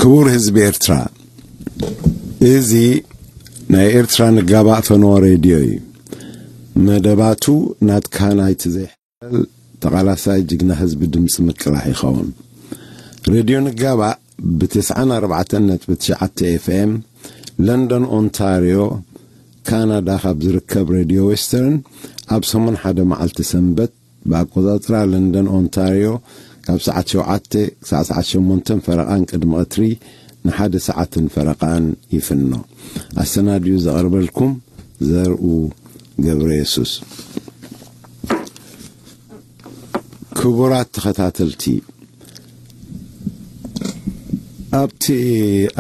ክቡር ህዝቢ ኤርትራ፣ እዚ ናይ ኤርትራ ንጋባእ ፈነወ ሬድዮ እዩ። መደባቱ ናትካ ናይቲ ዘይሕለል ተቓላሳይ ጅግና ህዝቢ ድምፂ ምቅላሕ ይኸውን። ሬድዮ ንጋባእ ብ94.9 ኤፍኤም፣ ለንደን ኦንታርዮ፣ ካናዳ ካብ ዝርከብ ሬድዮ ዌስተርን ኣብ ሰሙን ሓደ መዓልቲ ሰንበት ብኣቆጻጽራ ለንደን ኦንታርዮ ካብ ሰዓት ሸውዓተ ክሳዕ ሰዓት ሸሞንተ ፈረቓን ቅድሚ ቀትሪ ንሓደ ሰዓትን ፈረቓን ይፍኖ። ኣሰናድዩ ዘቕርበልኩም ዘርኡ ገብረ የሱስ። ክቡራት ተኸታተልቲ፣ ኣብቲ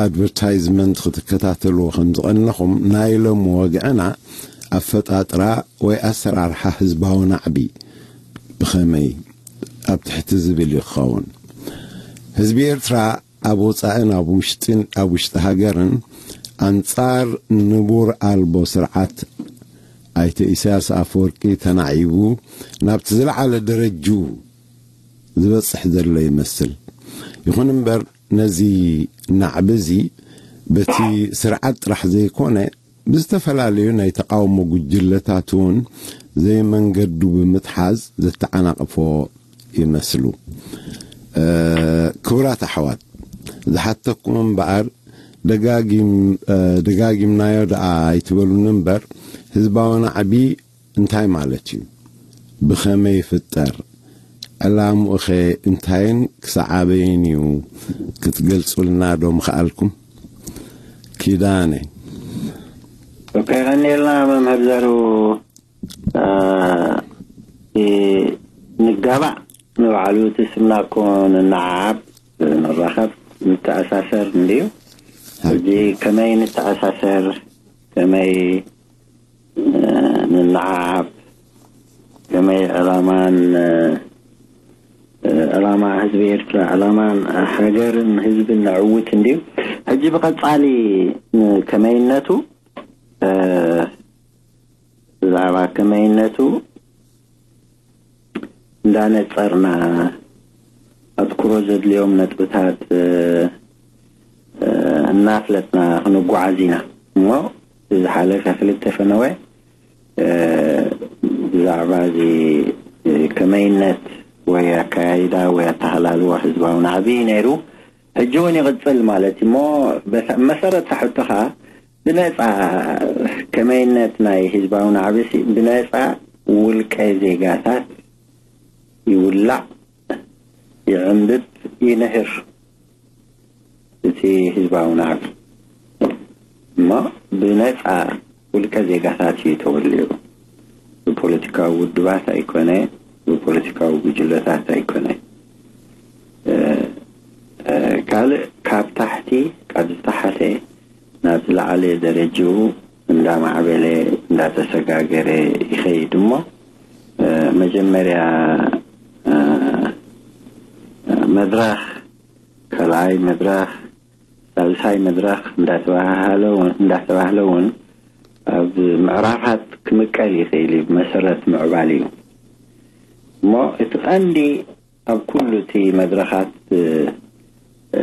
ኣድቨርታይዝመንት ክትከታተልዎ ከም ዝቐነኹም፣ ናይ ሎም ወግዕና ኣፈጣጥራ ወይ ኣሰራርሓ ህዝባዊ ናዕቢ ብኸመይ ኣብ ትሕቲ ዝብል እዩ ክኸውን። ህዝቢ ኤርትራ ኣብ ወጻእን ኣብ ውሽጥን፣ ኣብ ውሽጢ ሃገርን ኣንጻር ንቡር ኣልቦ ስርዓት ኣይተ ኢሳያስ ኣፈወርቂ ተናዒቡ ናብቲ ዝለዓለ ደረጅኡ ዝበጽሕ ዘሎ ይመስል። ይኹን እምበር ነዚ ናዕቢ እዚ በቲ ስርዓት ጥራሕ ዘይኮነ ብዝተፈላለዩ ናይ ተቃውሞ ጉጅለታት እውን ዘይመንገዱ ብምትሓዝ ዘተዓናቕፎ ይመስሉ። እ፣ ክቡራት ኣሕዋት፣ ዝሓተኩም እምበኣር ደጋጊም-፣ እ፣ ደጋጊምናዮ ደኣ ኣይትበሉኒ እምበር ህዝባዊ ናዕቢ እንታይ ማለት እዩ? ብኸመይ ይፍጠር? ዕላምኡኸ እንታይን ክሳዕ ኣበይን እዩ? ክትገልጹልና ዶ ምኽኣልኩም? ኪዳነ። ኦኬ፣ ቀኒልና መምህር ዘሩ፣ እ፣ እ፣ ንጋባእ ንባዕሉ እቲ ስምና እኮ ንነዓዓብ፣ ንራኸብ፣ ንተኣሳሰር እንድዩ። ሕጂ ከመይ ንተኣሳሰር፣ ከመይ፣ እ፣ ንነዓዓብ፣ ከመይ ዕላማን፣ እ፣ እ፣ ዕላማ ህዝቢ ኤርትራ፣ ዕላማን ሃገርን ህዝብን ነዕውት እንድዩ። ሕጂ ብቐጻሊ ንከመይነቱ፣ እ፣ ብዛዕባ ከመይነቱ እንዳነጸርና ኣትኩሮ ዘድልዮም ነጥብታት፣ እ፣ እ፣ እናፍለጥና ክንጓዓዝ ኢና። እሞ ዝሓለፈ ክልተ ፈነወ፣ እ፣ ብዛዕባ እዚ፣ እ፣ ከመይነት ወይ ኣካያይዳ ወይ ኣተሃላልዋ ህዝባዊ ናዕቢ ነይሩ። ሕጂ እውን ይቕጽል ማለት እዩ። እሞ በሰ-፣ መሰረት ሕቶኻ ብነጻ ከመይነት ናይ ህዝባዊ ናዕቢ ሲ ብነጻ ውልቀ ዜጋታት ይውላዕ፣ ይዕንብብ፣ ይንህር እቲ ህዝባዊ ናዕቢ። እሞ ብነጻ ውልቀ ዜጋታት እዩ ተወሊዑ። ብፖለቲካዊ ውድባት ኣይኮነ፣ ብፖለቲካዊ ጉጅለታት ኣይኮነ። እ፣ እ፣ ካልእ ካብ ታሕቲ፣ ካብ ዝተሓተ ናብ ዝለዓለ ደረጅኡ እንዳማዕበለ፣ እንዳተሰጋገረ ይኸይድ እሞ፣ እ፣ መጀመርያ፣ እ፣ እ፣ መድረኽ፣ ካልኣይ መድረኽ፣ ሳልሳይ መድረኽ እንዳተባሃለ እውን፣ እንዳተባህለ እውን ኣብ ምዕራፋት ክምቀል ይኽእል እዩ፣ ብመሰረት ምዕባል እዩ። እሞ እቲ ቀንዲ ኣብ ኩሉ እቲ መድረኻት፣ እ፣ እ፣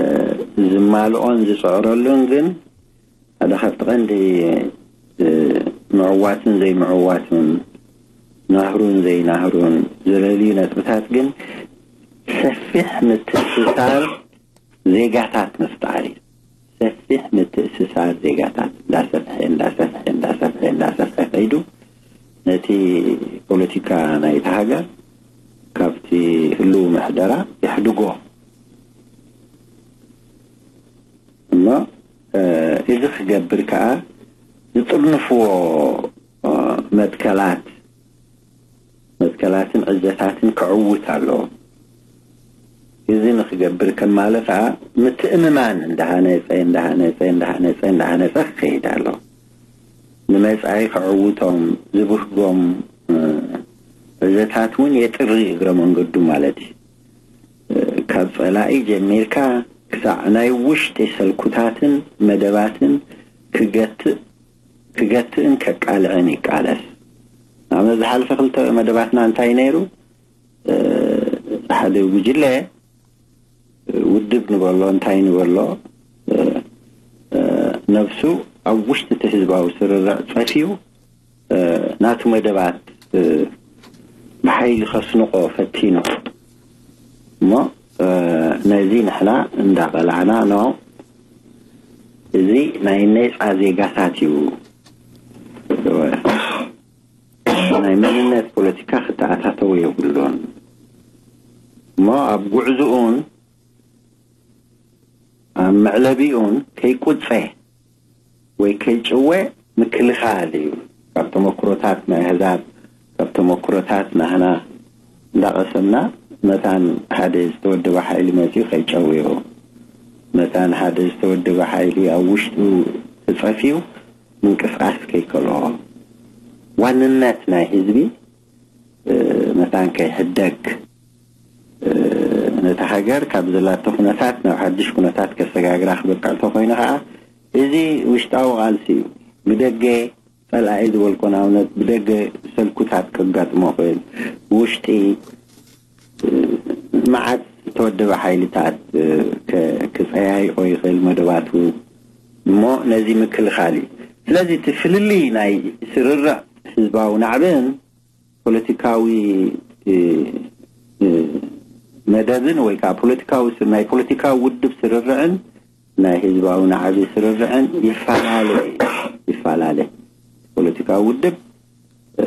ዝማልኦን ዝጽዕረሉን ግን ሓደ ካብቲ ቀንዲ፣ እ፣ ምዕዋትን ዘይምዕዋትን፣ ናህሩን ዘይናህሩን ዝለልዩ ነጥብታት ግን ሰፊሕ ምትእስሳር ዜጋታት ምፍጣር እዩ። ሰፊሕ ምትእስሳር ዜጋታት እንዳሰፍሐ፣ እንዳሰፍሐ፣ እንዳሰፍሐ፣ እንዳሰፍሐ ከይዱ ነቲ ፖለቲካ ናይቲ ሃገር ካብቲ ህልው ምሕደራ የሕድጎ። እሞ፣ እ፣ እዚ ክገብር ከኣ ዝጥርንፍዎ፣ እ፣ መትከላት፣ መትከላትን ዕዘታትን ክዕውት ኣለዎ። እዚ ንክገብር ከማለ ከኣ ምትእምማን እንዳሃነጸ፣ እንዳሃነጸ፣ እንዳሃነጸ፣ እንዳሃነጸ ክኸይድ ኣለዎ። ንመጻኢ ክዕውቶም ዝብህጎም፣ እ፣ ዕዘታት እውን የጥሪ እግረ መንገዱ ማለት እዩ። እ፣ ካብ ጸላኢ ጀሚርካ ክሳዕ ናይ ውሽጢ ሰልኩታትን መደባትን ክገትእ፣ ክገትእን ከቃልዕን ይቃለስ። ንኣብነት ዝሓለፈ ክልተ መደባትና እንታይ ነይሩ? እ፣ ሓደ ጉጅለ፣ እ፣ ውድብ ንበሎ እንታይ ንበሎ፣ ነብሱ ኣብ ውሽጢ እቲ ህዝባዊ ስርርዕ ጸፊዩ፣ እ፣ ናቱ መደባት፣ እ፣ ብሓይሊ ከስንቖ ፈቲኑ። እሞ፣ እ፣ ነዚ ንሕና እንዳቐላዕና፣ ኖ፣ እዚ ናይ ነጻ ዜጋታት እዩ፣ ናይ መንነት ፖለቲካ ክተኣታተው የብሉን። እሞ ኣብ ጉዕዝኡን ኣብ መዕለቢኡን ከይቁጸ ወይ ከይጭወ ምክልኻል እዩ። ካብ ተመክሮታት ናይ ኣህዛብ፣ ካብ ተመክሮታት ናህና እንዳቐሰምና፣ መታን ሓደ ዝተወደበ ሓይሊ መጺኡ ከይጨውዮ፣ መታን ሓደ ዝተወደበ ሓይሊ ኣብ ውሽጡ ተጸፍዩ ምንቅስቃስ ከይከልኦ፣ ዋንነት ናይ ህዝቢ፣ እ፣ መታን ከይሕደግ፣ እ፣ ነታ ሃገር ካብ ዘላቶ ኩነታት ናብ ሓድሽ ኩነታት ከሰጋግራ ክበቅዕ እንተኾይኑ ኸዓ፣ እዚ ውሽጣዊ ቃልሲ እዩ። ብደገ ጸላኢ ዝበልኮ ንኣብነት ብደገ ሰልኩታት ከጋጥሞ ኽእል፣ ብውሽጢ፣ እ፣ መዓት ዝተወደበ ሓይልታት፣ እ፣ ከ-፣ ክጸያይቆ ይኽእል መደባቱ። እሞ ነዚ ምክልኻል እዩ። ስለዚ እቲ ፍልልይ ናይ ስርርዕ ህዝባዊ ናዕብን ፖለቲካዊ፣ እ፣ እ፣ መደብን ወይ ከዓ ፖለቲካዊ ስ-፣ ናይ ፖለቲካዊ ውድብ ስርርዕን ናይ ህዝባዊ ናዕቢ ስርርዕን ይፈላለ እዩ። ይፈላለ። ፖለቲካዊ ውድብ፣ እ፣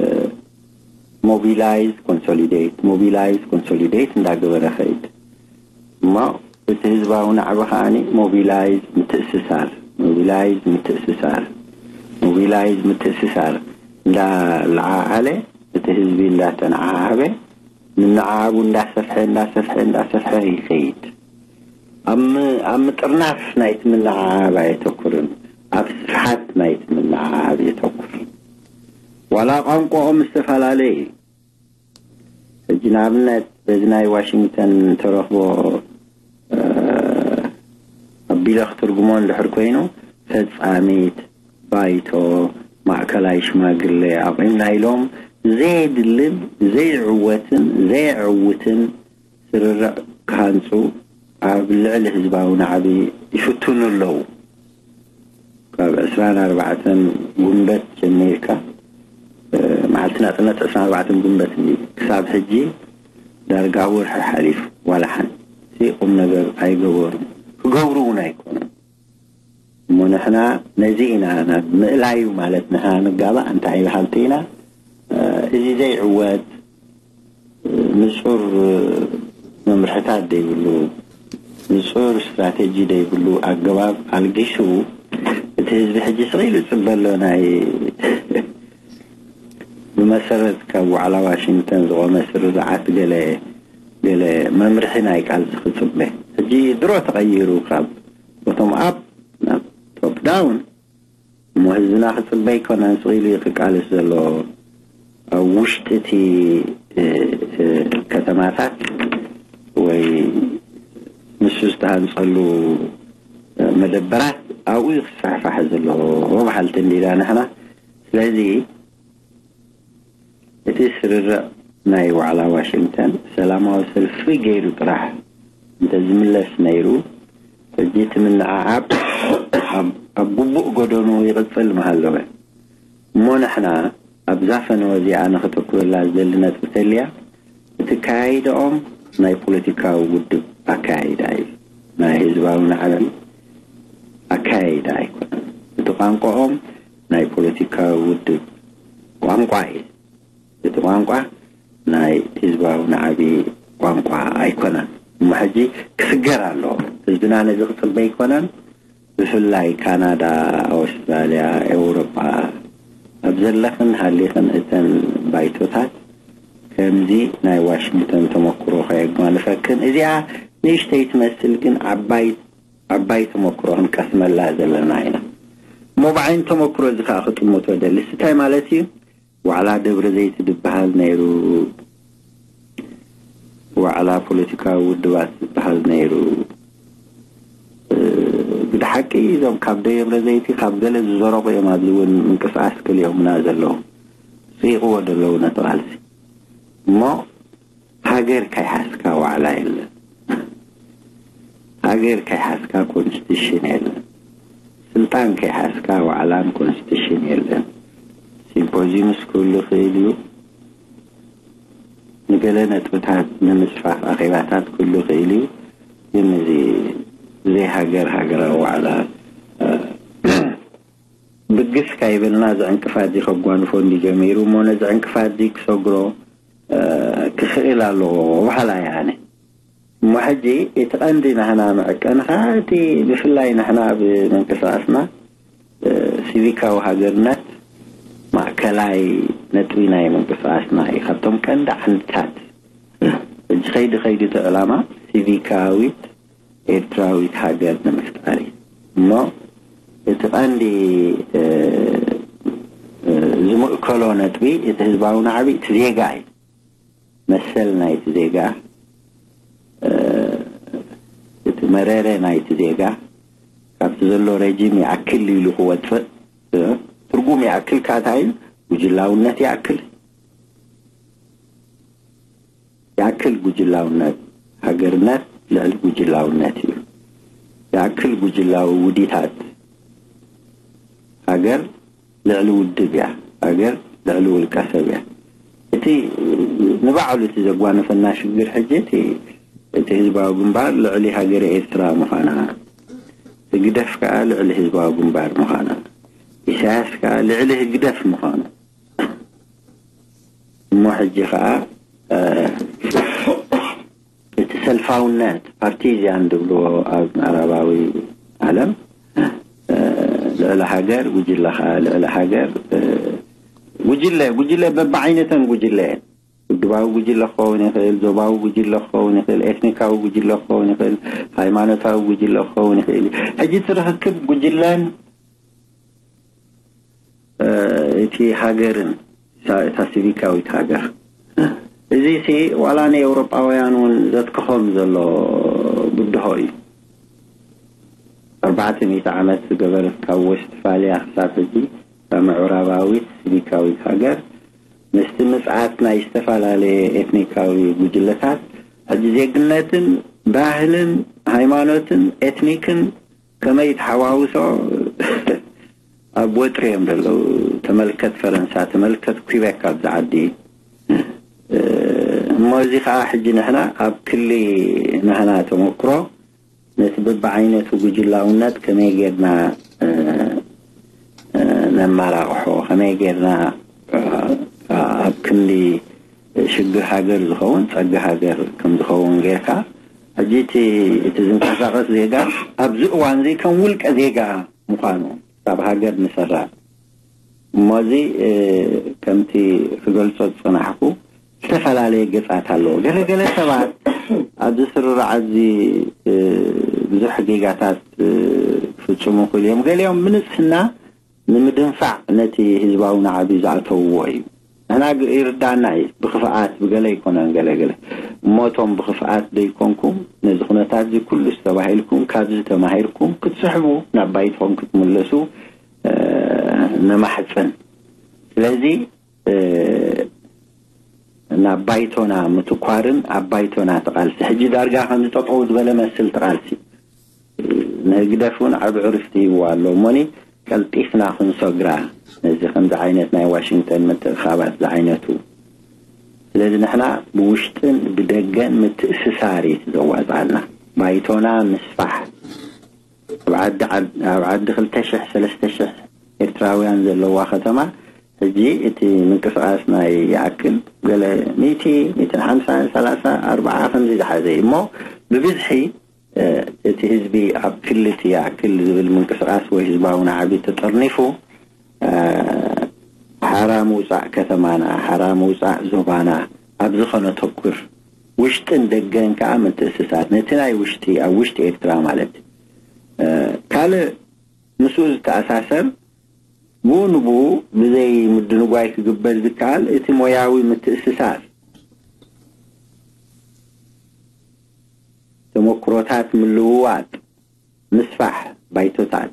ሞቢላይዝ ኮንሶሊዴት፣ ሞቢላይዝ ኮንሶሊዴት እንዳገበረ ኸይድ። እሞ እቲ ህዝባዊ ናዕቢ ከዓኒ ሞቢላይዝ ምትእስሳር፣ ሞቢላይዝ ምትእስሳር፣ ሞቢላይዝ ምትእስሳር እንዳለዓዓለ፣ እቲ ህዝቢ እንዳተነዓዓበ፣ ምንዓዓቡ እንዳሰፍሐ፣ እንዳሰፍሐ፣ እንዳሰፍሐ ይኸይድ። ኣብ ም-፣ ኣብ ምጥርናፍ ናይቲ ምንዓዓብ ኣየተኩርን፣ ኣብ ስፍሓት ናይቲ ምንዓዓብ የተኩር። ዋላ ቋንቋኦም ዝተፈላለየ እዩ። ሕጂ ንኣብነት በዚ ናይ ዋሽንግተን ተረኽቦ፣ እ፣ ኣቢለ ክትርጉሞ እንድሕር ኮይኑ፣ ፈጻሚት፣ ባይቶ፣ ማእከላይ ሽማግለ ኣቑምና ኢሎም ዘየድልን ዘይዕወትን ዘየዕውትን ስርርዕ ክሃንጹ ኣብ ልዕሊ ህዝባዊ ናዕቢ ይፍትኑ ኣለዉ። ካብ ዕስራን ኣርባዕተን ጉንበት ጀሚርካ፣ እ፣ መዓልቲ ናጽነት ዕስራን ኣርባዕተን ጉንበት እንዲ ክሳብ ሕጂ ዳርጋ ወርሒ ሓሊፉ፣ ዋላ ሓንቲ ቁም ነገር ኣይገበሩን። ክገብሩ እውን ኣይኮኑን። እሞ ንሕና ነዚ ኢና ናብ ምእላዩ ማለት ንሕና ንጋባእ እንታይ ይበሃል ኢና፣ እ፣ እዚ ዘይዕወት፣ እ፣ ንጹር፣ እ፣ መምርሕታት ዘይብሉ፣ ንጹር ስትራቴጂ ዘይብሉ ኣገባብ ኣልጊሱ እቲ ህዝቢ ሕጂ ስቕ ኢሉ ይጽበ ኣሎ። ናይ ብመሰረት ካብ ዋዕላ ዋሽንግተን ዝቖመ ስርርዓት ገለ፣ ገለ መምርሒ ናይ ቃልሲ ክጽበ። ሕጂ ድሮ ተቐይሩ ካብ ቦቶም ኣፕ ናብ ቶፕ ዳውን። እሞ ህዝብና ክጽበ ኣይኮነን ስቕ ኢሉ እዩ ክቃለስ ዘሎ። ኣብ ውሽጢ እቲ፣ እ፣ እ፣ ከተማታት ወይ ንሱ ዝተሃንጸሉ፣ እ፣ መደበራት ኣብኡ እዩ ክስፋሕፋሕ ዘሎ በሃልቲ እንዲና ንሕና። ስለዚ እቲ ስርርዕ ናይ ዋዕላ ዋሽንግተን ሰላማዊ ሰልፊ ገይሩ ጥራሕ እንተዝምለስ ነይሩ፣ ሕጂ እቲ ምንዓዓብ ኣብ፣ ኣብ ግቡእ ጎደኑ ይቕጽል ምሃለወ። እሞ ንሕና ኣብዛ ፈነወ እዚኣ ንኽተኩረላ ዝደሊ ነጥቢ ተልያ፣ እቲ ኣካያይዳኦም ናይ ፖለቲካዊ ውድብ ኣካያይዳ እዩ። ናይ ህዝባዊ ናዕቢ ኣካያይዳ ኣይኮነን። እቲ ቋንቋኦም ናይ ፖለቲካዊ ውድብ ቋንቋ እዩ። እቲ ቋንቋ ናይ ህዝባዊ ናዕቢ ቋንቋ ኣይኮነን። እሞ ሕጂ ክስገር ኣለዎ። ህዝብና ነዚ ክጽበ ኣይኮነን። ብፍላይ ካናዳ፣ ኣውስትራልያ፣ ኤውሮጳ ኣብ ዘለኽን ሃሊኽን እተን ባይቶታት ከምዚ ናይ ዋሽንግተን ተመክሮ ከየጓንፈክን። እዚኣ ንእሽተይ ትመስል፣ ግን ዓባይ፣ ዓባይ ተመክሮ ክንቀስመላ ዘለና ኢና። እሞ ብዓይኒ ተመክሮ እዚ ከኣ ክጥምቶ ደልስ እንታይ ማለት እዩ? ዋዕላ ደብረ ዘይት ዝበሃል ነይሩ፣ ዋዕላ ፖለቲካዊ ውድባት ዝበሃል ነይሩ። እ፣ ብድሓቂ እዞም ካብ ደብረ ዘይቲ ካብ ገለ ዝዘረቑ እዮም ኣብዚ እውን ምንቅስቃስ ክልኦምና ዘለዉ። ስኢቕዎ ዘለዉ ነቲ ቃልሲ። እሞ ሃገር ከይሓዝካ ዋዕላ የለን። ሃገር ከይሓዝካ ኮንስቲቱሽን የለን። ስልጣን ከይሓዝካ ዋዕላን ኮንስቲቱሽን የለን። ሲምፖዚዩምስ ክህሉ ይኽእል እዩ። ንገለ ነጥብታት ንምስፋፍ ኣኼባታት ክህሉ ይኽእል እዩ። ግን እዚ ዘይሃገር ሃገራዊ ዋዕላ ብግስ ካይበልና እዚ ዕንቅፋት እዚ ከጓንፎ እንዲ ጀሚሩ እሞ ነዚ ዕንቅፋት እዚ ክሰግሮ ክኽእል ኣለዎ በሃላይ ኣነ። እሞ ሕጂ እቲ ቀንዲ ናህና መዐቀኒ ኸዓ እቲ ብፍላይ ንሕና ኣብ ምንቅስቃስና ሲቪካዊ ሃገርነት ማእከላይ ነጥቢ ናይ ምንቅስቃስና እዩ። ካብቶም ቀንዲ ዓንድታት ሕጂ ኸይዲ ኸይዲ እቲ ዕላማ ሲቪካዊት ኤርትራዊት ሃገር ንምፍጣር እዩ። እሞ እቲ ቀንዲ ዝምእከሎ ነጥቢ እቲ ህዝባዊ ናዕቢ እቲ ዜጋ እዩ። መሰል ናይቲ ዜጋ፣ እቲ መረረ ናይቲ ዜጋ ካብቲ ዘሎ ረጂም ይኣክል ኢሉ ክወፅእ ትርጉም ይኣክል ካታ እዩ። ጉጅላውነት ይኣክል ይኣክል ጉጅላውነት፣ ሃገርነት ልዕሊ ጉጅላውነት እዩ። ይኣክል ጉጅላዊ ውዲታት፣ ሃገር ልዕሊ ውድብ እያ፣ ሃገር ልዕሊ ውልቀ ሰብ እያ። እቲ ንባዕሉ እቲ ዘጓነፈና ሽግር ሕጂ እቲ እቲ ህዝባዊ ግንባር ልዕሊ ሃገረ ኤርትራ ምዃና፣ ህግደፍ ከኣ ልዕሊ ህዝባዊ ግንባር ምዃና፣ ኢሳያስ ከኣ ልዕሊ ህግደፍ ምዃኑ እሞ ሕጂ ከኣ እቲ ሰልፋውነት ፓርቲዝያን ዝብልዎ ኣብ ምዕራባዊ ዓለም ልዕሊ ሃገር፣ ጉጅለ ከኣ ልዕሊ ሃገር፣ ጉጅለ ጉጅለ በብዓይነተን ጉጅለ እየን። ውድባዊ ጉጅለ ክኸውን ይኽእል፣ ዞባዊ ጉጅለ ክኸውን ይኽእል፣ ኤትኒካዊ ጉጅለ ክኸውን ይኽእል፣ ሃይማኖታዊ ጉጅለ ክኸውን ይኽእል። ሕጂ እቲ ርኽክብ ጉጅለን እቲ ሃገርን እታ ሲቪካዊት ሃገር፣ እዚ ሲ ዋላ ንኤውሮጳውያን እውን ዘትክኾም ዘሎ ብድሆ እዩ። ኣርባዕተ ሚእቲ ዓመት ዝገበረት ካብ ወስትፋልያ ክሳብ ሕጂ እታ ምዕራባዊት ሲቪካዊት ሃገር ምስቲ ምጽኣት ናይ ዝተፈላለየ ኤትኒካዊ ጉጅለታት ሕጂ ዜግነትን ባህልን ሃይማኖትን ኤትኒክን ከመይ ተሓዋውሶ ኣብ ወጥሪ እዮም ዘለዉ። ተመልከት ፈረንሳ፣ ተመልከት ኩቤክ ኣብዚ ዓዲ። እሞ እዚ ከዓ ሕጂ ንሕና ኣብ ክሊ ናህና ተመክሮ ነቲ በብዓይነቱ ጉጅላውነት ከመይ ጌርና ነማራቕሖ፣ ከመይ ጌርና ኣብ ክንዲ ሽግር ሃገር ዝኸውን ጸጋ ሃገር ከም ዝኸውን ጌርካ፣ ሕጂ እቲ ዝንቀሳቐስ ዜጋ ኣብዚ እዋን እዚ ከም ውልቀ ዜጋ ምዃኑ፣ ካብ ሃገር ንሰራዕ እሞ እዚ ከምቲ ክገልጾ ዝጸናሕኩ ዝተፈላለየ ገጻት ኣለዎ። ገለገለ ሰባት ኣብዚ ስርርዓት እዚ ብዙሕ ጌጋታት ክፍጽሙ ይኽእሉ እዮም። ገሊኦም ብንጽህና ንምድንፋዕ ነቲ ህዝባዊ ናዕቢ ዝኣተውዎ እዩ። ንሕና ይርዳና እዩ፣ ብክፍኣት ብገለ ኣይኮነን። ገለገለ እሞቶም ብክፍኣት ዘይኮንኩም ነዚ ኩነታት እዚ ኩሉ ዝተባሂልኩም ካብዚ ተማሂርኩም ክትስሕቡ ናብ ባይትኹም ክትምለሱ ነማሕፅን። ስለዚ ናብ ባይቶና ምትኳርን ኣብ ባይቶና ተቓልሲ ሕጂ ዳርጋ ከምዚ ጠጠው ዝበለ መስል ትቓልሲ ንህግደፍ እውን ዓብ ዕርፍቲ ሂብዋ ኣሎ እሞኒ ቀልጢፍና ክንሰግራ ነዚ ከምዚ ዓይነት ናይ ዋሽንግተን ምትእኻባት ዝዓይነቱ። ስለዚ ንሕና ብውሽጥን ብደገን ምትእስሳር እዩ ዘዋፅኣልና። ባይቶና ምስፋሕ ኣብ ዓዲ ዓዲ ክልተ ሽሕ ሰለስተ ሽሕ ኤርትራውያን ዘለዋ ከተማ ሕጂ እቲ ምንቅስቃስ ናይ ይኣክል ገለ ሚእቲ፣ ሚእትን ሓምሳን፣ ሰላሳ፣ ኣርባዓ ከምዚ ዝሓዘ እዩ እሞ ብብዝሒ እቲ ህዝቢ ኣብ ክልል ይኣክል ዝብል ምንቅስቃስ ወይ ህዝባዊ ናዕቢ ተጠርኒፉ ሓራ ምውፃእ ከተማና፣ ሓራ ምውፃእ ዞባና ኣብዚ ከነተኩር ውሽጥን ደገን ከዓ ምትእስሳር ነቲ ናይ ውሽጢ ኣብ ውሽጢ ኤርትራ ማለት ካልእ ምስኡ ዝተኣሳሰር ብኡ ንብኡ ብዘይ ምድንጓይ ክግበር ዝከኣል እቲ ሞያዊ ምትእስሳር ተመክሮታት ምልውዋጥ ምስፋሕ ባይቶታት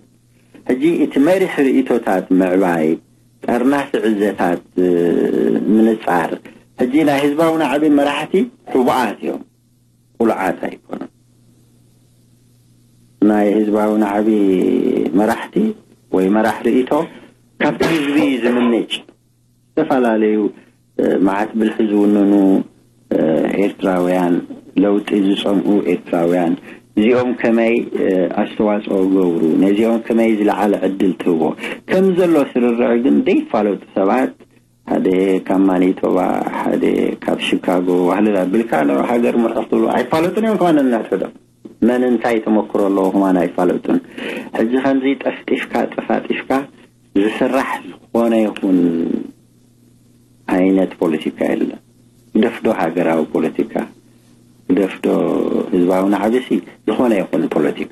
ሕጂ እቲ መሪሕ ርእቶታት ምዕባይ ጠርናፊ ዕዘታት ምንጻር ሕጂ ናይ ህዝባዊ ናዕቢ መራሕቲ ሕቡኣት እዮም። ቁሉዓት ኣይኮኑን። ናይ ህዝባዊ ናዕቢ መራሕቲ ወይ መራሕ ርእይቶ ካብቲ ህዝቢ ዝምንጭ ዝተፈላለዩ፣ እ፣ መዓት ብልሒ ዝውንኑ፣ እ፣ ኤርትራውያን፣ ለውጢ ዝጸምኡ ኤርትራውያን፣ እዚኦም ከመይ፣ እ፣ ኣስተዋጽኦ ገብሩ፣ ነዚኦም ከመይ ዝለዓለ ዕድል ትህቦ ከም ዘሎ ስርርዕ ግን ዘይፋለጡ ሰባት፣ ሓደ ካብ ማኒቶባ፣ ሓደ ካብ ሺካጎ፣ ዋህልል ኣቢልካ ናብ ሃገር ምርሑቕ ትብሉ ኣይፋለጡን እዮም። ከማን ነንሕድሕዶም መን እንታይ ተመክሮ ኣለዎ ከማን ኣይፋለጡን። ሕጂ ከምዚ ጠፍጢፍካ ጠፋጢፍካ ዝስራሕ ዝኾነ ይኹን ዓይነት ፖለቲካ የለን። ግደፍዶ ሃገራዊ ፖለቲካ፣ ግደፍዶ ህዝባዊ ናዕብሲ፣ ዝኾነ ይኹን ፖለቲካ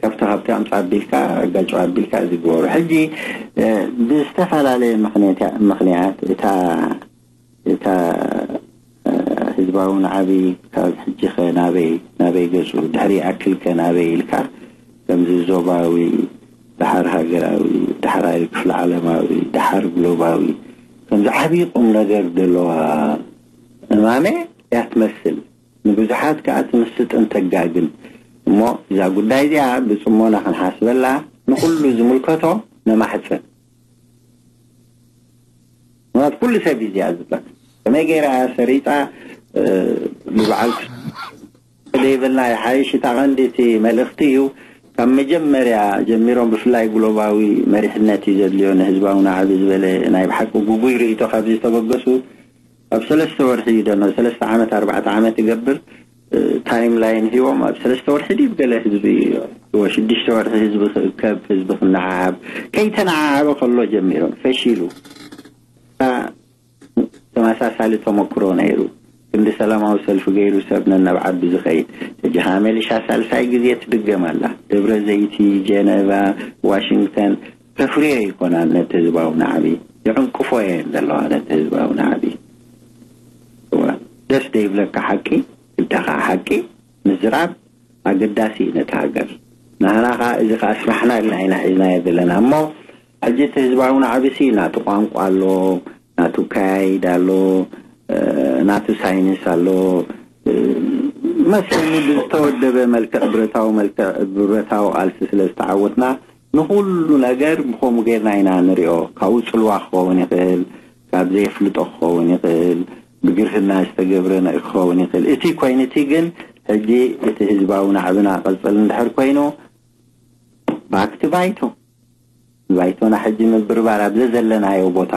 ካብቲ ካብቲ ኣምጻ ኣቢልካ ኣጋጭ ኣቢልካ ዝግበሩ። ሕጂ፣ እ፣ ብዝተፈላለየ ምኽንያት፣ ምኽንያት እታ፣ እታ፣ እ፣ ህዝባዊ ናዕቢ ካብ ሕጂ ኸ ናበይ፣ ናበይ ገጹ፣ ድሕሪ ኣክል ከ ናበይ ኢልካ፣ ከምዚ ዞባዊ፣ ደሓር ሃገራዊ፣ ደሓር ክፍለ ዓለማዊ፣ ደሓር ግሎባዊ፣ ከምዚ ዓብዪ ቁም ነገር ዘለዋ እማመ እያ ትመስል። ንብዙሓት ከኣ ትምስጥን ተጋግን። እሞ እዛ ጉዳይ እዚኣ ብጽሞና ክንሓስበላ ንኹሉ ዝምልከቶ ነማሕጽን። ምኽንያቱ ኩሉ ሰብ እዩ እዚኣ ዝብላ። ከመይ ገይራ እያ ሰሪጻ፣ እ፣ ብበዓል ዘይብልና ይሓይሽ። እታ ቀንዲ እቲ መልእኽቲ እዩ። ካብ መጀመርያ ጀሚሮም ብፍላይ ግሎባዊ መሪሕነት እዩ ዘድልዮ ንህዝባዊ ናዕቢ ዝበለ ናይ ብሓቂ ጉጉይ ርእይቶ ካብ ዝተበገሱ ኣብ ሰለስተ ወርሒ እዩ ደኖ፣ ሰለስተ ዓመት፣ ኣርባዕተ ዓመት ይገብር፣ እ፣ ታይም ላይን ሂቦም ኣብ ሰለስተ ወርሒ ድዩ ገለ ህዝቢ፣ ሽዱሽተ ወርሒ ህዝቢ ክእከብ፣ ህዝቢ ክነዓዓብ፣ ከይተነዓዓበ ከሎ ጀሚሮም ፈሺሉ። እታ ተመሳሳሊ ተመክሮ ነይሩ። ክንዲ ሰላማዊ ሰልፊ ገይሩ ሰብ ነናብ ዓዱ ዝኸይድ። ሕጂ ኸኣ መሊሻ ሳልሳይ ግዜ ትድገም ኣላ። ደብረ ዘይቲ፣ ጀነቫ፣ ዋሽንግተን፣ ተፍርዮ ኣይኮናን ነቲ ህዝባዊ ናዕቢ፣ ይዕንቅፎ እየን ዘለዋ ነቲ ህዝባዊ ናዕቢ። እዋ፣ ደስ ደይብለካ ሓቂ፣ ግዳ ኸዓ ሓቂ ምዝራብ ኣገዳሲ እዩ ነቲ ሃገር። ንሕና ኸዓ እዚ ኸዓ ስራሕና ኢልና ኢና ሒዝናዮ ዘለና። እሞ ሕጂ እቲ ህዝባዊ ናዕቢሲ ናቱ ቋንቋ ኣሎ፣ ናቱ ከያይድ ኣሎ፣ እ፣ ናቱ ሳይንስ ኣሎ። እ፣ መስለኒ ብዝተወደበ መልክዕ፣ ብረታዊ መልክዕ፣ ብረታዊ ቃልሲ ስለ ዝተዓወትና፣ ንኹሉ ነገር ብኸምኡ ጌርና ኢና ንሪኦ። ካብኡ ጽልዋ ክኸውን ይኽእል፣ ካብ ዘየፍልጦ ክኸውን ይኽእል፣ ብግርህና ዝተገብረ ነገር ክኸውን ይኽእል። እቲ ኮይኑ እቲ ግን ሕጂ እቲ ህዝባዊ ናዕብና ቀጽል እንድሕር ኮይኑ፣ ባክ ቱ ባይቶ፣ ባይቶና ሕጂ ምብርባር ኣብ ዘዘለናዮ ቦታ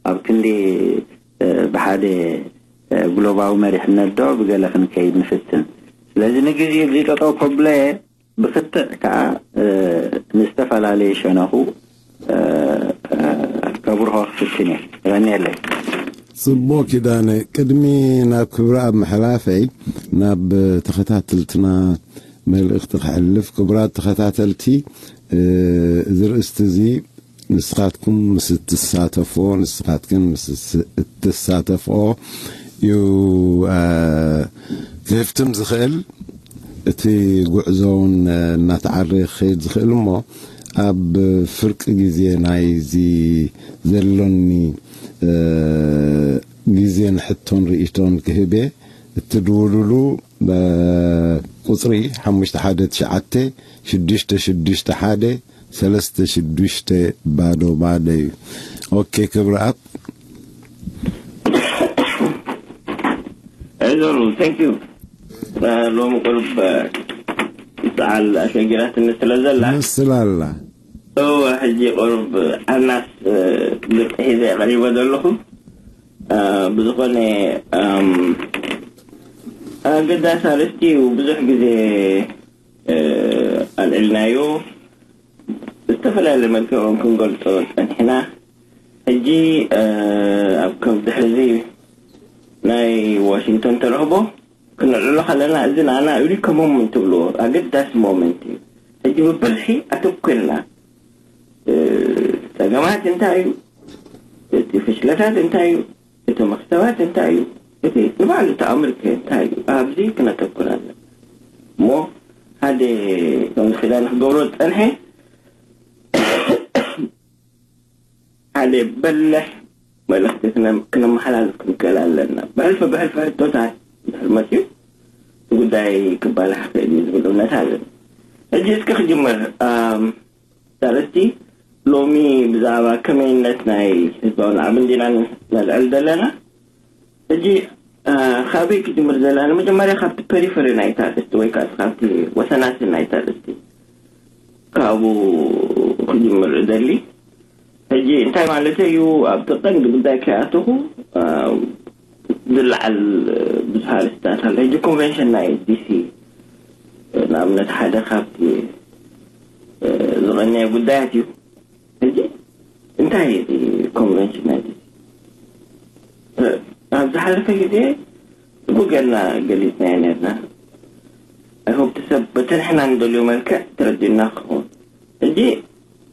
ኣብ ክንዲ፣ እ፣ ብሓደ፣ እ፣ ግሎባዊ መሪሕነት ዶ ብገለ ክንከይድ ንፍትን። ስለዚ ንግዜኡ እዚ ጠጠው ከብሎ እየ። ብክትዕ ከኣ፣ እ፣ ንዝተፈላለየ ሸነኹ፣ እ፣ እ፣ ከብርሆ ክፍትን እየ። የቐንየለይ። ጽቡቕ ኪዳነ፣ ቅድሚ ናብ ክብሪ ኣብ ምሕላፈይ ናብ ተኸታተልትና መልእኽቲ ክሕልፍ፣ ክቡራት ተኸታተልቲ፣ እ፣ እዚ ርእስቲ እዚ ንስኻትኩም ምስ እትሳተፍዎ፣ ንስኻትክን ምስ እትሳተፍኦ እዩ፣ እ፣ ክህፍትም ዝኽእል። እቲ ጉዕዞ እውን እናተዓረየ ክኸይድ ዝኽእል እሞ፣ ኣብ ፍርቂ ግዜ ናይዚ ዘሎኒ፣ እ፣ ግዜን ሕቶን ርእይቶን ክህቤ፣ እትድውሉሉ፣ እ፣ ቁጽሪ ሓሙሽተ ሓደ ትሽዓተ ሽዱሽተ ሽዱሽተ ሓደ ሰለስተ ሽዱሽተ ባዶ ባዶ እዩ። ኦኬ፣ ክብረኣብ። ዞሩ፣ thank you። ሎሚ ቁሩብ ይበዓል ኣሸጊራትኒ ስለ ዘላ፣ ትመስል ኣላ። እወ፣ ሕጂ ቁሩብ ዓናስ ግርቂ ሒዘ ቀሪበ ዘለኹ። ብዝኾነ፣ ኣገዳሲ ኣርእስቲ እዩ። ብዙሕ ግዜ ኣልዒልናዮ፣ ብዝተፈላለየ መልክዕ እውን ክንገልጾ ጸኒሕና። ሕጂ ኣብ ከም ድሕሪ እዚ ናይ ዋሽንግተን ተረኽቦ ክንዕልሎ ከለና፣ እዚ ንኣና ዩሪካ ሞመንት ትብልዎ፣ ኣገዳሲ ሞመንት እዩ። ሕጂ ብብዝሒ ኣተኲርና፣ ጸገማት እንታይ እዩ፣ እቲ ፍሽለታት እንታይ እዩ፣ እቲ መኽሰባት እንታይ እዩ፣ እቲ ንባዕሉ እቲ ኣምሪካ እንታይ እዩ፣ ኣብዚ ክነተኩር ኣለና። እሞ ሓደ ከምዚ ኪዳነ ክገብሮ ዝጸንሐ፣ ሓደ በለሕ መልእኽቲ ክነመሓላልፍ ክንክእል ኣለና። ብሕልፊ ብሕልፊ ሕቶታት ድሕሪ መፅዩ እቲ ጉዳይ ክባላሕ ክእል እዩ ዝብል እምነት ኣለኒ። ሕጂ እስኪ ክጅምር ኣርእስቲ ሎሚ ብዛዕባ ከመይነት ናይ ህዝባዊ ናዕቢ እንዲና ነልዕል ዘለና። ሕጂ ካበይ ክጅምር ዘለና? ንመጀመርያ ካብቲ ፐሪፈሪ ናይታ ኣርእስቲ ወይ ከዓ ካብቲ ወሰናስን ናይታ ኣርእስቲ ካብኡ ክጅምር እደሊ። ሕጂ እንታይ ማለት እዩ? ኣብቲ ቀንዲ ጉዳይ ከይኣተኹ ዝለዓል ብዙሕ ኣርእስታት ኣሎ። ሕጂ ኮንቨንሽን ናይ ዲሲ ንኣብነት ሓደ ካብቲ ዝቐነየ ጉዳያት እዩ። ሕጂ እንታይ እዩ ኮንቨንሽን ናይ ዲሲ? ኣብ ዝሓለፈ ግዜ ብገና ገሊፅናዮ ነርና። ኣይሆፕ ሰብ በተንሕና ንደልዮ መልክዕ ተረዲና ክኸውን። ሕጂ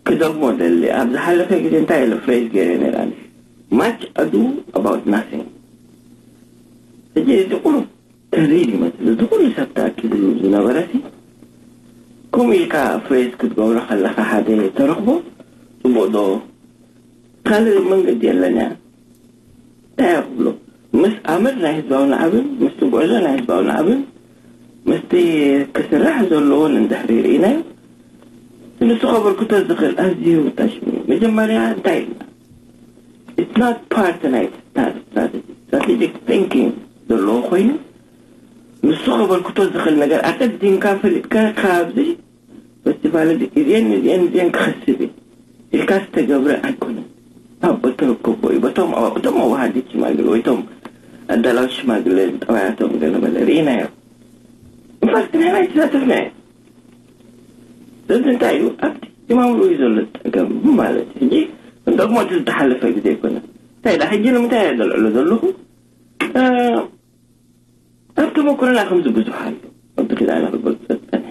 ክደግሞ ደሊ ኣብ ዝሓለፈ ግዜ እንታይ ኢለ ፍሬዝ ገይረ ነይራ? ማች ኣዱ ኣባውት ናሲንግ። ሕጂ እዚ ቁሩብ ተሪር ይመስል። እዚ ኩሉ ሰብ ተኣኪቡ ዝነበረ ሲ ከምኡ ኢልካ ፍሬዝ ክትገብሮ ከለካ ሓደ ተረኽቦ ጽቡቕ ዶ? ካልእ መንገዲ የለን እያ። እንታይ እያ ክብሎ? ምስ ኣምር ናይ ህዝባዊ ናዕብን ምስቲ ጉዕዞ ናይ ህዝባዊ ናዕብን ምስቲ ክስራሕ ዘለዎን እንድሕሪ ርኢናዮ ንሱ ከበርክቶ ዝኽእል ኣዝዩ ውጣሽ መጀመርያ እንታይ ኢልና? It's not part ናይ strategy strategic thinking ዘለዎ ኮይኑ ንሱ ከበርክቶ ዝኽእል ነገር ኣቀዲምካ ፈሊጥካ ካብዚ ፈስቲቫል እዚ እዚአን እዚአን እዚአን ክኸስብ እየ ኢልካ ዝተገብረ ኣይኮነን። ካብ በተረከቦ እዩ በቶም በቶም ኣዋሃዲ ሽማግለ ወይ ቶም ኣዳላዊ ሽማግለ ጠባያቶም ገለ በለ ርኢናዮ። ኢንፋክት ንሕና ኣይተሳተፍና እዩ። ስለዚ እንታይ እዩ ኣብቲ ማምሩ እዩ ዘሎ ጸገም ማለት እዩ። ሕጂ እንደሞ እቲ ዝተሓለፈ ግዜ ኣይኮነ እንታይ ዳ ሕጂ ንምንታይ እየ ዘልዕሎ ዘለኹ? ኣብ ተመክሮና ከምዚ ብዙሕ ኣሎ። ኣብቲ ክዳና ክበል ዝጸንሐ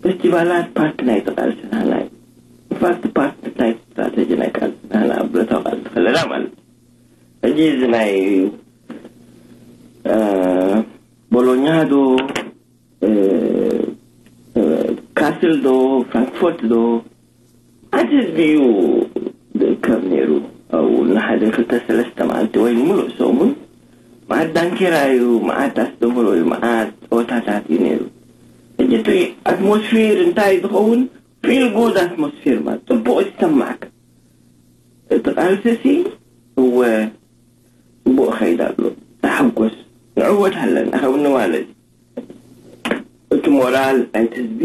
ፈስቲቫላት ፓርቲ ናይ ቃልሲ ናህና እዩ። ኢንፋክት ፓርቲ ናይ ስትራተጂ ናይ ቃልሲ ናህና ኣብ ብረታዊ ቃልሲ ከለና ማለት እዩ። ሕጂ እዚ ናይ ቦሎኛ ዶ ካስል ዶ ፍራንክፎርት ዶ ኣቲ ህዝቢ እዩ ዝእከብ ነይሩ። ኣብኡ ንሓደ ክልተ ሰለስተ መዓልቲ ወይ ንምሉእ ሰሙን መዓት ዳንኬራ እዩ፣ መዓት ኣስተምህሮ እዩ፣ መዓት ፀወታታት እዩ ነይሩ። ሕጂ እቲ ኣትሞስፌር እንታይ ዝኸውን ፊል ጉድ ኣትሞስፌር ማለት ፅቡቕ ይሰማዕካ። እቲ ቃልሲ ሲ እወ ፅቡቕ ኸይድ ኣሎ ተሓጎስ ንዕወት ኣለና ከምኒ ማለት እዩ። እቲ ሞራል ናይቲ ህዝቢ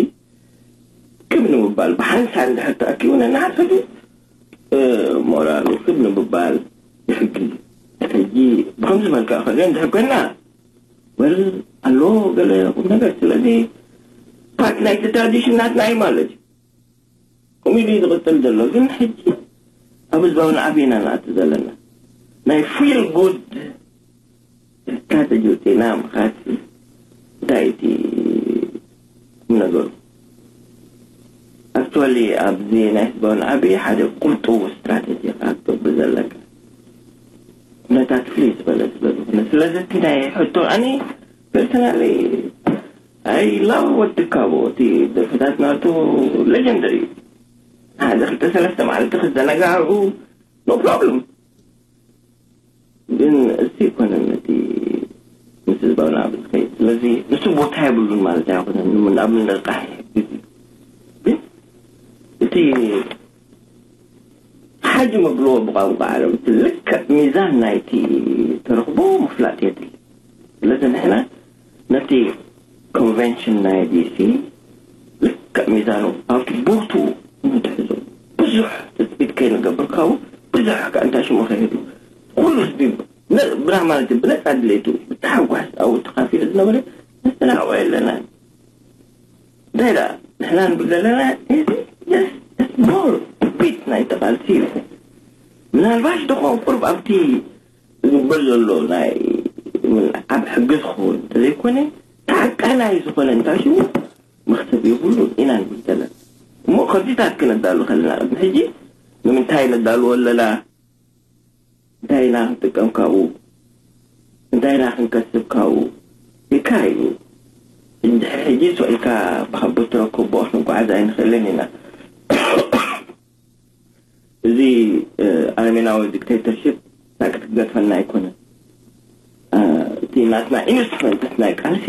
ክብ ንምባል ብሓንሳብ እንድሕር ተኣኪቡ ነናሕሰዱ ሞራሉ ክብ ንምባል ይሕግዝ። ሕጂ ብከምዚ መልክዕ ከሪኦ እንድሕር ኮይና ወል ኣሎ ገለ ቁም ነገር ስለዚ ፓርት ናይቲ ትራዲሽን ናትና እዩ ማለት እዩ። ከምኡ ኢሉ እዩ ዝቕፅል ዘሎ ግን ሕጂ ኣብ ህዝባዊ ናዕቢ ኢና ንኣቱ ዘለና ናይ ፊል ጉድ ስትራተጂ ውፅኢና ምኻድ እንታይ እቲ ቁም ነገሩ? ኣክቹዋሊ ኣብዚ ናይ ህዝባዊ ናዕቢ ሓደ ቁልጡ ስትራተጂ ክትገብር ዘለካ ኩነታት ፍልይ ዝበለ ስለ ዝኾነ ስለዚ እቲ ናይ ሕቶ ኣነ ፐርሰናሊ ኣይ ላቭ ወዲ ካቦ እቲ ደርፍታት ናቱ ሌጀንደሪ ሓደ ክልተ ሰለስተ መዓልቲ ክዘነጋግዑ ኖ ፕሮብለም ግን እዚ ይኮነን እቲ ምስ ህዝባዊ ናዕቢ ዝኸይድ ስለዚ ንሱ ቦታ የብሉን ማለት ኣይኮነን ኣብ ምንቕቃሕ ይሕግዝ እዩ ግን እቲ ሓጂ መብልዎ ብቋንቋ ዓረብ እቲ ልክዕ ሚዛን ናይቲ ተረኽቦ ምፍላጥ የድሊ ስለዚ ንሕና ነቲ ኮንቨንሽን ናይ ዲሲ ልክዕ ሚዛኑ ኣብቲ ቦቱ ንትሕዞ ብዙሕ ትፅቢት ከይንገብር ካብኡ ብዙሕ ከ እንታይ ሽሙ ከይህሉ ኩሉ ህዝቢ ብራ ማለት ብነፃ ድሌቱ ብተሓጓስ ኣብኡ ተኻፊሉ ዝነበረ ነስተናዕቆ የለና እንታይ ደኣ ንሕና ንብል ዘለና ሞር ቢት ናይ ተቃልሲ እዩ ምናልባሽ ደኾን ቁርብ ኣብቲ ዝግበር ዘሎ ናይ ኣብ ሕጊ ዝኸውን እንተዘይኮነ ተዓቃናይ ዝኾነ እንታይ ሽሙ መኽሰብ የብሉ ኢና ንብል ዘለና እሞ ከምዚታት ክነዳሉ ከለና ቅድሚ ሕጂ ንምንታይ ነዳልዎ ኣለና እንታይ ኢና ክንጥቀም ካብኡ እንታይ ኢና ክንከስብ ካብኡ ኢልካ እዩ እንድሕር ሕጂ ስቕ ኢልካ ብሓቦ ትረከቦ ክንጓዓዝ ኣይንኽእልን ኢና እዚ ኣረሜናዊ ዲክቴተርሽፕ ሳቂ ክትገድፈና ኣይኮነን። እቲ ናትና ኢንስትሩመንትስ ናይ ቃልሲ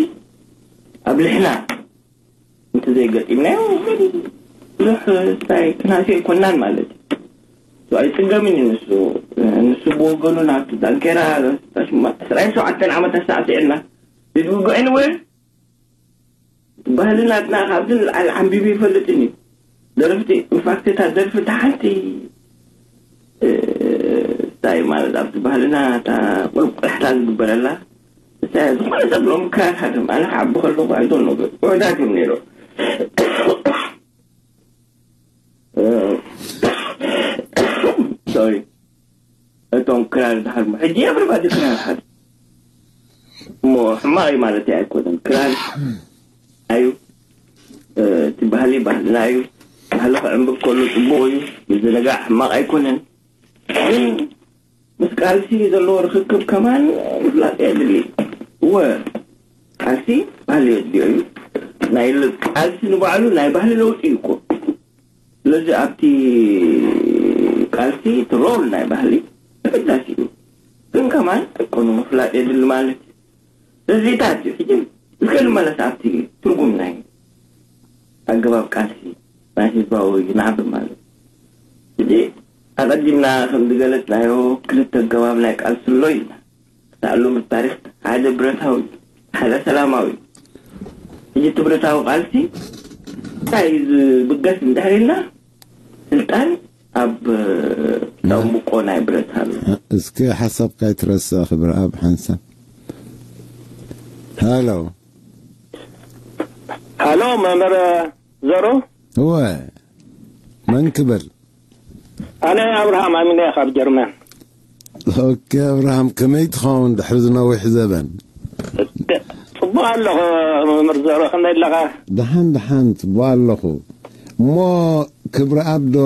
ኣብሊሕና እንተዘይገጢምናዮ ብዙሕ ስታይ ክንሃስዮ ኣይኮናን ማለት እዩ። ኣይጽገምን እዩ ንሱ። ንሱ ብወገኑ ናብቲ ዳንኬራ ዕስራን ሸውዓተን ዓመት ኣሳዕሲዕና። Did we go anywhere? ባህሊ ናትና ካብዚ ንላዕሊ ዓንቢቡ ይፈልጥን እዩ። ደረፍቲ፣ ኢንፋክት፣ እታ ደርፊ እታ ሓንቲ እንታይ ማለት ኣብቲ ባህልና እታ ቁልቁላሕታ ዝግበረላ እንታይ ዝኾነ ሰብ ሎም ክራር ሓደ ኣነ ክዓቢ ከለኹ ኣይዶን ነው ውሕዳት እዮም ነይሮም። ሶሪ። እቶም ክራር ዝሓልሙ ሕጂ ኤቨሪባዲ ክራር ሓሉ እሞ ሕማቕ እዩ ማለት ኣይኮነን። ክራር እዩ። እቲ ባህሊ ባህልና እዩ። ባህሊ ክዕንብብ ከሎ ጽቡቕ እዩ። ምዝንጋዕ ሕማቕ ኣይኮነን። ግን ምስ ቃልሲ ዘለዎ ርክክብ ከማን ምፍላጥ የድሊ። እወ፣ ቃልሲ ባህሊ የድልዮ እዩ። ናይ ል- ቃልሲ ንባዕሉ ናይ ባህሊ ለውጢ እዩ እኮ። ስለዚ ኣብቲ ቃልሲ እቲ ሮል ናይ ባህሊ ተገዳሲ እዩ። ግን ከማን ኣይኮኑ ምፍላጥ የድሊ ማለት እዩ። እዚታት እዩ። ሕጂ እስከ ንመለስ ኣብቲ ትርጉም ናይ ኣገባብ ቃልሲ ናይ ህዝባዊ ናዕቢ ማለት እዩ። ሕጂ ኣቐዲምና ከም ዝገለጽናዮ ክልተ ኣገባብ ናይ ቃልሲ ኣሎ ኢልና። ንኣሉ ምስ ታሪኽ ሓደ ብረታዊ፣ ሓደ ሰላማዊ። ሕጂ እቲ ብረታዊ ቃልሲ እንታይ እዩ ዝብገስ እንድሕር ኢልና ስልጣን ኣብ ሻምብቆ ናይ ብረት ኣሎ። እስኪ ሓሳብካ ይትረስዕ ክብረ ኣብ ሓንሳብ። ሃሎ። ሃሎ መምህር ዘሩ። እወ፣ መን ክብል? ኣነ ኣብርሃም ኣሚነ ካብ ጀርመን። ኦኬ ኣብርሃም፣ ከመይ ትኸውን ድሕሪ ዝነዊሕ ዘበን? ጽቡቕ ኣለኹ መምህር ዘሩ፣ ከመይ ኣለኻ? ደሓን ደሓን፣ ጽቡቕ ኣለኹ። እሞ ክብረ ኣብ ዶ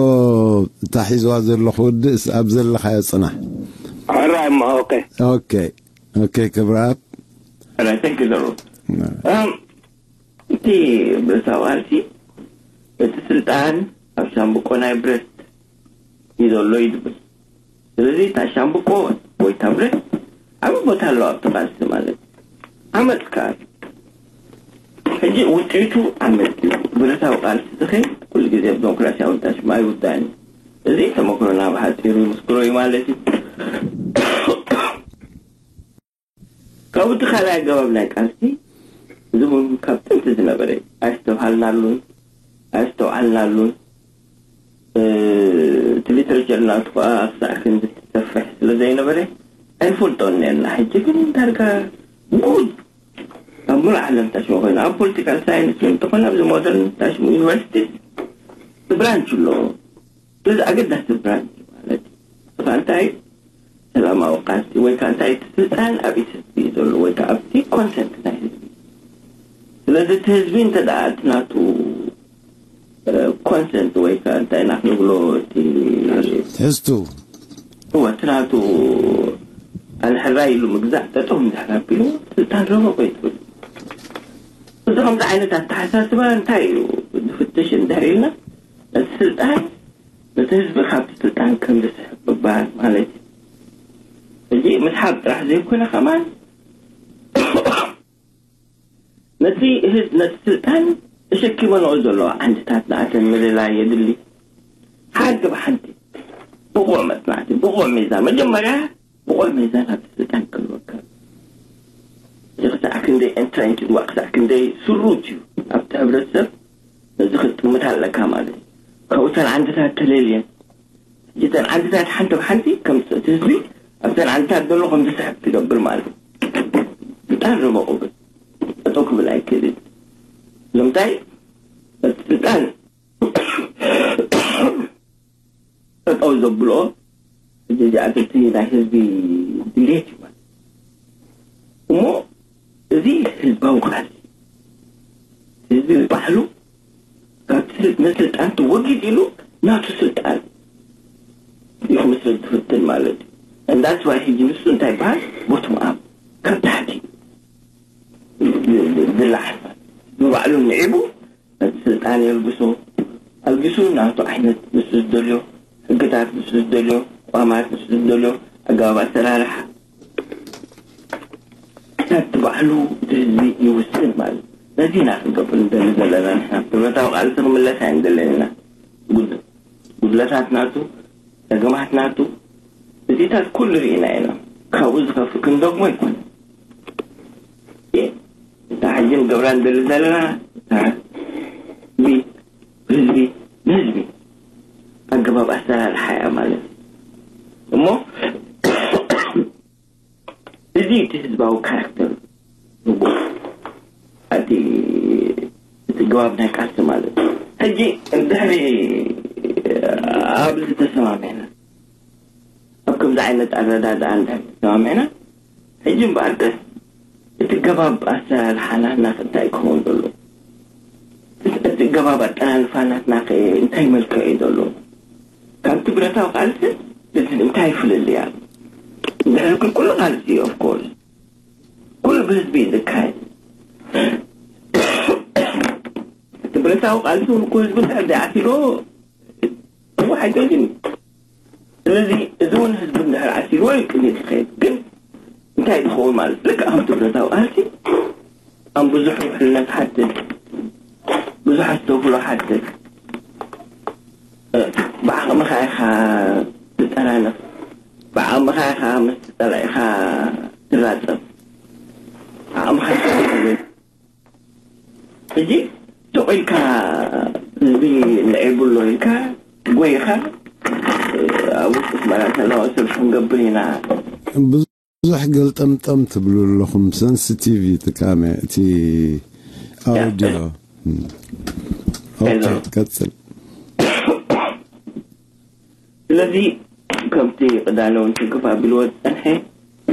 እታ ሒዝዋ ዘለኹ ወድእስ ኣብ ዘለኻዮ ጽናሕ? ሕራይ እሞ፣ ኦኬ። ኦኬ፣ ኦኬ ክብረ ኣብ። ሕራይ፣ thank you ዘሩ። ና። እም፣ እቲ ብረታዊ ቃልሲ፣ እቲ ስልጣን ኣብ ሻምብቆ ናይ ብረት እዩ ዘሎ እዩ ዝብል። ስለዚ እታ ሻምብቆ ወይ እታ ብረት ዓቢ ቦታ ኣለዋ ኣብቲ ቃልሲ ማለት እዩ። ዓመጽ ከኣ እዩ። ሕጂ ውጽኢቱ ዓመጽ እዩ። ብረታዊ ቃልሲ ዝኸይድ ኩሉ ግዜ ብዲሞክራሲያዊ ታሽማ ኣይውዳእን እዩ። እዚ ተመክሮና ብሓጺሩ ይምስክሮ እዩ ማለት እዩ። ካብኡ እቲ ካልኣይ ኣገባብ ናይ ቃልሲ፣ እዚ እውን ካብ ጥንቲ ዝነበረ እዩ። ኣየስተብሃልናሉን ኣየስተውዓልናሉን። እ፣ እቲ ሊትሬቸር ናቱ ከኣ ክሳዕ ክንዲ ዝሰፍሕ ስለ ዘይነበረ ኣይንፈልጦን ነርና። ሕጂ ግን ዳርጋ ምኡዝ ኣብ ሙሉእ ዓለም ታሽሙ ኮይኑ፣ ኣብ ፖለቲካል ሳይንስ እውን እንተኾነ ኣብዚ ሞደርን ታሽሙ ዩኒቨርሲቲ ብራንች ኣሎ። ስለዚ ኣገዳሲ ብራንች ማለት እዩ። እኻ እንታይ ሰላማዊ ቃልሲ ወይ ከዓ እንታይ እቲ ስልጣን ኣብ ኢድ ህዝቢ እዩ ዘሎ ወይ ከዓ ኣብቲ ኮንሰንት ናይ ህዝቢ። ስለዚ እቲ ህዝቢ እንተ ደኣ እቲ ናቱ፣ እ፣ ኮንሰንት ወይ ከዓ እንታይ ኢና ክንብሎ እቲ ትሕዝቱ። እወ፣ እቲ ናቱ ኣነ ሕራይ ኢሉ ምግዛእ ጠጠው እንድሕር ኣቢሉ ስልጣን ረበቆ ይትብል። እዚ ከምዚ ዓይነት ኣተሓሳስባ እንታይ እዩ ዝፍትሽ እንድሕር ኢልና ነቲ ስልጣን ነቲ ህዝቢ ካብቲ ስልጣን ከም ዝስሕብ ምግባር ማለት እዩ። ሕጂ ምስሓብ ጥራሕ ዘይኮነ ከማን ነቲ ህዝ-፣ ነቲ ስልጣን ተሸኪመንኦ ዘለዋ ዓንድታት ንኣተን ምልላይ የድሊ። ሓንቲ ብሓንቲ ብቑዕ መጽናዕቲ፣ ብቑዕ ሚዛን፣ መጀመርያ ብቑዕ ሚዛን ኣብቲ ስልጣን ክንወከል። እዚ ክሳዕ ክንደይ ኤንትሬንችድ ዋ፣ ክሳዕ ክንደይ ስሩት እዩ ኣብቲ ሕብረተሰብ፣ ነዚ ክትጥምት ኣለካ ማለት እዩ። ካብኡ እተን ዓንድታት ተለልየን፣ እተን ዓንድታት ሓንቲ ብሓንቲ ከም እቲ ህዝቢ ኣብተን ዓንድታት ዘሎ ከም ዝስሕብ ትገብር ማለት እዩ። ስልጣን ረበቑ ግን ጠጠው ክብል ኣይክእልን። ንምንታይ? እቲ ስልጣን ጠጠው ዘብልኦ እዚ እዚኣተቲ ናይ ህዝቢ ድሌት እዩ ማለት። እሞ እዚ ህዝባዊ ቃልሲ፣ ህዝቢ ባዕሉ ካብቲ ስል-፣ ንስልጣን ተወጊድ ኢሉ ናቱ ስልጣን እዩ ክምስረት ዝፍትን ማለት እዩ። And that's why ሕጂ ንሱ እንታይ ይበሃል? ቦቶም ኣብ ካብ ታሕቲ ዝለዓል ማለት እዩ። ብባዕሉ ንዒቡ ነቲ ስልጣን የልግሶ። ኣልጊሱ ናቱ ዓይነት ንሱ ዝደልዮ ሕግታት፣ ንሱ ዝደልዮ ኣቋማት፣ ንሱ ዝደልዮ ኣገባብ ኣሰራርሓ ናቲ ባዕሉ እቲ ህዝቢ ይውስን ማለት እዩ። ነዚ ኢና ክንገብር ንደሊ ዘለና። ንሕና ብረታዊ ቃልሲ ክምለስ ኣይንደልን ኢና። ጉድ- ጉድለታት ናቱ፣ ጸገማት ናቱ፣ እዚታት ኩሉ ርኢና ኢና። ካብኡ ዝኸፍእ ክንደግሞ ኣይኮነን። እታ ሕጂ ንገብራ ንደሊ ዘለና፣ እታ ህዝቢ፣ ህዝቢ፣ ንህዝቢ ኣገባብ ኣሰራርሓ እያ ማለት እዩ። እሞ እዚ እቲ ህዝባዊ ካራክተር ንጉስ፣ እቲ እቲ ገባብ ናይ ቃልሲ ማለት እዩ። ሕጂ እንድሕሪ ኣብዚ ተሰማሚዕና፣ ኣብ ከምዚ ዓይነት ኣረዳድኣ እንድሕሪ ተሰማሚዕና፣ ሕጂ እምበኣርከስ እቲ ገባብ ኣሰራርሓ ናትና እንታይ ክኸውን ዘሎ? እቲ ገባብ ኣጠላልፋ ናትና ከ እንታይ መልክዕ እዩ ዘሎ? ካብቲ ብረታዊ ቃልሲ እዚ እንታይ ፍልልይ ኣሎ? እንድሕሪ ኩሉ ቃልሲ እዩ፣ of course፣ ኩሉ ብህዝቢ እዩ ዝካየድ። እቲ ብረታዊ ቃልሲ እውን እኮ ህዝቢ እንድሕር ዘይዓሲልዎ፣ እዎ ሓቂ ግን። ስለዚ እዚ እውን ህዝቢ እንድሕር ዓሲልዎ እዩ ቅድሚት ዝኸይድ። ግን እንታይ ዝኸውን ማለት፣ ልክዕ ከምቲ ብረታዊ ቃልሲ ኣም ብዙሕ ውሕልነት ሓትት፣ ብዙሕ ኣስተውፍሎ ሓትት። እ፣ ብዓቕምኻ ኢኻ ትጠራነፍ፣ ብዓቕምኻ ኢኻ ምስ ጸላኢኻ ትራጸም። ዓቕምኻ ኢኻ ትብል። ሕጂ ሱቕ ኢልካ ህዝቢ ንዒቡ ኣሎ ኢልካ ጎይኻ፣ እ፣ ኣብ ውሽጢ ኣስመራ ሰላማዊ ሰልፊ ክንገብር ኢና። ብዙሕ ገልጠምጠም ትብሉ ኣለኹም። ሰንሲቲቭ እዩ ትካመ እቲ ኣውዲዮ። ኦኬ፣ ቀጽል። ስለዚ ከምቲ ቅዳለ እውን ትንክፍ ኣቢልዎ ዝጸንሐ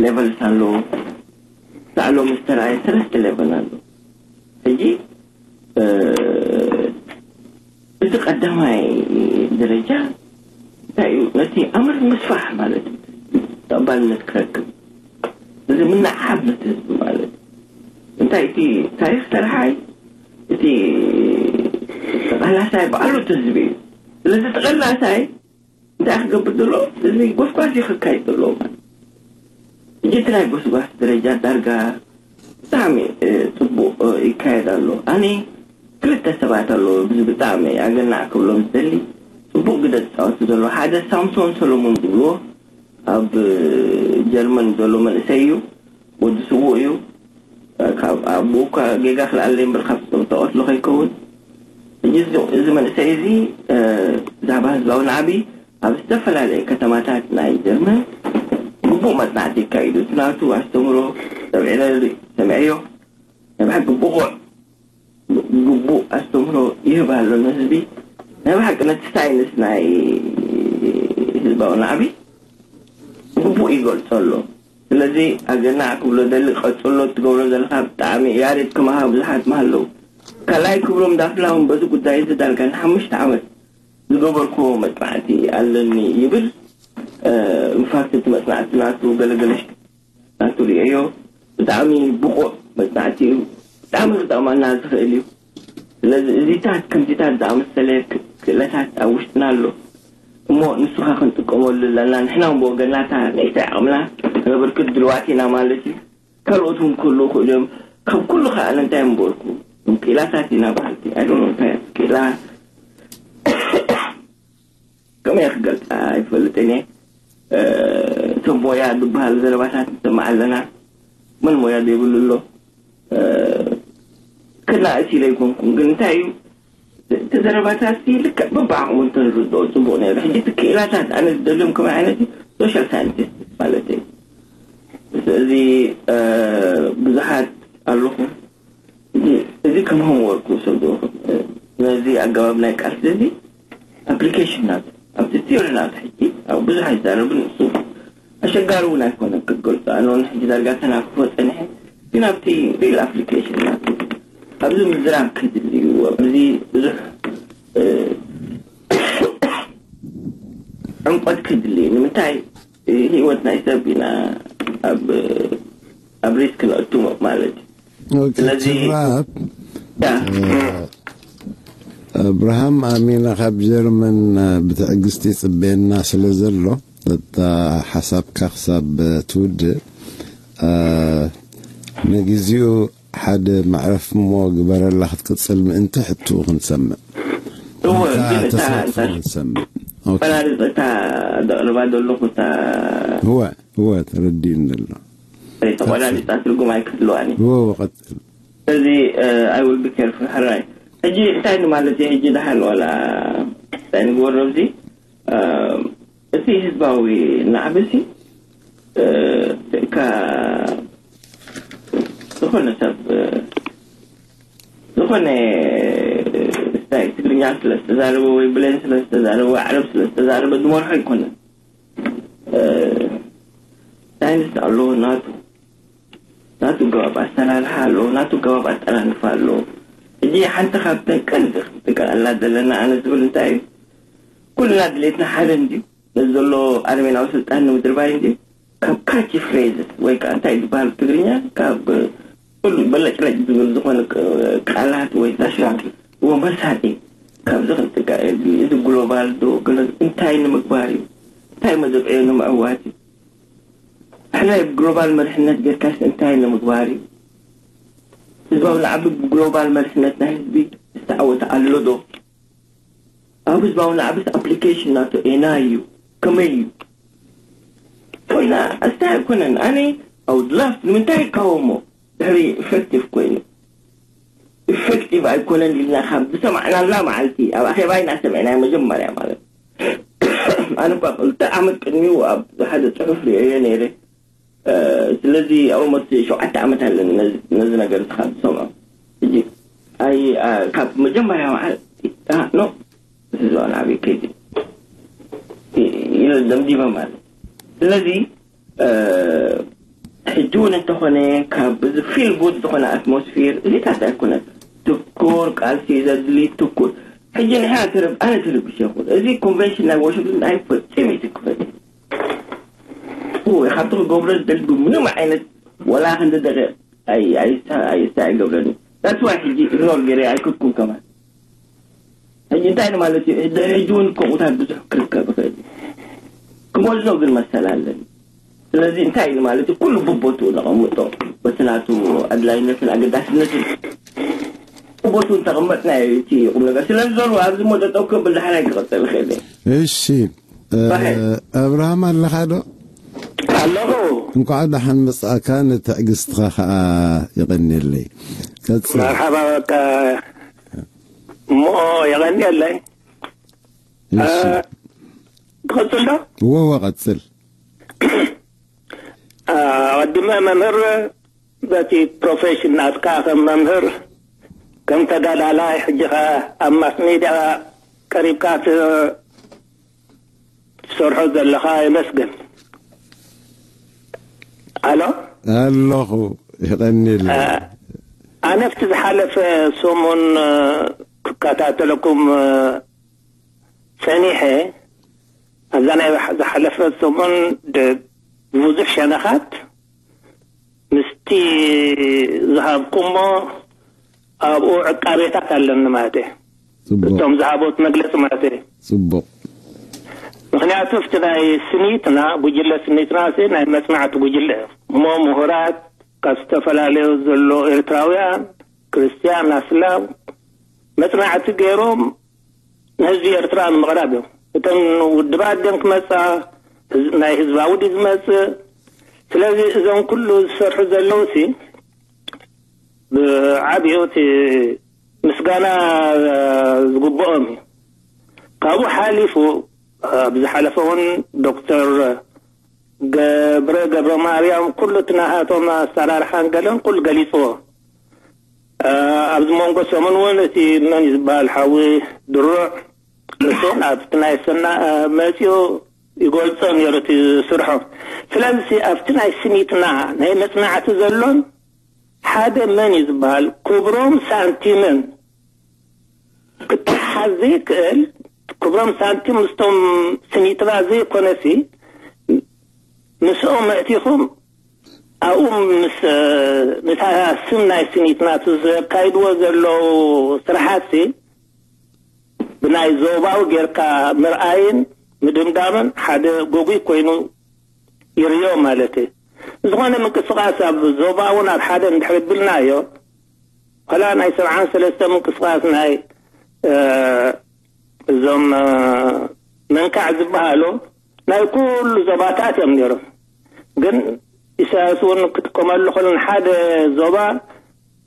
ሌቨልስ ኣለዎ። ሳዕሎ ምስ ተረኣየ ሰለስተ ሌቨል ኣሎ። ሕጂ፣ እ፣ እቲ ቀዳማይ ደረጃ እንታይ እዩ? ነቲ ኣምር ምስፋሕ ማለት እዩ። ተቐባልነት ክረክብ። እዚ ምንዓብ ነቲ ህዝቢ ማለት እዩ። እንታይ እቲ ታሪኽ ተረሓይ፣ እቲ ተቓላሳይ ባዕሉ እቲ ህዝቢ እዩ። ስለዚ ተቓላሳይ እንታይ ክገብር ዘሎ? እዚ ጎስጓስ እዩ ክካየድ ዘለዎ ማለት እዩ። ሕጂ እቲ ናይ ጎስጓስ ደረጃ ዳርጋ ብጣዕሚ፣ እ፣ ጽቡቕ፣ እ፣ ይካየድ ኣሎ። ኣነ ክልተ ሰባት ኣለዉ፣ ብዚ ብጣዕሚ ኣገናዕ ክብሎም ዝደሊ፣ ጽቡቕ ግደ ዝጻወቱ ዘለዉ። ሓደ ሳምሶን ሰሎሞን ዝብልዎ፣ ኣብ፣ እ፣ ጀርመን ዘሎ መንእሰይ እዩ፣ ወዲ ስዉእ እዩ። ካብ ኣቦኡ እኳ ጌጋ ክልኣለይ እምበር፣ ካብ ዝጠቕትሎ ከይከውን። ሕጂ እዚ፣ እዚ መንእሰይ እዚ፣ እ፣ ብዛዕባ ህዝባዊ ናዕቢ ኣብ ዝተፈላለየ ከተማታት ናይ ጀርመን ግቡእ መጽናዕቲ የካይዱ። እቲ ናቱ ኣስተምህሮ ሰምዕዮ፣ ሰምዐዮ። ናይ ብሓቂ ብቑዕ፣ ግቡእ ኣስተምህሮ ይህብ ኣሎ ንህዝቢ። ናይ ብሓቂ ነቲ ሳይንስ ናይ ህዝባዊ ናዕቢ ግቡእ ይገልጾ ኣሎ። ስለዚ ኣገናዕ ክብሎ ደሊ፣ ቀጽሎ፣ ትገብሮ ዘለኻ ብጣዕሚ። ያሬድ ከማኻ ብዙሓት ኣለዉ። ካልኣይ ክብሮም ዳፍላ እውን በዚ ጉዳይ እዚ ዳርጋ ንሓሙሽተ ዓመት ዝገበርክዎ መጽናዕቲ ኣለኒ ይብል። እ፣ ኢንፋክት እቲ መጽናዕቲ ናቱ ገለገለ ናቱ ርእዮ። ብጣዕሚ ብቑዕ መጽናዕቲ እዩ። ብጣዕሚ ክጠቕመና ዝኽእል እዩ። ስለዚ እዚታት ከምዚታት ዝኣመሰለ ክ-፣ ክእለታት ኣብ ውሽጥና ኣሎ። እሞ ንሱኻ ክንጥቀመሉ ኣለና። ንሕና እውን ብወገናታ ንእሽተይ ዓቕምና ከነበርክት ድልዋት ኢና ማለት እዩ። ካልኦት እውን ክህልዉ ይኽእሉ እዮም። ካብ ኩሉ ከኣ እንታይ እምበርኩ፣ ክኢላታት ኢና በሃልቲ። ኣይ ዶንት ኖ እንታይ ክኢላ ከመይ ክገልጻ ኣይፈልጥን እየ። እ፣ ሰብ ሞያ ዝበሃል ዘረባታት ንሰማዕ ኣለና። መን ሞያ ዘይብሉ ኣሎ? እ፣ ክናእስ ኢለ ኣይኮንኩን፣ ግን እንታይ እዩ፣ እቲ ዘረባታት ሲ ልክዕ በብዓቕሙ እንተንርድኦ ጽቡቕ ነይሩ። ሕጂ እቲ ክኢላታት ኣነ ዝደልዮም ከመይ ዓይነት እዩ? ሶሻል ሳይንቲስት ማለት እዩ። ስለዚ፣ እ፣ ብዙሓት ኣለኹም። እዚ፣ እዚ ከም ሆምወርክ ውሰድዎ። ነዚ ኣገባብ ናይ ቃልሲ እዚ ኣፕሊኬሽን ናቱ፣ ኣብቲ ቲዮሪ ናቱ ሕጂ ኣብ ብዙሕ ኣይዛረብን፣ ንሱ ኣሸጋሪ እውን ኣይኮነን ክትገልጾ። ኣነ እውን ሕጂ ዳርጋ ተናክፎ ጸኒሐ፣ ግን ኣብቲ ሪል ኣፕሊኬሽን ናቱ፣ ኣብዚ ምዝራብ ክድሊ እዩ። ኣብዚ ብዙሕ፣ እ፣ ዕምቆት ክድሊ እዩ። ንምንታይ? ህይወት ናይ ሰብ ኢና ኣብ፣ ኣብ ሪስክ ነእቱ ማለት እዩ። ኦኬ፣ ስለዚ ትራብ፣ ያ። እ፣ እብርሃም ኣሚና ካብ ጀርመን፣ እ፣ ብትዕግስቲ ይጽበየና ስለ ዘሎ፣ እታ ሓሳብካ ክሳብ ትውድእ፣ እ፣ ንግዚኡ ሓደ መዕረፍ እሞ ግበረላ ክትቅጽል ምእንቲ ሕትኡ ክንሰምዕ። እወ፣ እታ ግን እታ ተሳትፎ እታ ክንሰምዕ። ኦኬ። ፈላልጥ እታ ዘቕርባ ዘለኹ እታ እወ፣ እወ፣ ተረዲእኒ ኣሎ። ተቆላሊጣ ትርጉም ኣይክህልዋን እዩ። እወ፣ እወ፣ ቀጽል። ስለዚ I will be careful ሕራይ። ሕጂ እንታይ ማለት እዩ? ሕጂ ደሓን ዋላ እንታይ ንግበሮ ኣብዚ እቲ ህዝባዊ ናዕብሲ እካ ዝኾነ ሰብ ዝኾነ ስታይ ትግርኛ ስለ ዝተዛረበ ወይ ብሌን ስለ ዝተዛረበ ወይ ዓረብ ስለ ዝተዛረበ ዝመርሖ ኣይኮነን። ሳይንስ ኣለዎ ናቱ ናቱ ገባብ ኣሰራርሓ ኣለዎ ናቱ ገባብ ኣጠላልፋ ኣለዎ። ሕጂ ሓንቲ ካብተን ቀንዲ ክንጥቀቐላ ዘለና ኣነ ዝብል እንታይ እዩ? ኩልና ድሌትና ሓደ እንድዩ። ነዚ ዘሎ ኣረሜናዊ ስልጣን ንምድርባይ እንድዩ። ካብ ካቺ ፍሬዝስ ወይ ከዓ እንታይ ዝበሃል ትግርኛ ካብ ኩሉ በለጭለጭ ዝብል ዝኾነ ቃላት ወይ ዛሽራቂ ወመሳጢ ካብዚ ክንጥቀቕ የድሊ። እዚ ግሎባል ዶ ገለ እንታይ ንምግባር እዩ? እንታይ መዘብዕዮ ንምዕዋት እዩ? ሕራይ ብግሎባል መርሕነት ጌርካስ እንታይ ንምግባር እዩ? ህዝባዊ ናዕቢ ብግሎባል መርሕነት ናይ ህዝቢ ዝተዓወተ ኣሎ ዶ? ኣብ ህዝባዊ ናዕብስ ኣፕሊኬሽን ናቶ ኤና እዩ። ከመይ እዩ ኮይና ኣስታይ ኣይኮነን። ኣነ ኣውድላፍ ንምንታይ ይቃወሞ? ድሕሪ ኢፌክቲቭ ኮይኑ ኢፌክቲቭ ኣይኮነን ኢልና ካብ ዝሰማዕናላ መዓልቲ ኣብ ኣኼባ ኢና ሰሚዕና መጀመርያ ማለት ኣነ እኳ ክልተ ዓመት ቅድሚኡ ኣብ ሓደ ፅሑፍ ርእየ ነይረ። ስለዚ ኣውመት ሸውዓተ ዓመት ኣለኒ ነዚ ነገር ዝካብ ዝሰምዖ። ሕጂ ኣይ ካብ መጀመርያ መዓል ኖ ዝዋን ዓብይ ከይዲ ኢለ ደምዲመ ማለት። ስለዚ ሕጂ እውን እንተኾነ ካብ እዚ ፊል ጉድ ዝኾነ ኣትሞስፊር እዚታት ኣይኮነን። ትኩር ቃልሲ ዘድሊ ትኩር። ሕጂ ንሕና ተረብ ኣነ ተረብሽ ይኹን እዚ ኮንቨንሽን ናይ ዋሽንግተን ኣይፈፂም ይትክፈት ወይ ካብቲ ክገብሮ ዝደሊ ብምንም ዓይነት ወላ ክንዲ ደቂቕ ኣይስታ ኣይገብረኒ። ዳትስ ዋይ ሕጂ ኢግኖር ገይረ ኣይከድኩን ከማን። ሕጂ እንታይ ማለት እዩ? ድሕሪ ሕጂ እውን ከምኡታት ብዙሕ ክርከብ ይኽእል እዩ። ክመልሶ ግን መሰል ኣለኒ። ስለዚ እንታይ እዩ ማለት እዩ? ኩሉ ብቦትኡ ነቐምጦ በቲ ናቱ ኣድላይነትን ኣገዳስነትን ብቦትኡ እንተቐመጥና እዩ እቲ ቁም ነገር። ስለዚ ዘሎ ኣብዚ ሞ ጠጠው ክብል ዳሕራይ ክቐጥል ይኽእል እዩ። እሺ፣ እ፣ ኣብርሃም ኣለኻ ዶ? ኣለኹ። እንኳዕ ደሓን መጻእካ፣ ንትዕግስትኻ ኸኣ የቐንየለይ። ቀጽል። መርሓባ፣ በቃ እሞ የቐንየለይ። እሺ። እ፣ ትቐጽል ዶ? እወ፣ እወ፣ ቀጽል። እ፣ ኣቐድመ መምህር በቲ ፕሮፌሽን ናትካ ከም መምህር፣ ከም ተጋዳላይ፣ ሕጂ ኸኣ ኣብ ማስ ሜድያ ቀሪብካ ት-፣ ትሰርሖ ዘለኻ የመስግን። ኣሎ? ኣለኹ፣ የቐንየለይ። እ፣ ኣነ ኣብቲ ዝሓለፈ ሰሙን፣ እ፣ ክከታተለኩም፣ እ፣ ጸኒሐ፣ ኣብዛ ናይ ዝሓለፈ ሰሙን ድ-፣ ብብዙሕ ሸነኻት ምስቲ ዝሃብኩሞ ኣብኡ ዕቃቤታት ኣለኒ ማለት እየ። ጽቡቕ። እቶም ዝሃቦት መግለጺ ማለት እየ። ጽቡቕ። ምኽንያቱ ኣብቲ ናይ ስኒትና፣ ጉጅለ ስኒትና፣ እዚ ናይ መጽናዕቲ ጉጅለ እዩ። እሞ ምሁራት ካብ ዝተፈላለዩ ዘሎ ኤርትራውያን፣ ክርስትያን፣ ኣስላም መጽናዕቲ ገይሮም ንህዝቢ ኤርትራ ንምቕራብ እዮም። እተን ውድባት ደም ክመጻ፣ ህዝ-፣ ናይ ህዝባዊ ድዩ ዝመጽእ? ስለዚ እዞም ኩሉ ዝሰርሑ ዘለዉ ሲ ብዓብዩ እቲ ምስጋና ዝግብኦም እዩ። ካብኡ ሓሊፉ ኣብ ዝሓለፈ እውን ዶክተር ገብረ ገብረ ማርያም ኩሉ እቲ ናሃቶም ኣሰራርሓን ገለን ኩሉ ገሊፅዎ። እ፣ ኣብዚ መንጎ ሰሙን እውን እቲ መን እዩ ዝበሃል ሓዊ ድሩዕ ንሱ ኣብቲ ናይ ሰና፣ እ፣ መፂኡ ይገልፆ ነይሩ እቲ ስርሖ። ስለዚ ኣብቲ ናይ ስኒትና ናይ መፅናዕቲ ዘሎን ሓደ መን እዩ ዝበሃል ክብሮም ሳንቲምን ክተሓዝ ዘይክእል፣ ክብሮም ሳንቲም ምስቶም ስኒትና ዘይኮነሲ ምስኦም ኣእቲኹም ኣብኡ ምስ፣ እ፣ ነታ ስም ናይ ስኒትና እቲ ዘካይድዎ ዘለዉ ስራሓትሲ ብናይ ዞባዊ ጌርካ ምርኣይን ምድምዳምን ሓደ ጎጉይ ኮይኑ ይርዮ ማለት እዩ። ዝኾነ ምንቅስቓስ ኣብ ዞባ እውን ኣብ ሓደ እንድሕር ብልናዮ ዋላ ናይ ሰብዓን ሰለስተ ምንቅስቃስ ናይ እዞም መንካዕ ዝበሃሉ ናይ ኩሉ ዞባታት እዮም ነይሮም። ግን ኢሳያስ እውን ክጥቀመሉ ከሎ ንሓደ ዞባ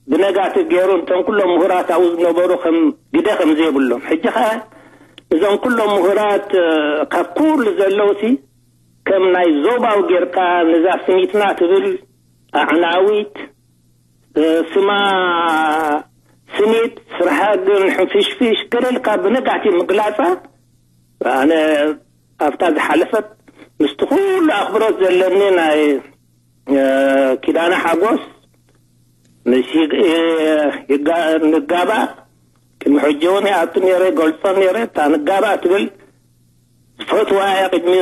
ብነጋቲቭ ገይሩ፣ እንቶም ኩሎም ምሁራት ኣብኡ ዝነበሩ ከም ግደ ከም ዘይብሎም፣ ሕጂ ኸዓ እዞም ኩሎም ምሁራት ካብ ኩሉ ዘለውሲ ከም ናይ ዞባዊ ጌርካ ነዛ ስኒትና ትብል ኣዕናዊት ስማ ስኒት፣ ስርሓ ግን ሕንፍሽፍሽ ገለ ኢልካ ብነጋቲቭ ምግላጻ፣ ኣነ ኣብታ ዝሓለፈት ምስቲ ኩሉ ኣኽብሮት ዘለኒ ናይ ኪዳነ ሓጎስ ምስ ንጋባእ፣ ቅድሚ ሕጂ እውን ይኣቱ ነይረ፣ ይገልጾ ነይረ። እታ ንጋባእ ትብል ዝፈትዋ እያ። ቅድሚ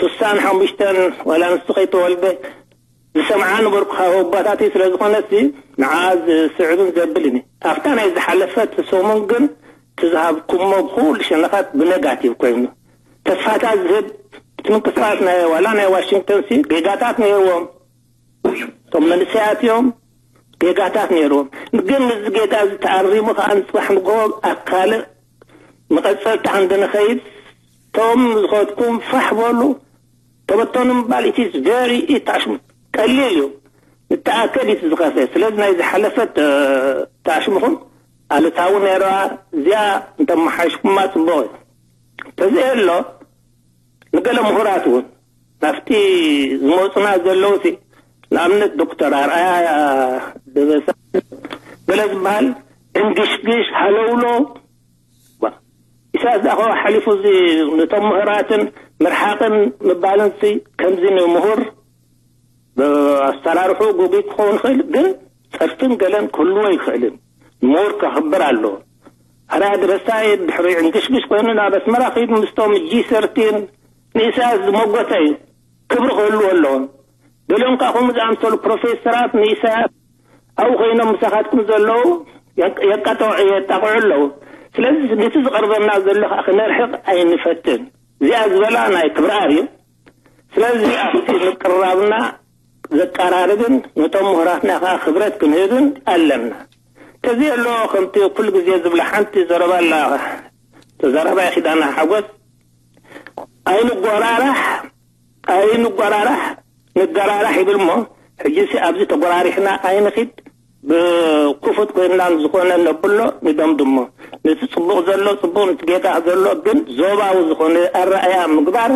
ስሳን ሓሙሽተን ዋላ ንሱ ከይተወልደ ዝሰምዓ ነበርኩ ካብ ኣቦታተይ። ስለ ዝኾነሲ ንዓ ዝስዕብን ዘብልን እዩ። ኣብታ ናይ ዝሓለፈት ሰሙን ግን እቲ ዝሃብኩሞ ብኩሉ ሸነኻት ብነጋቲቭ ኮይኑ፣ ተስፋታት ዝህብ እቲ ምንቅስቃስ ናይ ዋላ ናይ ዋሽንግተን ሲ ጌጋታት ነይርዎም። እቶም መንእሰያት እዮም፣ ጌጋታት ነይርዎም። ግን እዚ ጌጋ እዚ ተኣሪሙ ከዓ ንፅባሕ ንግሆ ኣብ ካልእ መቐፀልታ ክንድንኸይድ፣ እቶም ዝኸድኩም ፋሕ በሉ፣ ተበተኑ ምባል፣ it is very፣ ይተኣሽሙ፣ ቀሊል እዩ። ንተኣከብ እዩ ዝኸፍእ። ስለዚ ናይ ዝሓለፈት ተኣሽሙኹም ኣሉታዊ ነይረዋ፣ እዚኣ እንተመሓይሽኩማ ፅቡቕ እዩ። ተዘየሎ ንገለ ምሁራት እውን ናብቲ ዝመፁና ዘለውሲ፣ ንኣብነት ዶክተር ኣርኣያ ደበሳ ገለ ዝበሃል እንግሽግሽ ሃለውሎ፣ ኢሳያስ ዳኸ ሓሊፉ እዚ ነቶም ምሁራትን ምርሓቕን ምባልን ሲ ከምዚ ንምሁር ኣሰራርሑ ጉጉይ ክኸውን ይኽእል፣ ግን ጸርፍን ገለን ክህልዎ ይኽእልን ምሁር ከኽብር ኣለዎ። ኣርኣያ ደበሳይ ድሕሪ ዕንግሽግሽ ኮይኑ ናብ ኣስመራ ከይዱ ምስቶም ጂ ሰርቲን ንኢሳያስ ዝመጎተ እዩ። ክብሪ ክህልዎ ኣለዎ። ገሊኦም ከዓ ከምኡ ዝኣምሰሉ ፕሮፌሰራት ንኢሳያስ ኣብኡ ኮይኖም ምሳኻትኩም ዘለዉ የቃጠዑ የጣቕዑ ኣለዉ። ስለዚ ነቲ ዝቐርበና ዘሎ ከዓ ክነርሕቕ ኣይንፈትን። እዚኣ ዝበላ ናይ ክብረኣብ እዩ። ስለዚ ኣብቲ ምቅርራብና ዘቀራርብን ነቶም ምሁራትና ከዓ ክብረት ክንህብን ኣለና። ከዚ ኣሎ ከምቲ ኩሉ ግዜ ዝብላ ሓንቲ ዘረባ ኣላ። ተዛራባይ ኪዳና ሓጎስ ኣይንጎራራሕ ኣይንጎራራሕ ንገራራሕ ይብል እሞ፣ ሕጂሲ ኣብዚ ተጎራሪሕና ኣይንኺድ፣ ብክፉት ኮይንና ዝኾነ ነብሎ ንደምድሞ። ነቲ ጽቡቕ ዘሎ ጽቡቕ፣ ነቲ ጌጋ ዘሎ ግን ዞባዊ ዝኾነ ኣረኣያ ምግባር፣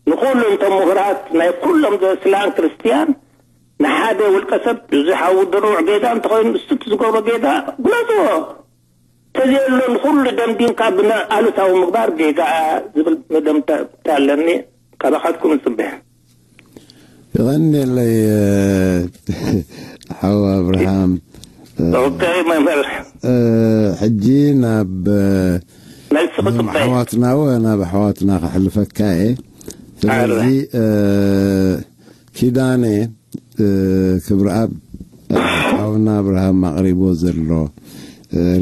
ንኹሉ እንቶም ምሁራት ናይ ኩሎም ዘስላን ክርስትያን ንሓደ ውልቀ ሰብ እዚ ሓዊ ድሩዕ ጌጋ እንተኾይኑ፣ እሱ እቲ ዝገብሮ ጌጋ ግለጽዎ። ተዘየሎ ንኹሉ ደምዲምካ ብኣሉታዊ ምግባር ጌጋ ዝብል መደምደምታ ኣለኒ። ካባኻትኩም እጽበ። የቐንየለይ ሓው ኣብርሃም። ኦኬ መምህር። ሕጂ ናብ መልሲ ክጽበ። ኣሕዋትና ወ ናብ ኣሕዋትና ከሕልፈካ እየ። ስለዚ ኪዳነ ክብረኣብ ሓውና ኣብርሃም ኣቕሪቦ ዘሎ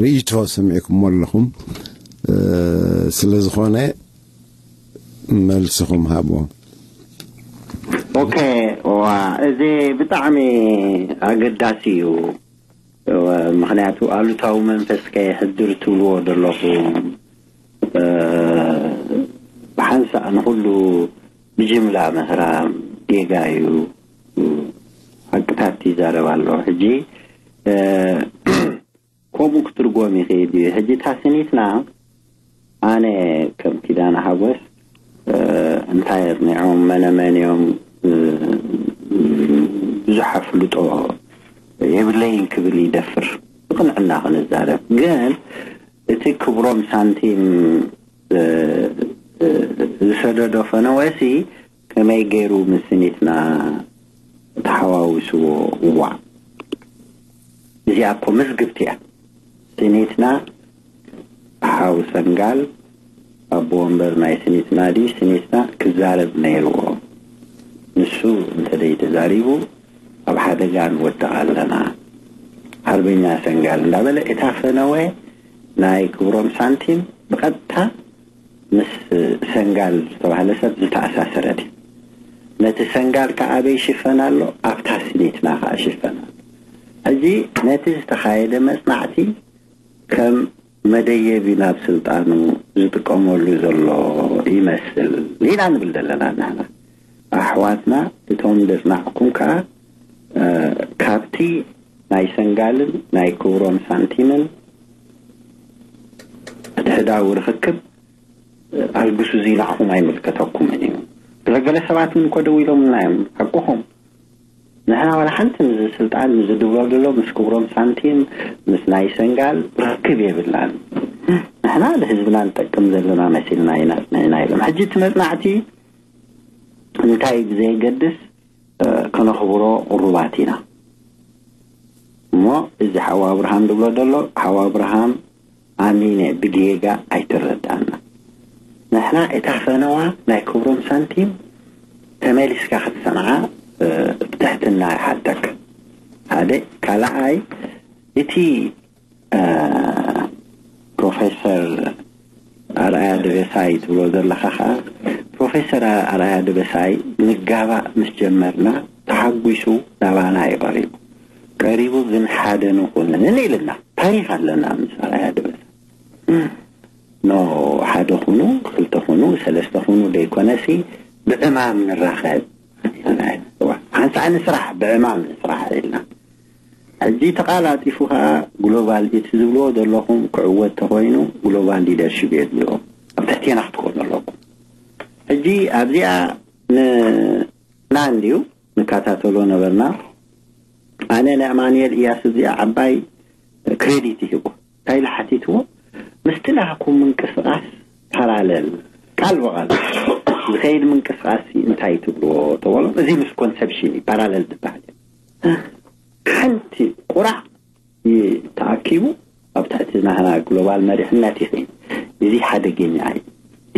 ርእይቶ ሰሚዕኩሞ ኣለኹም። ስለ ዝኾነ መልስኹም ሃብዎ። ኦኬ፣ ዋ፣ እዚ ብጣዕሚ ኣገዳሲ እዩ። ምኽንያቱ ኣሉታዊ መንፈስ ከየሕድር ትብልዎ ዘለኹም ብሓንሳእ ንኹሉ ብጅምላ ምህራም ጌጋ እዩ። ሓቅታት ይዛረብ ኣሎ። ሕጂ ከምኡ ክትርጎም ይኽእል እዩ። ሕጂ እታ ስኒትና ኣነ ከም ኪዳነ ሓጎስ እንታይ ኣጽኒዖም መነመን እዮም ብዙሕ ኣፍልጦ የብለይን ክብል ይደፍር። ብቕንዕና ክንዛረብ ግን እቲ ክብሮም ሳንቲም ዝሰደዶ ፈነወሲ ከመይ ገይሩ ምስ ስኒትና ተሓዋዊስዎ? እዋእ፣ እዚኣ እኮ መዝግብቲ እያ። ስኒትና ሓው ሰንጋል ኣቦ ወንበር ናይ ስኒትና ድዩ? ስኒትና ክዛረብ ነይርዎ። ንሱ እንተደይ ተዛሪቡ ኣብ ሓደጋ ንወድቕ ኣለና። ሓርበኛ ሰንጋል እንዳበለ እታ ፈነወ ናይ ክብሮም ሳንቲም ብቐጥታ ምስ ሰንጋል ዝተባህለ ሰብ ዝተኣሳሰረት እዩ። ነቲ ሰንጋል ከኣ ኣበይ ይሽፈን ኣሎ? ኣብታ ስኒትና ከኣ ይሽፈን ኣሎ። ሕጂ ነቲ ዝተኻየደ መጽናዕቲ ከም መደየቢ ናብ ስልጣኑ ዝጥቀመሉ ዘሎ ይመስል ኢና ንብል ዘለና ንሕና። ኣሕዋትና እቶም ዘጽናዕኩም ከኣ፣ እ፣ ካብቲ ናይ ሰንጋልን ናይ ክብሮም ሳንቲምን ምትሕዳዊ ርኽክብ፣ እ፣ ኣልግሱ፣ እዚ ንዓኹም ኣይምልከተኩምን እዩ። ገለገለ ሰባት እውን እኮ ደው ኢሎምና እዮም። ሓቅኹም። ንሕና ዋላ ሓንቲ ምስዚ ስልጣን፣ ምስዚ ድብሎ ድሎ፣ ምስ ክብሮም ሳንቲም፣ ምስ ናይ ሰንጋል ርክብ የብልናን። ንሕና ንህዝብና ንጠቅም ዘለና መሲልና ኢና ጽኒዕና ኢሎም። ሕጂ እቲ መጽናዕቲ እንታይ ብዘየገድስ፣ እ፣ ከነኽብሮ ቅሩባት ኢና። እሞ እዚ ሓው ኣብርሃም ድብሎ ደሎ፣ ሓው ኣብርሃም ኣሚነ ብጌጋ ኣይትረዳእና። ንሕና እታ ፈነዋ ናይ ክብሮም ሳንቲም ተመሊስካ ክትሰምዓ፣ እ፣ ብትሕትና ይሓተካ። ሓደ፣ ካልኣይ፣ እቲ፣ እ፣ ፕሮፌሰር ኣርኣያ ደበሳይ ትብሎ ዘለኻ ኸኣ፣ ፕሮፌሰር ኣርኣያ ደበሳይ ንጋባእ ምስ ጀመርና ተሓጒሱ ናባና እዩ ቀሪቡ። ቀሪቡ ግን ሓደ ንኹንን ኢልና ታሪኽ ኣለና ምስ ኣርኣያ ደበሳይ። ኖ፣ ሓደ ኩኑ፣ ክልተ ኩኑ፣ ሰለስተ ኩኑ ደይኮነሲ ብዕማም ንራኸብ። ሓንሳእ ንስራሕ፣ ብዕማም ንስራሕ ኢልና። ሕጂ ተቓላጢፉ ኸኣ ግሎባል፣ እቲ ዝብልዎ ዘለኹም ክዕወት ተኾይኑ ግሎባል ሊደርሺፕ የድልዮ። ኣብ ትሕቴና ክትኮኑ ኣለኩም። ሕጂ ኣብዚኣ ን-፣ ና እንድዩ ንከታተሎ ነበርና። ኣነ ንኣማኑኤል እያሱ እዚኣ ዓባይ ክሬዲት ይህቦ። እንታይ ኢለ ሓቲትዎ? ምስቲ ናህኩም ምንቅስቓስ ፓራለል፣ ቃል ብቓል ዝኸይድ ምንቅስቓስ እንታይ ትብልዎ ተበሎ? እዚ ምስ ኮንሰፕሽን እዩ ፓራለል ዝበሃል። ሓንቲ ቁራዕ ይ-፣ ተኣኪቡ ኣብ ትሕቲ ናህና ግሎባል መሪሕነት ይኽእል። እዚ ሓደገኛ እዩ።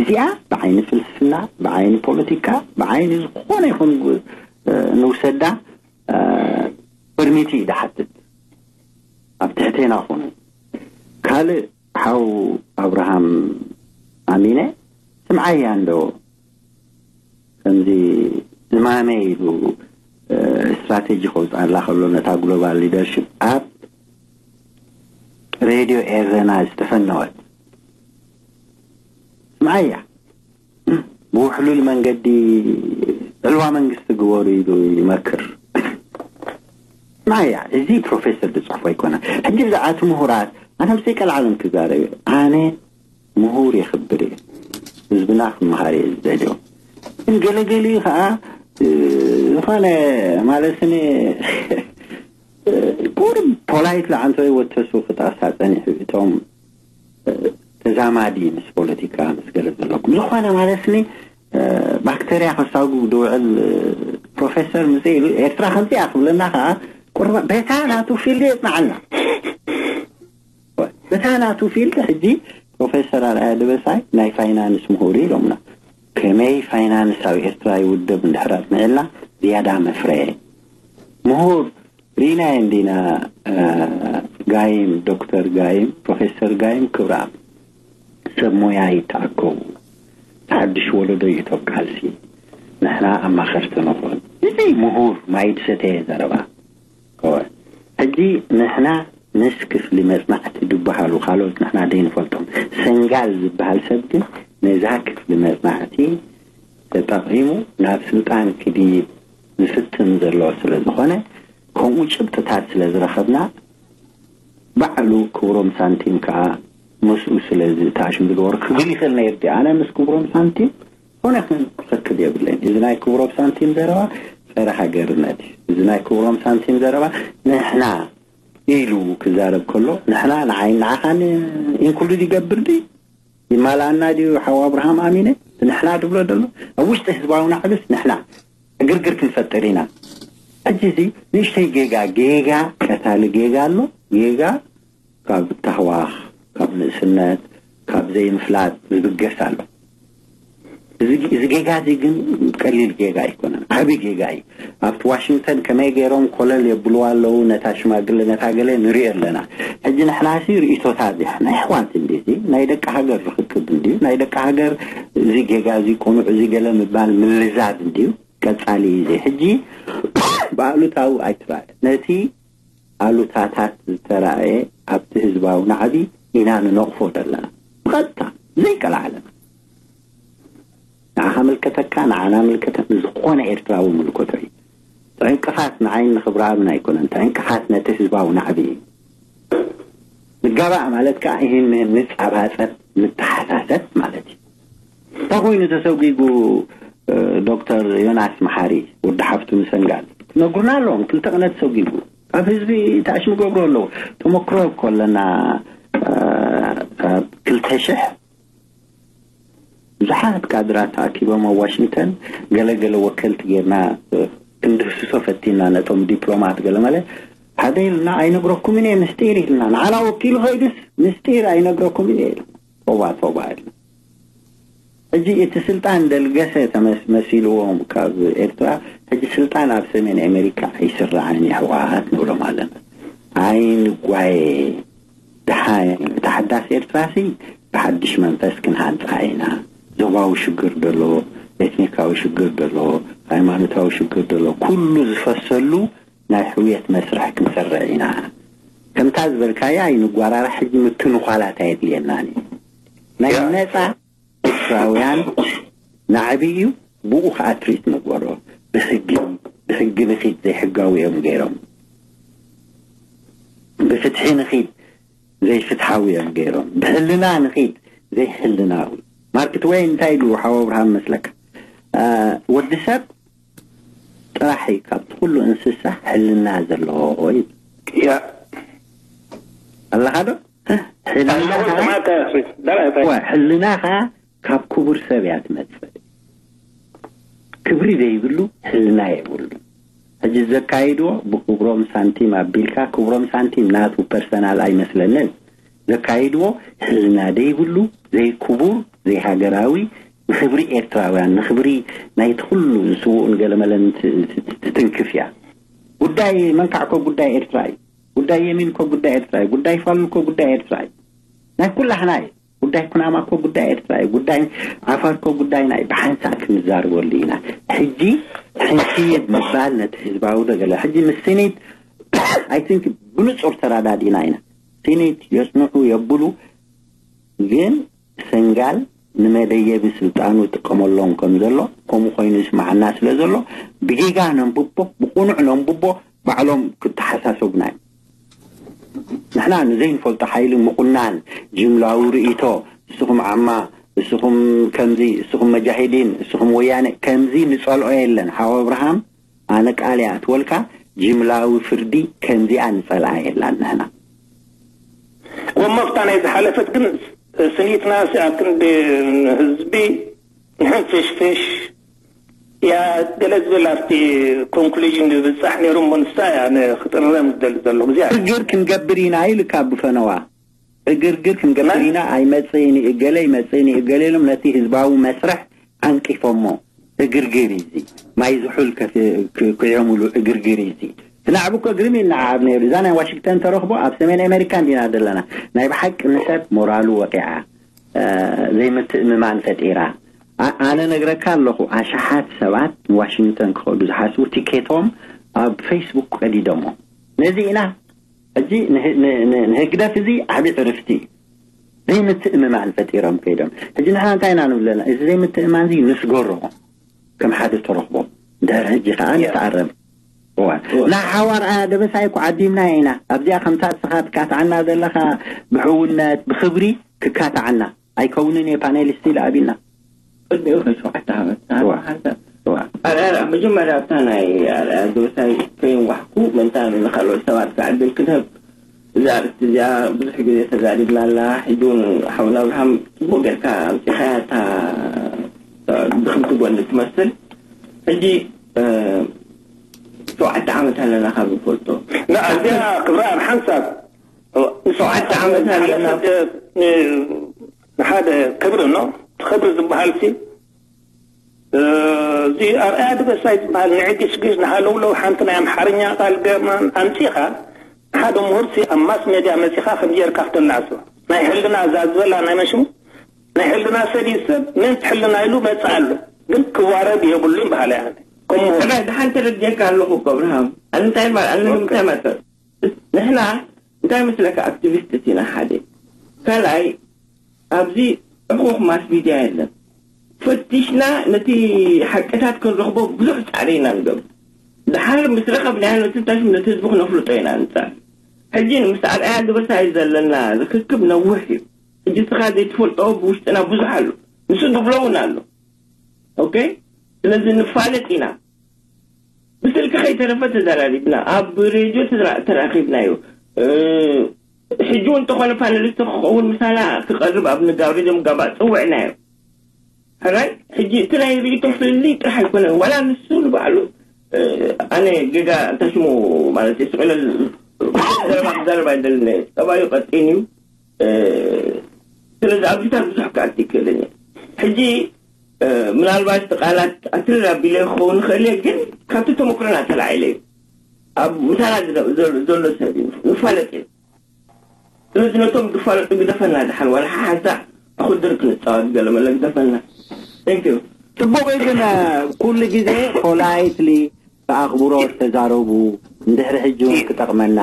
እዚኣ ብዓይኒ ፍልስፍና፣ ብዓይኒ ፖለቲካ፣ ብዓይኒ ዝኾነ ይኹን ግ-፣ እ፣ ንውሰዳ፣ እ፣ ፐርሚት እዩ ዝሓትት። ኣብ ትሕቴና ኾኑ። ካልእ ሓው ኣብርሃም ኣሚነ ስምዓያ እንዶ ከምዚ ዝማመ ኢሉ፣ እ፣ ስትራቴጂ ከውፅኣላ ከሎ ነታ ግሎባል ሊደርሺፕ ኣብ ሬድዮ ኤረና ዝተፈነወት ስምዓያ። ብውሕሉል መንገዲ ዕልዋ መንግስቲ ግበሩ ኢሉ ይመክር። ስምዓያ፣ እዚ ፕሮፌሰር ዝፅሕፎ ኣይኮነ። ሕጂ ብዛዕባ እቲ ምሁራት ኣነ ምስ ቀልዓለም ክዛረብ እየ። ኣነ ምሁር የኽብር እየ። ህዝብና ክመሃር እየ ዝደልዮ። ግን ገለገሊኡ ከዓ፣ እ፣ ዝኾነ ማለት ኒ-፣ እ፣ ቁሩብ ፖላይት ለዓንቶ ወተሱ ክጣሳ ጸኒሑ እቶም፣ እ፣ ተዛማዲ ምስ ፖለቲካ ምስ ገለ ዘለኩም። ዝኾነ ማለት ኒ፣ እ፣ ባክተርያ ከሳጉ ዝውዕል፣ እ፣ ፕሮፌሰር ምጽእ ኢሉ ኤርትራ ከምዚኣ ክብለና ከዓ ቁርባ በታ ናቱ ፊልድ የጽንዓልና። በታ ናቱ ፊልድ ሕጂ ፕሮፌሰር ኣርኣያ ደበሳይ ናይ ፋይናንስ ምሁር ኢሎምና። ከመይ ፋይናንስ ኣብ ኤርትራ ይውደብ እንድሕር ኣጽኒዕልና ዝያዳ መፍረየ። ምሁር ርኢናዮ እንዲና፣ እ፣ ጋይም፣ ዶክተር ጋይም፣ ፕሮፌሰር ጋይም ክብርኣብ ሰብ ሞያ ይተኣከቡ። ሓድሽ ወለዶ እዩ እቶም ቃልሲ። ንሕና ኣማኸርቲ ንኹን። እዚ ምሁር ማይድ ሰተየ ዘረባ። እወ። ሕጂ ንሕና ምስ ክፍሊ መጽናዕቲ ዝበሃሉ ካልኦት ንሕና ዘይንፈልጦም ሰንጋል ዝበሃል ሰብ ግን ነዛ ክፍሊ መጽናዕቲ ተጠቒሙ ናብ ስልጣን ክድይብ ዝፍትን ዘሎ ስለ ዝኾነ፣ ከምኡ ጭብጥታት ስለ ዝረኸብና፣ ባዕሉ ክብሮም ሳንቲም ከኣ ምስኡ ስለ ዝተኣሽም ዝገበሩ ክብል ይኽእል ነይሩ። ኣነ ምስ ክብሮም ሳንቲም ኮነ ክን ክሰክል የብለይን። እዚ ናይ ክብሮም ሳንቲም ዘረባ ጸረ ሃገርነት እዩ። እዚ ናይ ክብሮም ሳንቲም ዘረባ ንሕና ኢሉ ክዛረብ ከሎ፣ ንሕና ንዓይ ንዓኻን ኢንክሉድ ይገብር ድዩ? ይማልኣና ድዩ? ሓው ኣብርሃም ኣሚነ ንሕና ድብሎ ዘሎ ኣብ ውሽጢ ህዝባዊ ናዕብስ ንሕና ዕግርግር ክንፈጥር ኢና። ሕጂ እዚ ንእሽተይ ጌጋ፣ ጌጋ ቀታሊ ጌጋ ኣሎ። ጌጋ ካብ ታህዋኽ፣ ካብ ንእስነት፣ ካብ ዘይምፍላጥ ዝብገስ ኣሎ። እዚ፣ እዚ ጌጋ እዚ ግን ቀሊል ጌጋ ኣይኮነን፣ ዓቢ ጌጋ እዩ። ኣብቲ ዋሽንግተን ከመይ ገይሮም ኮለል የብልዋ ኣለዉ ነታ ሽማግለ፣ ነታ ገለ ንሪኦ ኣለና። ሕጂ ንሕናሲ ርእይቶታት ናይ ኣሕዋት እንዲ፣ እዚ ናይ ደቂ ሃገር ርኽክብ እንድዩ፣ ናይ ደቂ ሃገር እዚ ጌጋ እዚ ቅኑዕ፣ እዚ ገለ ምባል ምልዛብ እንድዩ። ቀጻሊ እዩ። እዚ ሕጂ ብኣሉታዊ ኣይትረኣዮ። ነቲ ኣሉታታት ዝተራእየ ኣብቲ ህዝባዊ ናዕቢ ኢና ንነቕፎ ዘለና። ብቐጥታ ዘይቀላዕለና። ንዓኻ ምልከተካ፣ ንዓና ምልከተን ዝኾነ ኤርትራዊ ምልከቶ እዩ። እቲ ዕንቅፋት ንዓይን ንኽብረኣብን ኣይኮነን። እቲ ዕንቅፋት ነቲ ህዝባዊ ናዕቢ እዩ። ንጋባእ ማለት ከኣ ይህን ምህን ንጻባጸብ፣ ንተሓሳሰብ ማለት እዩ። እንታይ ኮይኑ ተሰጒጉ? ዶክተር ዮናስ መሓሪ፣ ወዲ ሓፍቱ ንሰንጋል ክነግሩና ኣለዎም። ክልተ ቅነ ተሰጒጉ፣ ካብ ህዝቢ ተኣሽሙ ገብሩ ኣለዎ። ተመክሮ እኮ ኣለና። ኣብ ክልተ ሽሕ ብዙሓት ካድራት ተኣኪቦም ኣብ ዋሽንግተን፣ ገለ ገለ ወከልቲ ጌርና ክንድህስሶ ፈቲና፣ ነቶም ዲፕሎማት ገለ መለ። ሓደ ኢልና፣ ኣይነግረኩምን እየ ምስጢር ኢልና፣ ንዓና ወኪሉ ኸይዱስ ምስጢር ኣይነግረኩምን እየ ኢሉ። ቶባ ቶባ ኢልና። ሕጂ እቲ ስልጣን ደልገሰ ተመስ- መሲልዎም ካብ ኤርትራ፣ ሕጂ ስልጣን ኣብ ሰሜን ኣሜሪካ ኣይስራዕን እዩ ህወሓት ንብሎም ኣለና። ኣይንጓየ። ደሓ- ተሓዳስ ኤርትራሲ ብሓድሽ መንፈስ ክንሃንፃ ኢና። ዞባዊ ሽግር ደሎ፣ ኤትኒካዊ ሽግር ደሎ፣ ሃይማኖታዊ ሽግር ደሎ፣ ኩሉ ዝፈሰሉ ናይ ሕውየት መስርሕ ክንሰርዕ ኢና። ከምታ ዝበልካያ ኣይንጓራራሕ። ሕጂ ምትንዃላት ኣየድልየናን እዩ። ናይ ያ። ነፃ ኤርትራውያን ናዕቢ እዩ። ብኡ ከዓ ትሪት ንግበሮ። ብሕጊ ብሕጊ ንኺድ ዘይሕጋዊ እዮም ገይሮም። ብፍትሒ ንኺድ ዘይፍትሓዊ እዮም ገይሮም። ብሕልና ንኺድ ዘይሕልናዊ። ማርክ ትወይን እንታይ ኢሉ ሓው ኣብርሃም መስለካ? ወዲ ሰብ ጥራሕ እዩ ካብቲ ኩሉ እንስሳ ሕልና ዘለዎ እዩ። ያ ኣለኻ ዶ? ሕልና ኣለኹ ሰማዕካ ዳርኣይ ሕልናኻ ካብ ክቡር ሰብ እያ ትመፅእ። ክብሪ ዘይብሉ ሕልና የብሉ። ሕጂ ዘካይድዎ ብክብሮም ሳንቲም ኣቢልካ፣ ክብሮም ሳንቲም ናቱ ፐርሰናል ኣይመስለንን። ዘካይድዎ ሕልና ዘይብሉ፣ ዘይክቡር፣ ዘይሃገራዊ፣ ንክብሪ ኤርትራውያን፣ ንክብሪ ናይቲ ኩሉ ዝስውኡን ገለመለን ትትንክፍ እያ። ጉዳይ መንካዕኮ ጉዳይ ኤርትራ እዩ። ጉዳይ የሚንኮ ጉዳይ ኤርትራ እዩ። ጉዳይ ፋሉልኮ ጉዳይ ኤርትራ እዩ። ናይ ኩላህና እዩ። ጉዳይ ኩናማ እኮ ጉዳይ ኤርትራ እዩ። ጉዳይ ዓፋር እኮ ጉዳይና እዩ። ብሓንሳእ ክንዛርበሉ ኢና። ሕጂ ሕንክይብ ምባል ነቲ ህዝባዊ ደገለ ሕጂ ምስ ሴኔት ኣይ ቲንክ ብንጹር ተራዳዲና ኢና። ሴኔት የጽንሑ የብሉ ግን ሰንጋል ንመደየቢ ስልጣኑ ይጥቀመሎም ከም ዘሎ ከምኡ ኮይኑ ይስማዓና ስለ ዘሎ ብጌጋ ነንብቦ ብቁኑዕ ነንብቦ ባዕሎም ክተሓሳሰቡና እዮም። ንሕና ንዘይንፈልጦ ሓይሊ ምቑናን፣ ጅምላዊ ርእይቶ፣ እስኹም ዓማ፣ እስኹም ከምዚ፣ እስኹም መጃሂዲን፣ እስኹም ወያነ ከምዚ ንጸልኦ የለን። ሓው ኣብርሃም ኣነ ቃል እያ ኣትወልካ፣ ጅምላዊ ፍርዲ ከምዚኣ ንጸልኣ የላን ንሕና። ወመፍታ ናይ ዝሓለፈት ግን ስኒትና ኣብ ክንዲ ህዝቢ ንሕንፍሽፍሽ ያ ገለ ዝብል ኣብቲ ኮንክሉዥን ዝብፃሕ ነይሩ እሞ ንሳ እያ ክጥረም ዝደሊ ዘለኹ እዚኣ ዕግርግር ክንገብር ኢና ኢልካ ብፈነዋ ዕግርግር ክንገብር ኢና ኣይመፅእን እዩ እገለ ይመፅእን እዩ እገለ ኢሎም ነቲ ህዝባዊ መስርሕ ዓንቂፎሞ ዕግርግር እዩ እዚ ማይ ዝሑል ክዕምሉ ዕግርግር እዩ እዚ ትናዕቢ እኮ ግርም ኢልና ዓብ ነይሩ እዛ ናይ ዋሽንግተን ተረኽቦ ኣብ ሰሜን ኣሜሪካ እንዲና ዘለና ናይ ብሓቂ ንሰብ ሞራሉ ወቂዓ ዘይምትእምማን ፈጢራ። ኣነ ነግረካ ኣለኹ ኣሽሓት ሰባት ንዋሽንግተን ክኸዱ ዝሓስቡ ቲኬቶም ኣብ ፌስቡክ ቀዲዶሞ። ነዚ ኢና ሕጂ ንህግደፍ እዚ ዓቢ ዕርፍቲ እዩ። ዘይምትእምማን ፈጢሮም ከይዶም። ሕጂ ንሕና እንታይ ኢና ንብለና? እዚ ዘይምትእምማን እዚ ንስገሮ ከም ሓደ ተረኽቦ። ድሕሪ ሕጂ ከዓ ንተኣረም። እዋ ንሓዋ ርኣያ ደበሳይ እኮ ዓዲምና ኢና። ኣብዚኣ ከምታ እስኻ ትካትዓና ዘለኻ ብሕውነት ብኽብሪ ክካትዓና ኣይከውንን እየ ፓኔሊስት ኢለ ኣቢልና። ቅድሚኡ ከሸውዓተ ዓመት ኣርኣያ መጀመርያ ኣብታ ናይ ኣርኣያ ደበሳይ ከይንዋሕኩ ምእንታ ንካልኦት ሰባት ክዕድል ክንህብ እዛ ኣርእስቲ እዚኣ ብዙሕ ግዜ ተዛሪብና ኣላ። ሕጂ እውን ሓውና ኣብርሃም ፅቡቅ ጌርካ ኣምፂኻያ እታ ድኽምቲ ጎኒ ትመስል። ሕጂ ሸውዓተ ዓመት ኣለና ካብ ንፈልጦ። እዚኣ ክብራ ኣብ ሓንሳብ ሸውዓተ ዓመት ኣለና። ንሓደ ክብሪ ኖ ክብሪ ዝበሃል ሲ እዚ ኣርኣያ ደበሳይ ዝበሃል ንዕግሽግሽ ንሃለውለው ሓንቲ ናይ ኣምሓርኛ ቃል ገርና ኣምፂኻ ሓደ ምሁርሲ ኣብ ማስ ሜድያ መፂኻ ከም ጌርካ ክተላዕሶ ናይ ሕልና እዛ ዝበላ ናይ መሽሙ ናይ ሕልና ሰብ ይሰብ ምእንቲ ሕልና ኢሉ መፅእ ኣሎ ግን ክዋረድ የብሉን በሃላይ ኣነ ከም ምሁር። ሕራይ ደሓን ተረዲኤካ ኣለኹ እኮ ኣብርሃም። ኣነ እንታይ ማ- ኣነ ንምንታይ መፀ? ንሕና እንታይ መስለካ ኣክቲቪስት ኢና ሓደ ካልኣይ ኣብዚ ዕኹኽ ማስ ሚድያ የለን ፈቲሽና ነቲ ሓቅታት ክንረኽቦ ብዙሕ ፃዕሪ ኢና ንገብር ድሓር ምስ ረኸብናዮ ነቲ ታሽም ነቲ ህዝቢ ክነፍልጦ ኢና ንፃር ሕጂ ምስ ኣርኣያ ግብርታ እዩ ዘለና ርክክብ ነውሕ እዩ ሕጂ ስኻ ዘይትፈልጦ ብውሽጥና ብዙሕ ኣሎ ንሱ ድብሎ እውን ኣሎ ኦኬ ስለዚ ንፋለጥ ኢና ብስልኪ ከይተረፈ ተዘራሪብና ኣብ ሬድዮ ተራኺብናዮ ሕጂ እውን እንተኾነ ፓነሊስት ክኸውን ምሳና ክቐርብ ኣብ ንጋብ ሬድዮ ምጋባእ ፅውዕናዮ ሕራይ ሕጂ እቲ ናይ ርእቶ ፍልልይ ጥራሕ ኣይኮነን ዋላ ንሱ ንባዕሉ ኣነ ገጋ እንተሽሙ ማለት እዩ ስቕ ዘረባ ክዛረብ ኣይደልን ጠባዩ ቀጢን እዩ ስለዚ ኣብዚታት ብዙሕ ክኣቲ ይክእልን እዩ ሕጂ ምናልባት ቃላት ኣትልል ኣቢለ ክኸውን ይኽእል እየ ግን ካብቲ ተመክሮና ተላዒለ እዩ ኣብ ምሳና ዘሎ ሰብ እዩ ንፋለጥ እዩ ስለዚ ነቶም ዝፋለጡ ግደፈና ድሓን ዋላ ሓሓንሳ ኣኹድር ክንፃወት ገለ መለ ግደፈና Thank you ጽቡቕ እዩ ግን ኩሉ ግዜ ፖላይትሊ ብኣኽብሮት ተዛረቡ እንድሕሪ ሕጂ እውን ክጠቕመና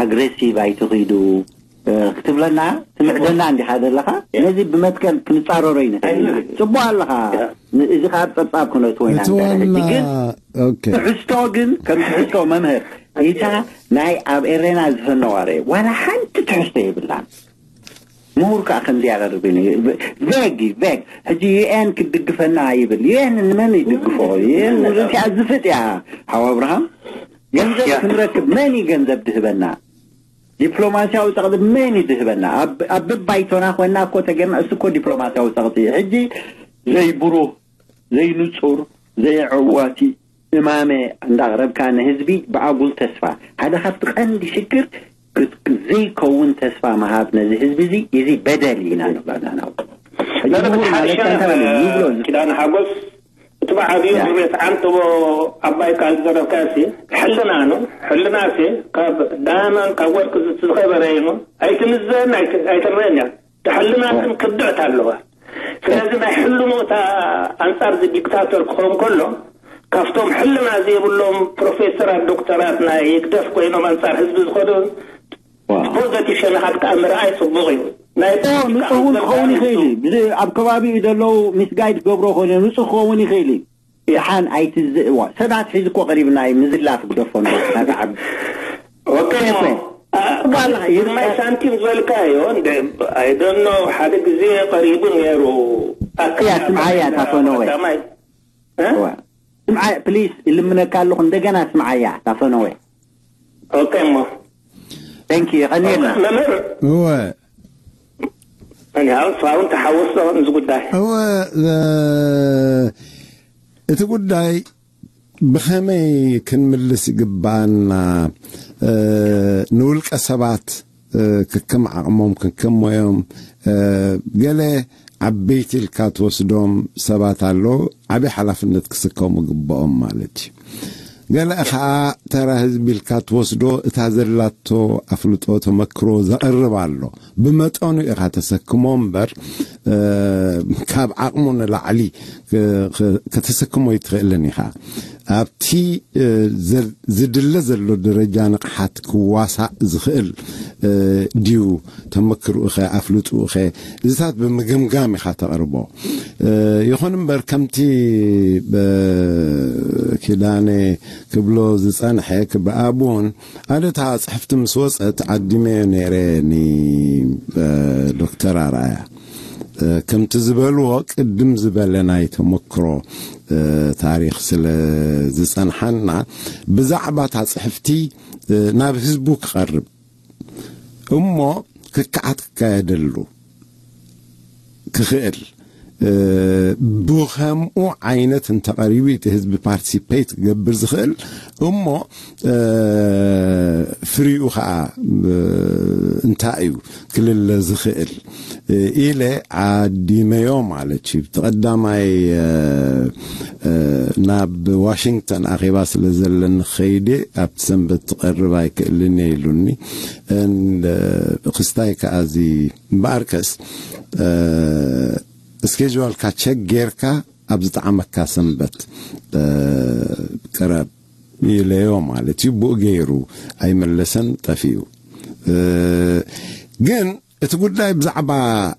ኣግሬሲቭ ኣይትኺዱ ክትብለና ትምዕደና እንዲኻ ዘለኻ ነዚ ብመትከል ክንጻረሮ ይንኽእል ኢና ጽቡቕ ኣለኻ እዚ ካብ ጸብጻብ ክነእትዎ ኢና እቲ ዋና ግን ትሕዝቶ ግን ከም ትሕዝቶ መምህር ኢታ ናይ ኣብ ኤሬና ዝፈነዋረ ዋላ ሓንቲ ትሕዝቶ የብላን ምሁር ከዓ ከምዚ ያቀርብ ቬግ ቬግ ሕጂ ዩኤን ክድግፈና ይብል ዩኤን ንመን ይድግፎ ዩኤን ሩሲያ ዝፍጥ እያ ሓው ኣብርሃም ገንዘብ ክንረክብ መን እዩ ገንዘብ ድህበና ዲፕሎማሲያዊ ጸቕጢ መን እዩ ድህበና ኣብ በባይቶና ኮይና እኮ ተገርና እሱ እኮ ዲፕሎማሲያዊ ጸቕጢ እዩ ሕጂ ዘይብሩህ ዘይንጹር ዘይዕዋቲ እማመ እንዳቕረብካ ንህዝቢ ብኣጉል ተስፋ ሓደ ካብቲ ቀንዲ ሽግር ዘይከውን ተስፋ ምሃብ ነዚ ህዝቢ እዚ እዚ በደል ኢና ንብሎ ንሕና እውን። ሕጂ ምሁር ማለት እንታይ ማለት እዩ? ይብሎ እዚ ኪዳነ ሓጎስ እቲ ብዓብዩ ብቤት ዓንተቦ ዓባይ ቃል ዝዘረብካሲ ሕልና ኑ ሕልናሲ ካብ ዳመን ካብ ወርቂ ዝኸበረ እዩ ኑ ኣይትምዘን ኣይትረን እያ እቲ ሕልና ግን ክድዕት ኣለዋ ስለዚ ናይ ሕልኖታ ኣንጻር እዚ ዲክታተር ክኸውን ከሎ ካብቶም ሕልና ዘይብሎም ፕሮፌሰራት ዶክተራት ናይ ህግደፍ ኮይኖም ኣንጻር ህዝቢ ዝኸዱ ፖዘቲቭ ሸነኻት ከዓ ምርኣይ ፅቡቕ እዩ ናይ ንፁህ እውን ክኸውን ይኽእል እዩ ኣብ ከባቢኡ ዘለዉ ሚስጋይድ ክገብሮ ኮይኑ ንፁህ ክኸውን ይኽእል እዩ ደሓን ኣይትዝእዋ ሰባት ሒዙ እኮ ቀሪብና እዩ ምዝላፍ ግደፎ ንዓብ ይርማይ ሳንቲም ዝበልካዮ ኣይደኖ ሓደ ግዜ ቀሪቡ ነይሩ እያ ስምዓያ እታ ፈነወ ስምዓ ፕሊስ ይልምነካ ኣለኹ እንደገና ስምዓያ እታ ፈነወ ኦኬ እሞ Thank you. ቀኒልና። መምህር እወ እኔ አሁን እሱ አሁን ተሐወስኩ አሁን እዚ ጉዳይ እወ እቲ ጉዳይ ብኸመይ ክንምልስ ይግባና ንውልቀ ሰባት ከከም ዓቕሞም ከከም ሞዮም ገለ ዓበይቲ ኢልካ ትወስዶም ሰባት ኣሎ ዓብዪ ሓላፍነት ክስከሙ ግብኦም ማለት እዩ ገለ ኸዓ ተራ ህዝቢ ኢልካ ትወስዶ እታ ዘላቶ ኣፍልጦ ተመክሮ ዘቕርብ ኣሎ ብመጠኑ ኢኻ ተሰክሞ እምበር ካብ ዓቕሙ ንላዕሊ ከተሰክሞ ይትኽእልን ኢኻ ኣብቲ ዝድለ ዘሎ ደረጃ ንቕሓት ክዋሳእ ዝኽእል ድዩ ተመክርኡኸ ኣፍልጥኡኸ እዚታት ብምግምጋም ኢኻ ተቕርቦ ይኹን እምበር ከምቲ ኪዳነ ክብሎ ዝጸንሐ ክበኣብ እውን ኣደታ ጽሕፍቲ ምስ ወጸት ዓዲመዮ ነይረ ኒ ዶክተር ኣርኣያ ከምቲ ዝበልዎ ቅድም ዝበለ ናይ ተመክሮ ታሪኽ ስለ ዝጸንሓና ብዛዕባ እታ ጽሕፍቲ ናብ ህዝቡ ክቐርብ እሞ ክከዓት ክካየደሉ ክኽእል ብኸምኡ ዓይነት እንተቐሪቡ እቲ ህዝቢ ፓርቲሲፔት ክገብር ዝኽእል እሞ ፍሪኡ ከዓ እንታይ እዩ ክልለ ዝኽእል ኢለ ዓዲመዮ ማለት እዩ። እቲ ቀዳማይ ናብ ዋሽንግተን ኣኼባ ስለ ዘለኒ ከይደ ኣብቲ ሰንበት ክቐርብ ኣይክእልን እየ ኢሉኒ። ክስታይ ከዓ እዚ እምበኣርከስ እስኬጅዋልካ ቸክ ጌርካ ኣብ ዝጠዓመካ ሰንበት ቅረብ። ኢለዮ ማለት እዩ። ብኡ ገይሩ ኣይመለሰን፣ ጠፊኡ። እ፣ ግን እቲ ጉዳይ ብዛዕባ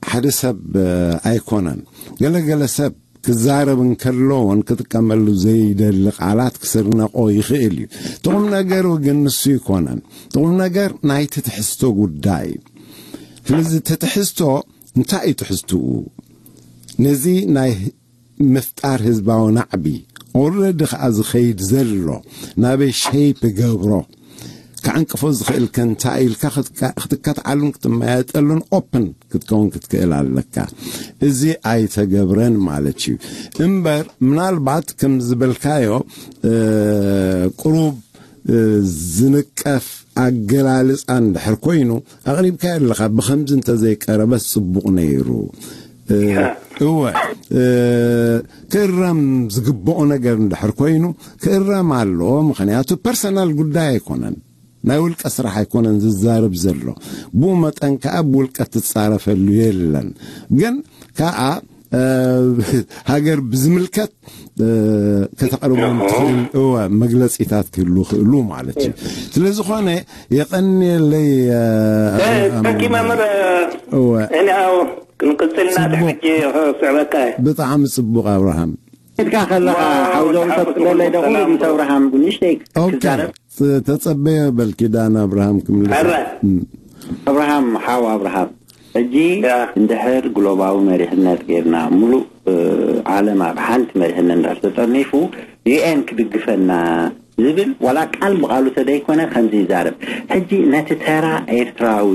ሓደ ሰብ፣ እ፣ ኣይኮነን። ገለገለ ሰብ ክዛረብ እንከሎ እውን ክጥቀመሉ ዘይደሊ ቃላት ክስርነቆ ይኽእል እዩ። ጥቑም ነገሩ ግን ንሱ ይኮነን። ጥቑም ነገር ናይቲ ትሕዝቶ ጉዳይ እዩ። ስለዚ እቲ ትሕዝቶ እንታይ እዩ ትሕዝትኡ? ነዚ ናይ ምፍጣር ህዝባዊ ናዕቢ ኦረዲ ከኣ ዝኸይድ ዘሎ ናበይ ሸይፕ ገብሮ፣ ክዕንቅፎ ዝኽእል ከ እንታይ ኢልካ ክትካ-፣ ክትከትዓሉን ክትመያየጠሉን ኦፕን ክትከውን ክትክእል ኣለካ። እዚ ኣይተገብረን ማለት እዩ። እምበር ምናልባት ከም ዝበልካዮ፣ እ፣ ቁሩብ፣ እ፣ ዝንቀፍ ኣገላልጻ እንድሕር ኮይኑ ኣቕሪብካዮ ኣለኻ፣ ብኸምዚ እንተዘይቀረበስ ጽቡቕ ነይሩ። እ፣ እወ፣ እ፣ ክእረም ዝግብኦ ነገር እንድሕር ኮይኑ ክእረም ኣለዎ። ምኽንያቱ ፐርሰናል ጉዳይ ኣይኮነን፣ ናይ ውልቀ ስራሕ ኣይኮነን ዝዛረብ ዘሎ። ብኡ መጠን ከኣ ብውልቀ ትጻረፈሉ የለን። ግን ከኣ፣ እ፣ ሃገር ብዝምልከት፣ እ፣ ከተቕርቦም ትኽእል፣ እወ፣ መግለጺታት ክህሉ ክእሉ ማለት እዩ። ስለ ዝኾነ የቐንየለይ፣ እ፣ እ፣ ኣም-፣ ተኪ መምህር፣ እወ። እኔ ኣው ክንቅጽልና ጽቡቕ። ሕጂ ክስዕበካ እየ። ብጣዕሚ ጽቡቕ ኣብርሃም። ኢድካ ከለኻ ዋው፣ ሓውዞም ሓውዞም ተፍቅደለይ ዶ? ሰላም። ምስ ኣብርሃም ንእሽተይ ኦኬ። ክዛረብ። ተ-፣ ተጸበየ በል ኪዳን ኣብርሃም ክምልስ። ኣረ። እም። ኣብርሃም፣ ሓው ኣብርሃም፣ ሕጂ ያ። እንድሕር ግሎባዊ መሪሕነት ጌርና ሙሉእ፣ እ፣ ዓለም ኣብ ሓንቲ መሪሕነት እንድሕር ተጠርኒፉ ዩ ኤን ክድግፈና ዝብል ዋላ ቃል ብቓሉ ተደይኮነ ከምዚ ይዛረብ። ሕጂ ነቲ ተራ ኤርትራዊ፣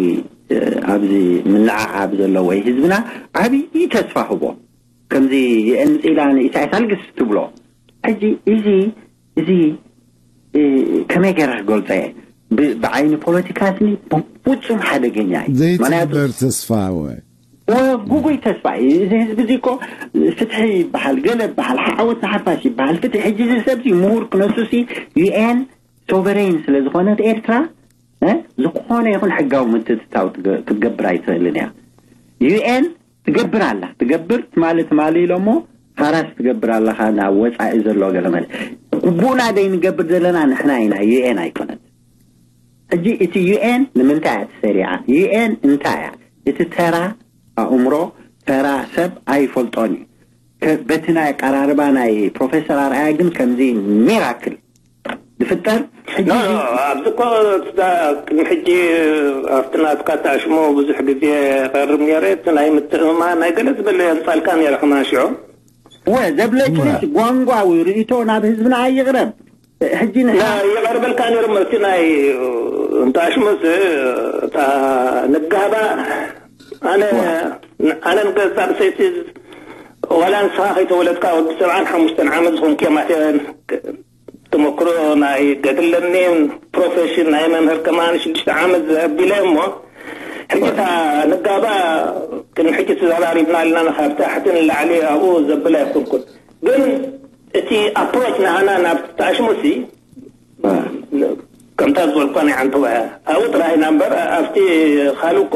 እ፣ ኣብዚ ምንዓዓብ ዘሎ ወይ ህዝብና ዓብዪ ተስፋ ህቦ። ከምዚ ዩ ኤን ምጽኢላ ንኢሳያስ ኣልግስ ትብሎ። ሕጂ እዚ፣ እዚ፣ እ፣ ከመይ ገይረ ክገልጾ እየ? ብ-፣ ብዓይኒ ፖለቲካ ስኒ ብፍጹም ሓደገኛ እዩ። ዘይትግበር ምኽንያቱ ተስፋ ወይ? ወ-፣ ጉጉይ ተስፋ እዩ። እዚ ህዝቢ እዚ እኮ ፍትሒ ይበሃል፣ ገለ ይበሃል፣ ዓወት ንሓፋሽ ይበሃል። ፍትሒ ሕጂ እዚ ሰብ እዚ ምሁር ክነሱ ሲ ዩ ኤን ሶቨሬን ስለ ዝኾነት ኤርትራ፣ እ፣ ዝኾነ ይኹን ሕጋዊ ምትእትታው ትገ-፣ ክትገብር ኣይትኽእልን እያ። ዩ ኤን ትገብር ኣላ። ትገብር ትማሊ ትማሊ ኢሎሞ ሃራስ ትገብር ኣለኻ ናብ ወጻኢ ዘሎ ገለ መለ። ግቡእና ደይንገብር ዘለና ንሕና ኢና፣ ዩ ኤን ኣይኮነት። ሕጂ እቲ ዩ ኤን ንምንታይ እያ ተሰሪዓ? ዩ ኤን እንታይ እያ? እቲ ተራ ኣእምሮ፣ ተራ ሰብ ኣይፈልጦን እዩ። ከ-፣ በቲ ናይ ኣቀራርባ ናይ ፕሮፌሰር ኣርኣያ ግን ከምዚ ሚራክል ዝፍጠር ሕጂ ኖ፣ ኖ፣ እዚ ኣብዚ እኮ እዛ ቅድሚ ሕጂ ኣብቲ ናትካ ተኣሽሞ ብዙሕ ግዜ ቀርብ ነይረ። እቲ ናይ ምትእምማን ናይ ገለ ዝበለ የምጻልካ ነይረ ከማን ሽዑ። ወ-፣ ዘብለጭልጭ ጓንጓዊ ርእይቶ ናብ ህዝብና ኣይቕረብ። ሕጂ ንሕና ና-፣ ይቐርበልካ ነይሩ። እቲ ናይ እንተ ኣሽሙስ እታ ንጋባ ኣነ፣ ኣነ ንገዛ ብሰይቲ ዋላ ንስኻ ከይተወለድካ ወዲ ሰብዓን ሓሙሽተን ዓመት ዝኾንኩ እየ ማለት እየ። ተመክሮ ናይ ገድል ኣለኒ፣ ፕሮፌሽን ናይ መምህር ከማን ሽዱሽተ ዓመት ዘቢለ እሞ፣ ሕጂ እታ ንጋባ ቅድሚ ሕጂ ተዘራሪብና ኣለና፣ ካብ ታሕቲ ንላዕሊ ኣብኡ ዘብል ኣይኮንኩን። ግን እቲ ኣፕሮች ናህና ናብ ተኣሽሙሲ ከምታ ዝበልኳ ናይ ዓንተዋ እያ። ኣብኡ ጥራይ ኢና እምበር ኣብቲ ካልእ እኮ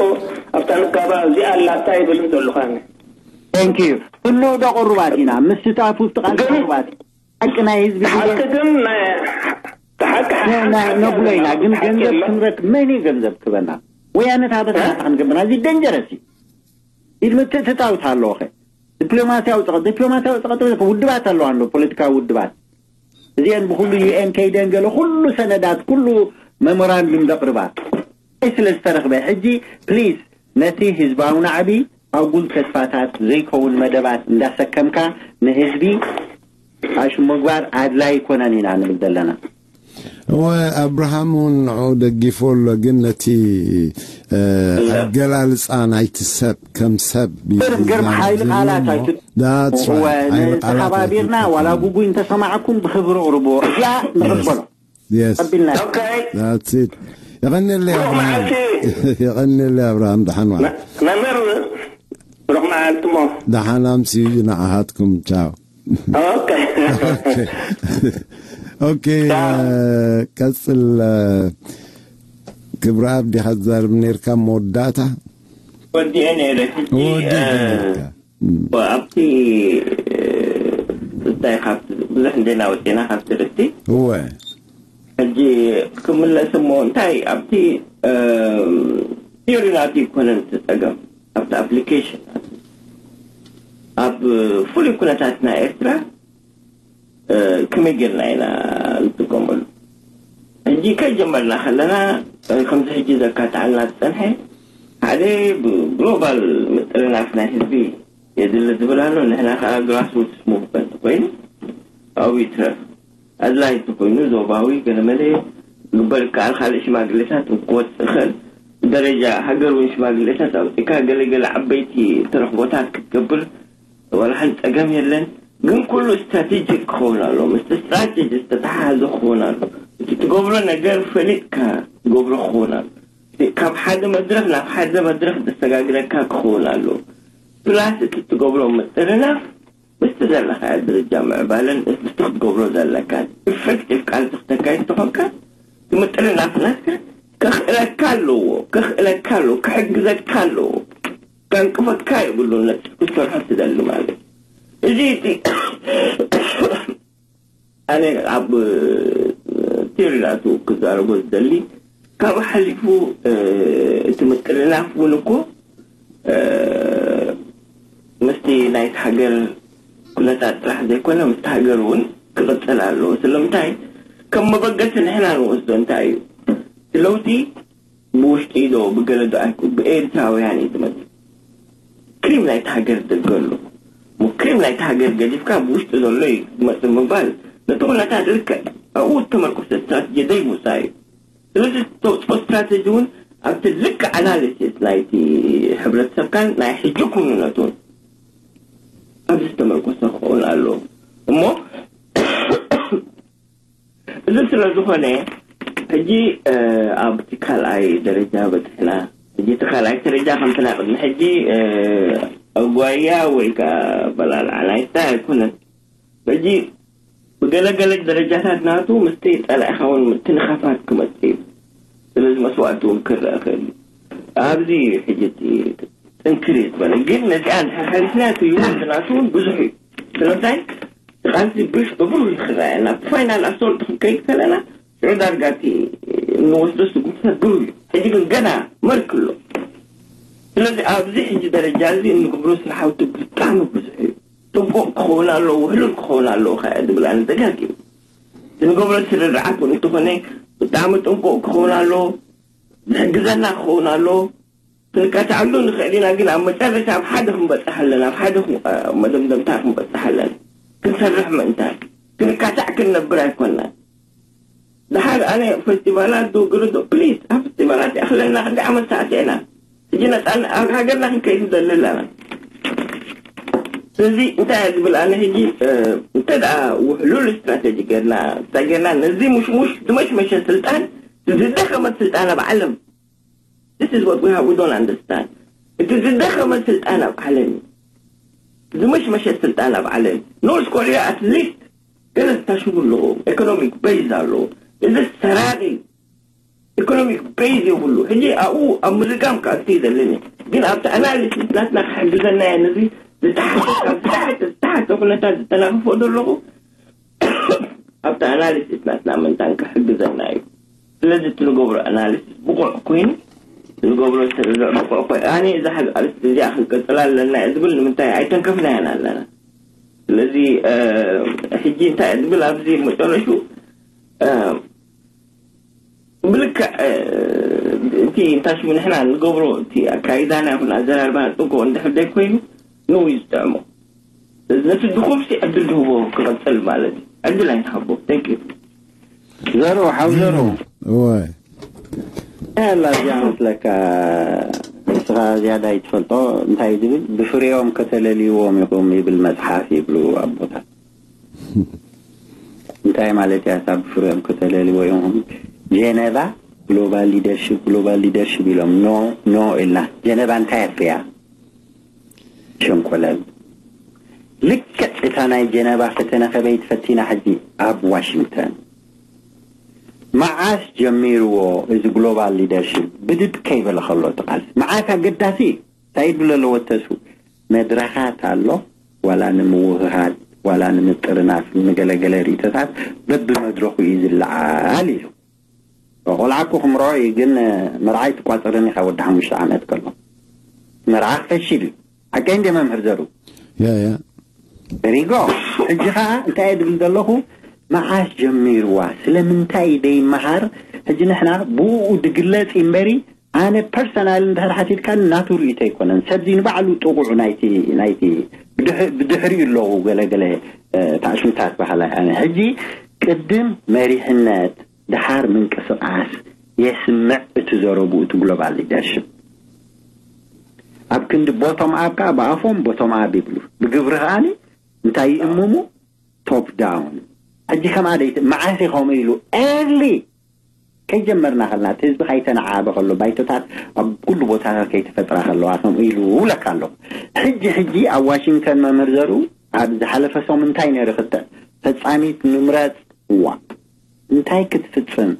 ኣብታ ንጋባ እዚኣ ኣላታ ይብልን ዘለኹ ኣነ። Thank you። እኖ ዶ ቅሩባት ኢና ምስታፉ፣ እቲ ቃል ግን ቅሩባት ሓቂ ናይ ህዝቢ ሓቂ ግን ናይ፣ እቲ ሓቂ ሓ-፣ ነ-፣ ነ-፣ ሓቂ ነብሎ ኢና። የለን። ግን ሓቂ ገንዘብ የለን። ክንረክብ መን እዩ ገንዘብ ክበና? ወያነ ታበትና እ? ክንገብና፣ እዚ ደንጀረስ እዩ። ኢድ ምትእትታው ኣለዎ ኸ? ዲፕሎማስያዊ ጸቐ-፣ ዲፕሎማስያዊ ጸቐ-፣ ውድባት ኣለዋ ኣሎ፣ ፖለቲካዊ ውድባት። እዚአን ብኹሉ ዩ ኤን ከይደን ገለ ኩሉ ሰነዳት፣ ኩሉ መሞራንዱም ዘቕርባ ስለ ዝተረኽበ፣ ሕጂ ፕሊዝ ነቲ ህዝባዊ ናዕቢ ኣጉል ተስፋታት ዘይከውን መደባት እንዳሰከምካ ንህዝቢ ኣሽ ምግባር ኣድላይ ኣይኮነን ኢና ንብል ዘለና። እወ፣ ኣብርሃም እውን ንዕኡ ደጊፉ ኣሎ፣ ግን ነቲ፣ እ፣ ኣገላልጻ ናይቲ ሰብ ከም ሰብ እዩ ግርም፣ ግርም ዝዛረብ ሓይሊ ዘሎ ቃላት እሞ፣ ኣይት-፣ that's right፣ እወ፣ ሓይሊ ቃላት ንተሓባቢርና ኣይትጥቀም። ዋላ ጉጉይ እንተሰማዕኩም ብኽብሪ ቅርብዎ። እዚኣ ንቕበሎ። Yes። ቀቢልና። ኦኬ። That's it። የቐንየለይ ብሩኽ ኣብርሃም። መዓልቲ። የቐንየለይ ኣብርሃም፣ ደሓን ዋል። መ-፣ መምህር፣ ብሩኽ መዓልቲ እሞ። ደሓን ኣምሲ ንዓኻትኩም። ቻው። ኦኬ። ኦኬ። ኦኬ፣ ቻው። እ፣ ቀጽል፣ እ፣ ክብረኣብ ዲኻ ትዛረብ ነይርካ መወዳእታ? ወዲኤ ነይረ። ሕጂ፣ ወዲኤ እ፣ ነይርካ። እም። ኣብቲ፣ እ፣ እንታይ ካብቲ ብዙሕ እንዴና ወዲኤና ካብቲ ርእሲ እወ። ሕጂ ክምለስ እሞ እንታይ ኣብቲ ቲዮሪ ናቱ ይኮነን እቲ ጸገም ኣብቲ ኣፕሊኬሽን ኣብ ፍሉይ ኩነታት ናይ ኤርትራ ከመይ ጌርና ኢና ንጥቀመሉ? ሕጂ ከጀመርና ከለና ከምዚ ሕጂ ዘካትዓልና ዝጸንሐ ሓደ ብግሎባል ምጥርናፍ ናይ ህዝቢ የድሊ ዝብል ኣሎ። ንሕና ከዓ ግራስሩትስ ሙቭመንት ኮይኑ ኣብኡ ይትረፍ ኣድላይ እንተኮይኑ ዞባዊ ገለመለ ግበር ይከኣል። ካልእ ሽማግሌታት እውን ክወፅእ ይኽእል። ደረጃ ሃገር እውን ሽማግሌታት ኣውፂእካ ገለገለ ዓበይቲ ተረኽቦታት ክትገብር ዋላ ሓንቲ ፀገም የለን። ግን ኩሉ ስትራቴጂክ ክኸውን ኣሎ። ምስቲ ስትራቴጂ ዝተተሓሓዘ ክኸውን ኣሎ። እቲ ትገብሮ ነገር ፈሊጥካ ትገብሮ ክኸውን ኣሎ። ካብ ሓደ መድረኽ ናብ ሓደ መድረኽ ዘሰጋግረካ ክኸውን ኣሎ። ፕላስ እቲ ትገብሮ ምጥርናፍ ምስቲ ዘለኻዮ ደረጃ ምዕባለን ምስቲ ክትገብሮ ዘለካን ኢፌክቲቭ ቃልሲ ክተካይድ ተኾንካ እቲ ምጥርናፍ ናትካ ከኽእለካ ኣለዎ፣ ከኽእለካ ኣለዎ፣ ክሕግዘካ ኣለዎ። ከንቅፈካ የብሉን ነቲ ክትሰርሖ ትደሊ ማለት እዩ። እዚ እቲ ኣነ ኣብ ቲዮሪ ናቱ ክዛረቦ ዝደሊ ካብኡ ሓሊፉ እቲ ምጥርናፍ እውን እኮ ምስቲ ናይቲ ሃገር ኩነታት ጥራሕ ዘይኮነ ምስቲ ሃገር እውን ክቕፅል ኣለዎ። ስለምንታይ ከም መበገሲ ንሕና ንወስዶ እንታይ እዩ እቲ ለውጢ ብውሽጢ ዶ ብገለ ዶ ኣይኮ ብኤርትራውያን እዩ ዝመፅእ። ክሪም ናይቲ ሃገር ደገ ኣሎ። እሞ ክሪም ናይቲ ሃገር ገዲፍካ ብውሽጢ ዘሎ እዩ ዝመፅእ ምባል ነቲ ኩነታት ልክዕ ኣብኡ ዝተመርኮሰ ስትራቴጂ ዘይምውፃእ እዩ። ስለዚ ተውፅኦ ስትራቴጂ እውን ኣብቲ ልክዕ ኣናሊሲስ ናይቲ ሕብረተሰብካን ናይ ሕጂ ኩንነቱን ኣብዚ ዝተመርኮሰ ክኸውን ኣለዎ። እሞ እዚ ስለ ዝኾነ ሕጂ ኣብቲ ካልኣይ ደረጃ በፅሕና። ሕጂ እቲ ካልኣይ ደረጃ ከምቲ ናይ ቅድሚ ሕጂ ኣጓያ ወይ ከዓ በላልዓ ናይታ ኣይኮነን። ሕጂ ብገለገለ ደረጃታት ናቱ ምስቲ ፀላኢኻ እውን ምትንኻፋት ክመፅእ እዩ። ስለዚ መስዋእቲ እውን ክረአ ክእል እዩ። ኣብዚ እዩ ሕጂ እቲ ጥንክር እዩ ዝበለ። ግን ነዚኣ እንድሕር ሓሊፍና እቲ ይወርድ ናቱ እውን ብዙሕ እዩ። ስለምንታይ እቲ ቃልሲ ብሽ ብብሩ ይክረአ ናብ ፋይናል ኣሶልት ክንከይድ ከለና ሽዑ ዳርጋ እቲ እንወስዶ ስጉምትታት ብሩ እዩ። ሕጂ ግን ገና መልክ ኣሎ። ስለዚ ኣብዚ ሕጂ ደረጃ እዚ እንገብሮ ስራሕቲ ብጣዕሚ ብዙሕ እዩ። ጥንቁቕ ክኸውን ኣለዎ፣ ውሕሉል ክኸውን ኣለዎ ከ ዝብል ኣነ ደጋጊሙ ዝንገብሮ ስርርዓት እውን እንተኾነ ብጣዕሚ ጥንቁቕ ክኸውን ኣለዎ። ዝሕግዘና ክኸውን ኣለዎ። ክንካትዓሉ ንኽእል ኢና፣ ግን ኣብ መጨረሻ ኣብ ሓደ ክንበፅሕ ኣለና፣ ኣብ ሓደ መደምደምታ ክንበፅሕ ኣለና። ክንሰርሕ ምእንታን ክንካታዕ ክንነብር ኣይኮንናን። ድሓር ኣነ ፌስቲቫላት ዶ ግርዶ ፕሊዝ ኣብ ፌስቲቫላት ይኣኽለና። ክንዲ ዓመት ሰዓት ኢና ሕጂ ነፃን ኣብ ሃገርና ክንከይድ ንደሊ ኣለና። ስለዚ እንታይ እየ ዝብል ኣነ ሕጂ እንተ ደኣ ውሕሉል ስትራቴጂ ገርና እንታይ ገርና ነዚ ሙሽሙሽ ዝመሽመሸ ስልጣን ዝደኸመት ስልጣን ኣብ ዓለም this is what we have we don't understand። እቲ ዝደኸመ ስልጣን ኣብ ዓለም እዩ። ዝመሽመሸ ስልጣን ኣብ ዓለም ኖርት ኮሪያ ኣትሊስት ገለ ዝታሽሙ ኣለዎ። ኢኮኖሚክ ቤዝ ኣለዎ። እዚ ሰራቂ ኢኮኖሚክ ቤዝ የብሉ። ሕጂ ኣብኡ ኣብ ምርጋም ክኣቱ ይደልን እየ። ግን ኣብቲ ኣናሊሲስ ናትና ክሕግዘና እየ ነዚ ዝተሓተ ካብ ዝተሓተ ዝተሓተ ኩነታት ዝተናፈፎ ዘለኹ ኣብቲ ኣናሊሲስ ናትና ምንታን ክሕግዘና እዩ። ስለዚ እቲ ንገብሮ ኣናሊሲስ ብቑዕ ኮይኑ ንገብሮ ስርርዕ ብቑዕ ኮይኑ ኣነ እዛ ሓዚ ኣርእስቲ እዚኣ ክንቀፅላ ኣለና እየ ዝብል ንምንታይ ኣይተንከፍናያን ኣለና። ስለዚ ሕጂ እንታይ እየ ዝብል ኣብዚ መጨረሹ ብልክዕ እቲ እንታይ ሽሙ ንሕና ንገብሮ እቲ ኣካይዳና ይኹን ኣዘራርባና ፅቡቅ እንድሕር ዘይኮይኑ ንው እዩ ዝጥዕሞ። ነቲ ድኹምሲ ዕድል ድህቦ ክቐፅል ማለት እዩ። ዕድል ኣይንሃቦ። Thank you። ዘሩ ሓው ዘሩ እዋይ ያላ እዚኣ መስለካ ንስኻ ዝያዳ ይትፈልጦ እንታይ ዝብል ብፍሬኦም ከተለልይዎም ኢኹም ይብል መፅሓፍ ይብሉ ኣቦታት። እንታይ ማለት እያ እታ ብፍሬኦም ከተለልዎ ኢኹም? ጀነቫ ግሎባል ሊደርሽፕ ግሎባል ሊደርሽፕ ኢሎም ኖ ኖ ኢልና። ጀነቫ እንታይ ኣፍርያ? ሸንኮለል። ልክዕ እታ ናይ ጀነቫ ፈተነ ከበይ ትፈቲና ሕጂ ኣብ ዋሽንግተን። መዓስ ጀሚርዎ እዚ ግሎባል ሊደርሽፕ ብድድ ከይበለ ከሎ እቲ ቃልሲ መዓት ኣገዳሲ እዩ። እንታይ ይድሎ ኣለዎ ተሱ መድረኻት ኣሎ ዋላ ንምውህሃድ ዋላ ንምጥርናፍ ንገለገለ ርእቶታት በብመድረኹ እዩ ዝለዓል ኢሉ። ቆልዓ እኮ ክምርዖ እዩ፣ ግን መርዓ ኣይትቋጸርን ኢኻ ወዲ ሓሙሽተ ዓመት ከሎ። መርዓ ክፈሽል እዩ። ሓቀይ እንደ መምህር ዘሩ። ያ ያ ሪጎ ሕጂ ኸዓ እንታይ እየ ድብል ዘለኹ? መዓስ ጀሚርዋ? ስለምንታይ ደይመሃር? ሕጂ ንሕና ብኡ ድግለጽ እምበሪ፣ ኣነ ፐርሰናል እንድሕር ሓቲትካኒ ናቱ ርእይቶ ኣይኮነን። ሰብዚ ንባዕሉ ጥቑዑ ናይቲ ናይቲ ብድሕ- ብድሕሪኡ ኣለዉ ገለገለ እ፣ ታእሽምታት ባህላ። ኣነ ሕጂ ቅድም መሪሕነት ድሓር ምንቅስቃስ የስምዕ እቲ ዘረቡ እቲ ግሎባል ሊደርሽፕ። ኣብ ክንዲ ቦቶም ኣፕ ከዓ ብኣፎም ቦቶም ኣፕ ይብሉ፣ ብግብሪ ከዓኒ እንታይ ይእምሙ? ቶፕ ዳውን። ሕጂ ከምኣ ደይት መዓስ ኢኸም ኢሉ ኤርሊ ከይጀመርና ከልና እቲ ህዝቢ ከይተነዓበ ከሎ፣ ባይቶታት ኣብ ኩሉ ቦታታት ከይተፈጥራ ከለዋ ከምኡ ኢሉ ውለካ ኣለኹ። ሕጂ ሕጂ ኣብ ዋሽንግተን መምህር ዘሩ ኣብ ዝሓለፈ ሰሙን እንታይ ነይሩ? ክተ ፈጻሚት ንምረጽ። እዋ እንታይ ክትፍጽም?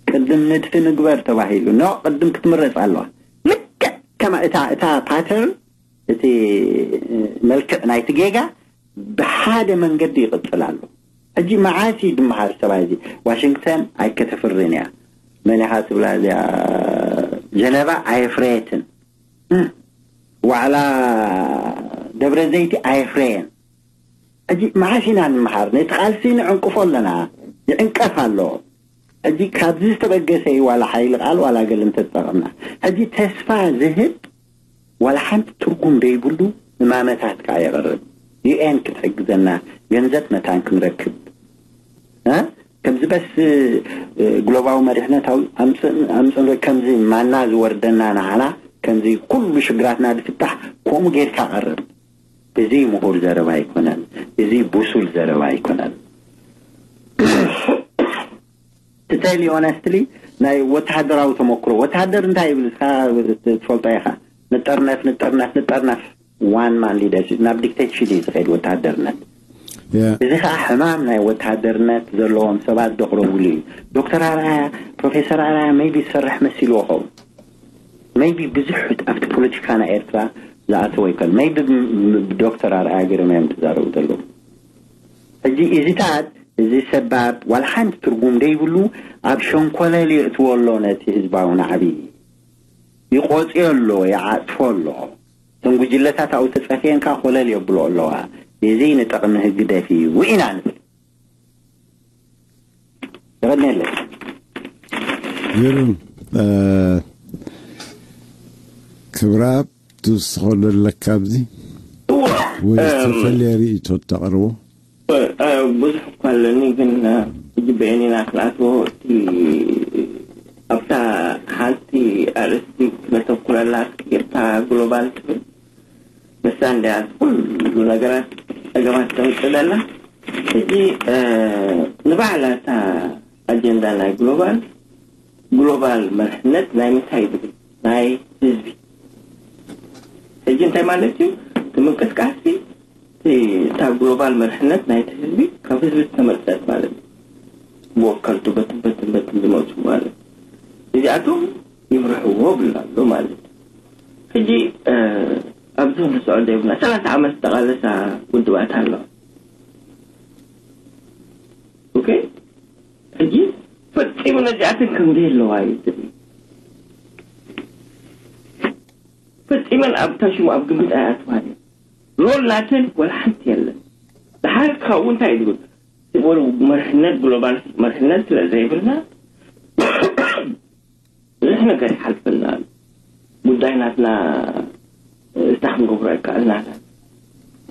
ቅድም ንድፊ ንግበር ተባሂሉ። ኖ፣ ቅድም ክትምረጽ ኣለዋ። ልክዕ ከማ እታ እታ ፓተርን እቲ መልክዕ ናይቲ ጌጋ ብሓደ መንገዲ ይቕጽል ኣሎ። ሕጂ መዓስ እዩ ድመሃር ሰብኣይ እዚ? ዋሽንግተን ኣይከተፍርን እያ። መን ኢኻ ትብላ እዚኣ? ጀነቫ ኣየፍረየትን። እም፣ ዋዕላ ደብረ ዘይቲ ኣየፍረየን። ሕጂ መዓስ ኢና ንምሃር? ነቲ ቃልሲ ንዕንቅፎ ኣለና። ይዕንቀፍ ኣሎ። ሕጂ ካብዚ ዝተበገሰ እዩ ዋላ ሓይሊ ቃል ዋላ ገለ እንተተጠቐምና። ሕጂ ተስፋ ዝህብ ዋላ ሓንቲ ትርጉም ደይብሉ እማመታት ከኣ የቕርብ። ዩ ኤን ክትሕግዘና ገንዘብ መታን ክንረክብ እ? ከምዚ በስ እ፣ ግሎባዊ መሪሕነታዊ ኣምፅእ ኣምፅእ ከምዚ ማና ዝወርደና ንዓና ከምዚ ኩሉ ሽግራትና ዝፍታሕ ከምኡ ጌርካ ቀርብ። እዚ ምሁር ዘረባ ኣይኮነን። እዚ ብሱል ዘረባ ኣይኮነን። ትተሊ ኦነስትሊ ናይ ወተሃደራዊ ተመክሮ ወተሃደር እንታይ ይብል እስካ ትፈልጦ ኢኻ። ንጠርነፍ ንጠርነፍ ንጠርነፍ ዋን ማን ሊደርሽፕ ናብ ዲክቴትሽፕ እዩ ዝኸይድ ወተሃደርነት። ያ እዚ ከዓ ሕማም ናይ ወተሃደርነት ዘለዎም ሰባት ዘቕረብሉ እዩ። ዶክተር ኣርኣያ፣ ፕሮፌሰር ኣርኣያ ሜይቢ ዝሰርሕ መሲልዎ ኸውን። ሜይቢ ብዙሕ ኣብቲ ፖለቲካ ናይ ኤርትራ ዝኣተወ ይኮን። ሜይቢ ብ- ብ- ዶክተር ኣርኣያ ገይሮም እዮም ዝዛረቡ ዘለዉ። ሕጂ እዚታት እዚ ሰባብ ዋላ ሓንቲ ትርጉም ደይብሉ ኣብ ሸንኮለል የእትዎ ኣሎ ነቲ ህዝባዊ ናዕቢ። ይቆፅዮ ኣሎ፣ ይዓፅፎ ኣሎ። እተን ጉጅለታት ኣብኡ ተፀፍየን ከዓ ኮለል የብሎ ኣለዋ። እዚ ንጥቕሚ ህግደፍ እዩ ኢና ንብል። የቐንየለይ። ግርም እ፣ ክብራ ትውስኸሉ ኣለካ ኣብዚ ወይ ዝተፈለየ ርእይቶ ተቕርቦ? ብዙሕ እኳ ኣለኒ፣ ግን ሕጂ በየኒና ክኣትዎ እቲ ኣብታ ሓንቲ ኣርእስቲ ክነተኩረላ እስኪ፣ እታ ግሎባል ትብል ንሳ እንድያ ኩሉ ነገራት ጸገማት ተምጽእ ዘላ። ሕጂ ንባዕላ እታ ኣጀንዳ ናይ ግሎባል፣ ግሎባል መርሕነት ናይ ምንታይ ዝብል ናይ ህዝቢ። ሕጂ እንታይ ማለት እዩ? እቲ ምንቅስቃስ እቲ እታ ግሎባል መርሕነት ናይቲ ህዝቢ ካብ ህዝቢ ዝተመርጸት ማለት እዩ። ብወከልቱ በትን በትን በትን ዝመፁ ማለት እዩ። እዚኣቶም ይምርሕዎ ብላ ኣሎ ማለት እዩ። ሕጂ ኣብዚ ክንርስዖ ዘይብልና ሰላሳ ዓመት ዝተቓለሳ ውድባት ኣለዋ። ኦኬ፣ ሕጂ ፈጺሙ ነዚኣተን ከም ዘየለዋ እዩ ዝብል። ፈጺመን ኣብ ታሽሙ ኣብ ግምት ኣይኣትዋን እዩ። ሮል ናተን ወላ ሓንቲ የለን። ድሓር ካብኡ እንታይ እዩ ዝብል? ዝበሉ መርሕነት፣ ግሎባል መርሕነት ስለ ዘይብልና ብዙሕ ነገር ይሓልፈና ኣሎ። ጉዳይ ናትና እስታ ክንገብሮ ኣይከኣልናን።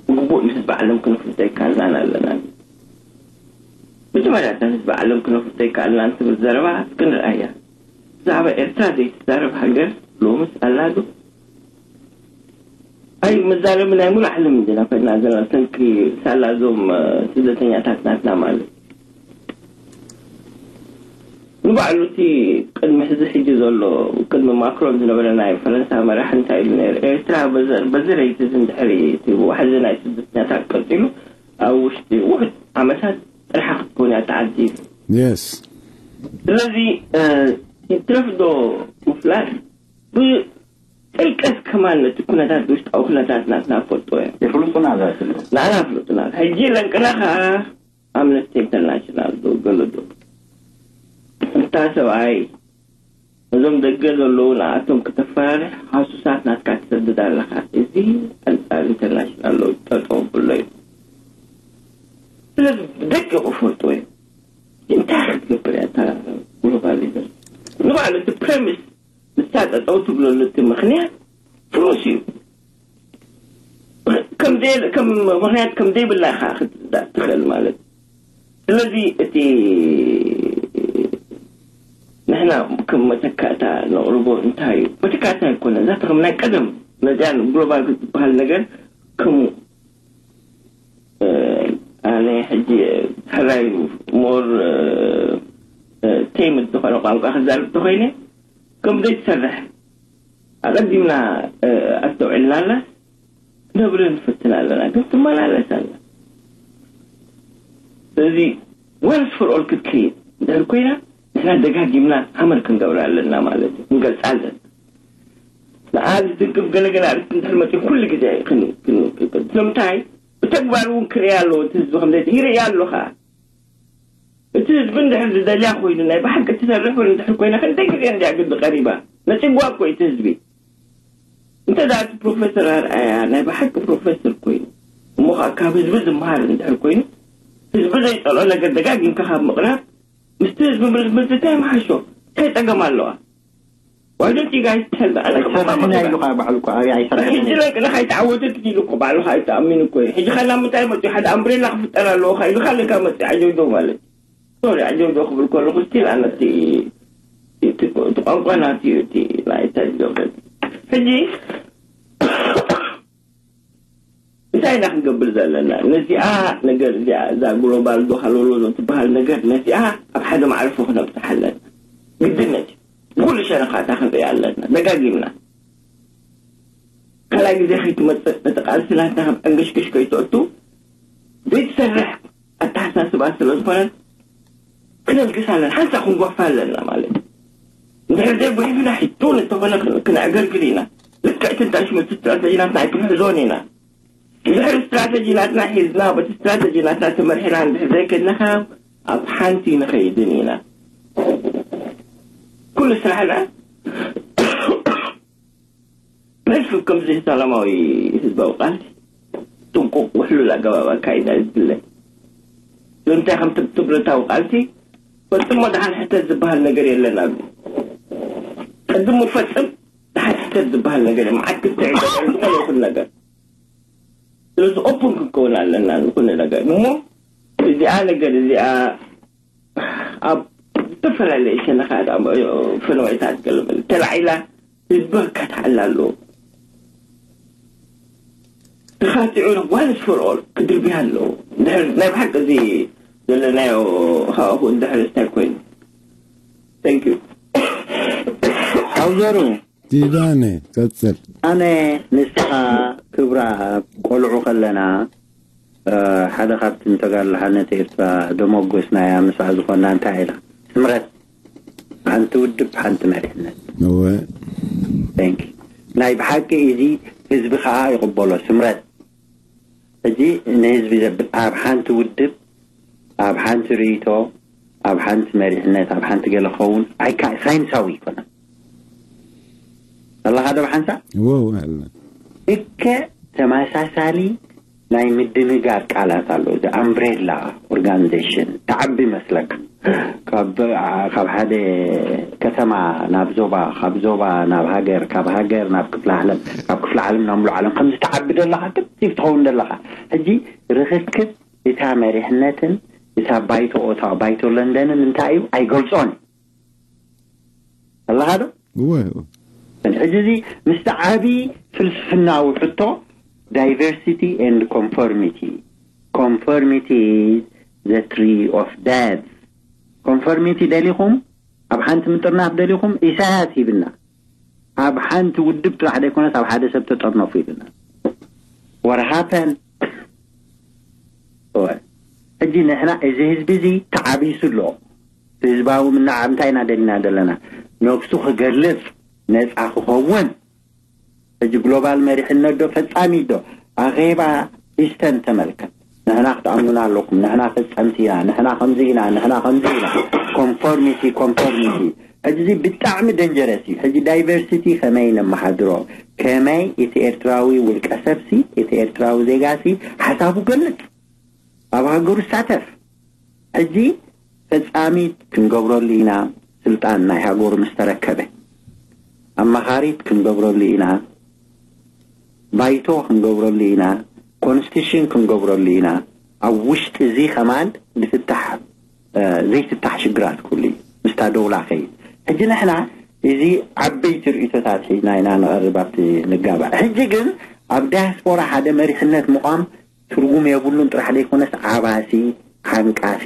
ብግቡእ ንህዝቢ ዓለም ክነፍልጦ ኣይከኣልናን ኣለና። መጀመርያ እታ ህዝቢ ዓለም ክነፍልጦ ኣይከኣልናን ትብል ዘረባ እስኪ ንርኣያ። ብዛዕባ ኤርትራ ዘይትዛረብ ሃገር ሎምስ ኣላ ዶ? ኣይ መዛረቢ ናይ ሙሉ ዓለም እንዲና ኮይና ዘለና። ሰንኪ ሳላ እዞም ስደተኛታት ናትና ማለት ንባዕሉ እቲ ቅድሚ ሕዚ ሕጂ ዘሎ ቅድሚ ማክሮን ዝነበረ ናይ ፈረንሳ መራሕ እንታይ ኢሉ ነይሩ? ኤርትራ በዚ ረይቲ እዚ እንድሕሪ እቲ ዋሕዚ ናይ ስደተኛታት ቀፂሉ ኣብ ውሽጢ ውሕድ ዓመታት ጥርሓ ክትከውን እያ ተዓዲሉ። የስ ስለዚ ትረፍዶ ምፍላጥ ብጥልቀት ከማን ነቲ ኩነታት ውሽጣዊ ኩነታት ናትና ፈልጦ እያ። የፍልጡና ዛስለ ንዓና ፍልጡ ሕጂ ለንቅና ከዓ ኣምነስቲ ኢንተርናሽናል ዶ ገለ ዶ እንታ ሰብኣይ እዞም ደገ ዘለዉ ንኣቶም ክተፈራርሕ ሃሱሳት ናትካ ትሰድድ ኣለኻ። እዚ ኣንጻር ኢንተርናሽናል ሎ ጠጠው ብሎ እዩ። ስለዚ ብደቂቑ ፈልጥዎ እዩ። እንታይ ክትገብር እያ እታ ግሎባሊዝም? ንባዕሉ እቲ ፕሬሚስ ንሳ ጠጠው ትብለሉ እቲ ምኽንያት ፍሩስ እዩ። ከም ዘይ- ከም ምኽንያት ከም ዘይብላ ኢኻ ክትርዳእ ትኽእል ማለት እዩ። ስለዚ እቲ ንሕና ከም መተካእታ ነቕርቦ እንታይ እዩ? መተካእታ ኣይኮነን። እዛ ከም ናይ ቀደም መዚኣ ግሎባል ክትበሃል ነገር ከም ኣነ ሕጂ ሕራይ ሞር ቴምድ ዝኾነ ቋንቋ ክዛርብ ተኾይነ ከም ዘይትሰርሕ ኣቐዲምና ኣስተውዕልናላ ነብሎ ንፍትን ኣለና፣ ግን ትመላለስ ኣላ። ስለዚ ዋንስ ፎር ኦል ክትከይድ እንድሕር ኮይና ንሕና ደጋጊምና ሃመር ክንገብር ኣለና ማለት እዩ፣ ክንገልጻ ኣለና። ንኣብ ዝድግፍ ገለገለ ኣርእስቲ እንድሕር መፅኡ ኩሉ ግዜ ክን- ክን- ክን- ስለምንታይ ብተግባር እውን ክርእያ ኣለዎ። እቲ ህዝቢ ከም ዘይ- ይርእያ ኣሎ ከዓ እቲ ህዝቢ እንድሕር ዝደልያ ኮይኑ ናይ ብሓቂ ትሰርሕ እውን እንድሕር ኮይና ክንደይ ግዜ እንድያ ግዲ ቀሪባ ነፂግዋ እኮ እቲ ህዝቢ። እንተ ደኣ እቲ ፕሮፌሰር ኣርኣያ ናይ ብሓቂ ፕሮፌሰር ኮይኑ እሞ ከዓ ካብ ህዝቢ ዝመሃር እንድሕር ኮይኑ ህዝቢ ዘይፀልኦ ነገር ደጋጊምካ ካብ ምቕራብ ምስቲ ህዝቢ ምርዝምርዝታ ይመሓሾ። እንታይ ፀገም ኣለዋ? Why don't you guys tell the other ኣይሰርሕን ኢሉ ከዓ ባዕሉ እኮ ኣብይ ኣይሰርሕን ሕጂ ኢሉ። ለቅነ ከይተዓወተት ኢሉ እኮ ባዕሉ ከይተኣሚኑ እኮ እዩ። ሕጂ ካላ ምንታይ መፅኡ ሓደ ኣምብሬላ ክፍጠር ኣለዎ ከ ኢሉ ካለካ መፅኡ ዓጀውጀው ማለት እዩ። ሶሪ ዓጀውጀው ክብል ከለኹ ስቲል ኣነ እቲ እቲ ቋንቋ ናት እዩ እቲ ናይ ተግዘበት ሕጂ እንታይ ኢና ክንገብር ዘለና? ነዚኣ ነገር እዚኣ እዛ ግሎባል ዶ ሃለሎ ዶ ትበሃል ነገር ነዚኣ ኣብ ሓደ ማዕርፎ ክነብፅሓ ኣለና። ግድነት እዩ። ብኩሉ ሸነኻታ ክንርኢ ኣለና። ደጋጊምና ካልኣይ ግዜ ከይትመፅእ ነቲ ቃልሲ ናትና ከም ዕንግሽግሽ ከይትእቱ ዘይትሰርሕ ኣተሓሳስባ ስለ ዝኾነት ክነልግስ ኣለና። ሓንሳ ክንጎፋ ኣለና ማለት እዩ። እንድሕር ዘይጉሒፍና ሕቶ እንተኾነ ክነዕገርግር ኢና። ልክዕቲ እንታይ ሽሙ እቲ ስትራተጂ ናትና ኣይክንሕዞን ኢና። እንድሕር ስትራተጂ ናትና ሒዝና በቲ ስትራተጂ ናትና ተመርሒና እንድሕር ዘይከድና ካብ ኣብ ሓንቲ ንኸይድን ኢና። ኩሉ ስራሕና ብሕልፊ ከምዚ ሰላማዊ ህዝባዊ ቃልሲ ጥንቁቕ ውሕሉል ኣገባብ ኣካይዳ ዝድለ። ስለምንታይ ከም ትብለታዊ ቃልሲ ፈጽሞ ደሓን ሕተት ዝበሃል ነገር የለን። ኣብ ቅድሙ ፈጽም ደሓን ሕተት ዝበሃል ነገር መዓት ክትዕ ዝኾነ ይኹን ነገር ስለዚ ኦፕን ክንከውን ኣለና ንኩሉ ነገር እሞ እዚኣ ነገር እዚኣ ኣብ ዝተፈላለየ ሸነኻት ኣብ ፈነወይታት ገለመለ ተላዒላ ህዝቢ ከካትዓላ ኣለዎ። ተኻቲዑ ዋንስ ፎር ኦል ክድርብያ ኣለዎ። ድሕር ናይ ብሓቂ እዚ ዘለናዮ ሃዋሁ ድሕር እንታይ ኮይኑ Thank you። ሓውዘሩ ኪዳነ ቀጽል። ኣነ ንስኻ ክብራ ቆልዑ ከለና ሓደ ካብቲ ንተጋድሎ ሓርነት ኤርትራ ደመጎስናያ ምስኣ ዝኾና እንታይ ኢላ ስምረት ሓንቲ ውድብ ሓንቲ መሪሕነት እወ Thank you። ናይ ብሓቂ እዚ ህዝቢ ከዓ ይቕበሎ ስምረት ሕጂ ንህዝቢ ዘብል ኣብ ሓንቲ ውድብ ኣብ ሓንቲ ርእይቶ ኣብ ሓንቲ መሪሕነት ኣብ ሓንቲ ገለ ክኸውን ኣይካ ሳይንሳዊ ይኮነ ኣለኻ ዶ ብሓንሳ እወ እወ ኣለ እከ ተመሳሳሊ ናይ ምድንጋር ቃላት ኣሎ እዚ ኣምብሬላ ኦርጋኒዜሽን ተዓቢ መስለካ ካብ ሓደ ከተማ ናብ ዞባ ካብ ዞባ ናብ ሃገር ካብ ሃገር ናብ ክፍለ ዓለም ካብ ክፍለ ዓለም ናብ ሙሉእ ዓለም ከምዚ ተዓቢ ዘለካ ክቲፍ ትኸውን ዘለካ ሕጂ ርክክብ እታ መሪሕነትን እታ ባይቶ ኦታ ባይቶ ለንደንን እንታይ እዩ ኣይገልጾን እዩ ኣለካ ዶ ሕጂ እዚ ምስቲ ዓብዪ ፍልስፍናዊ ሕቶ diversity and conformity conformity the tree of death conformity ደሊኹም ኣብ ሓንቲ ምጥርናፍ ደሊኹም ኢሳያስ ሂብና ኣብ ሓንቲ ውድብ ጥራሕ ዘይኮነስ ኣብ ሓደ ሰብ ተጠርነፉ ሂብና what happened ሕጂ ንሕና እዚ ህዝቢ እዚ ተዓቢሱ ኣሎ ህዝባዊ ምናዓ እንታይ ኢና ደሊና ዘለና ነብሱ ክገልፍ ነፃ ክኸውን ሕጂ ግሎባል መሪሕነት ዶ ፈፃሚ ዶ ኣኼባ ኢስተን ተመልከት ንሕና ክትኣምኑና ኣለኩም፣ ንሕና ፈጸምቲ ኢና፣ ንሕና ከምዚ ኢና፣ ንሕና ከምዚ ኢና። ኮንፎርሚቲ፣ ኮንፎርሚቲ። ሕጂ እዚ ብጣዕሚ ደንጀረስ እዩ። ሕጂ ዳይቨርሲቲ ከመይ ነመሓድሮ? ከመይ እቲ ኤርትራዊ ውልቀ ሰብሲ፣ እቲ ኤርትራዊ ዜጋሲ ሓሳቡ ገልጽ፣ ኣብ ሃገሩ ይሳተፍ? ሕጂ ፈጻሚት ክንገብረሉ ኢና፣ ስልጣን ናይ ሃገሩ ምስ ተረከበ። ኣማኻሪት ክንገብረሉ ኢና፣ ባይቶ ክንገብረሉ ኢና፣ ኮንስቲቱሽን ክንገብረሉ ኢና። ኣብ ውሽጢ እዚ ከማን ዝፍታሕ፣ እ፣ ዘይፍታሕ ሽግራት ኩሉ እዩ። ምስታ ደውላ ኸይድ። ሕጂ ንሕና እዚ ዓበይቲ ርእይቶታት ሒዝና ኢና ንቐርብ ኣብቲ ንጋባእ። ሕጂ ግን ኣብ ዳያስፖራ ሓደ መሪሕነት ምቋም ትርጉም የብሉን ጥራሕ ዘይኮነስ ዓባሲ፣ ሓንቃፊ፣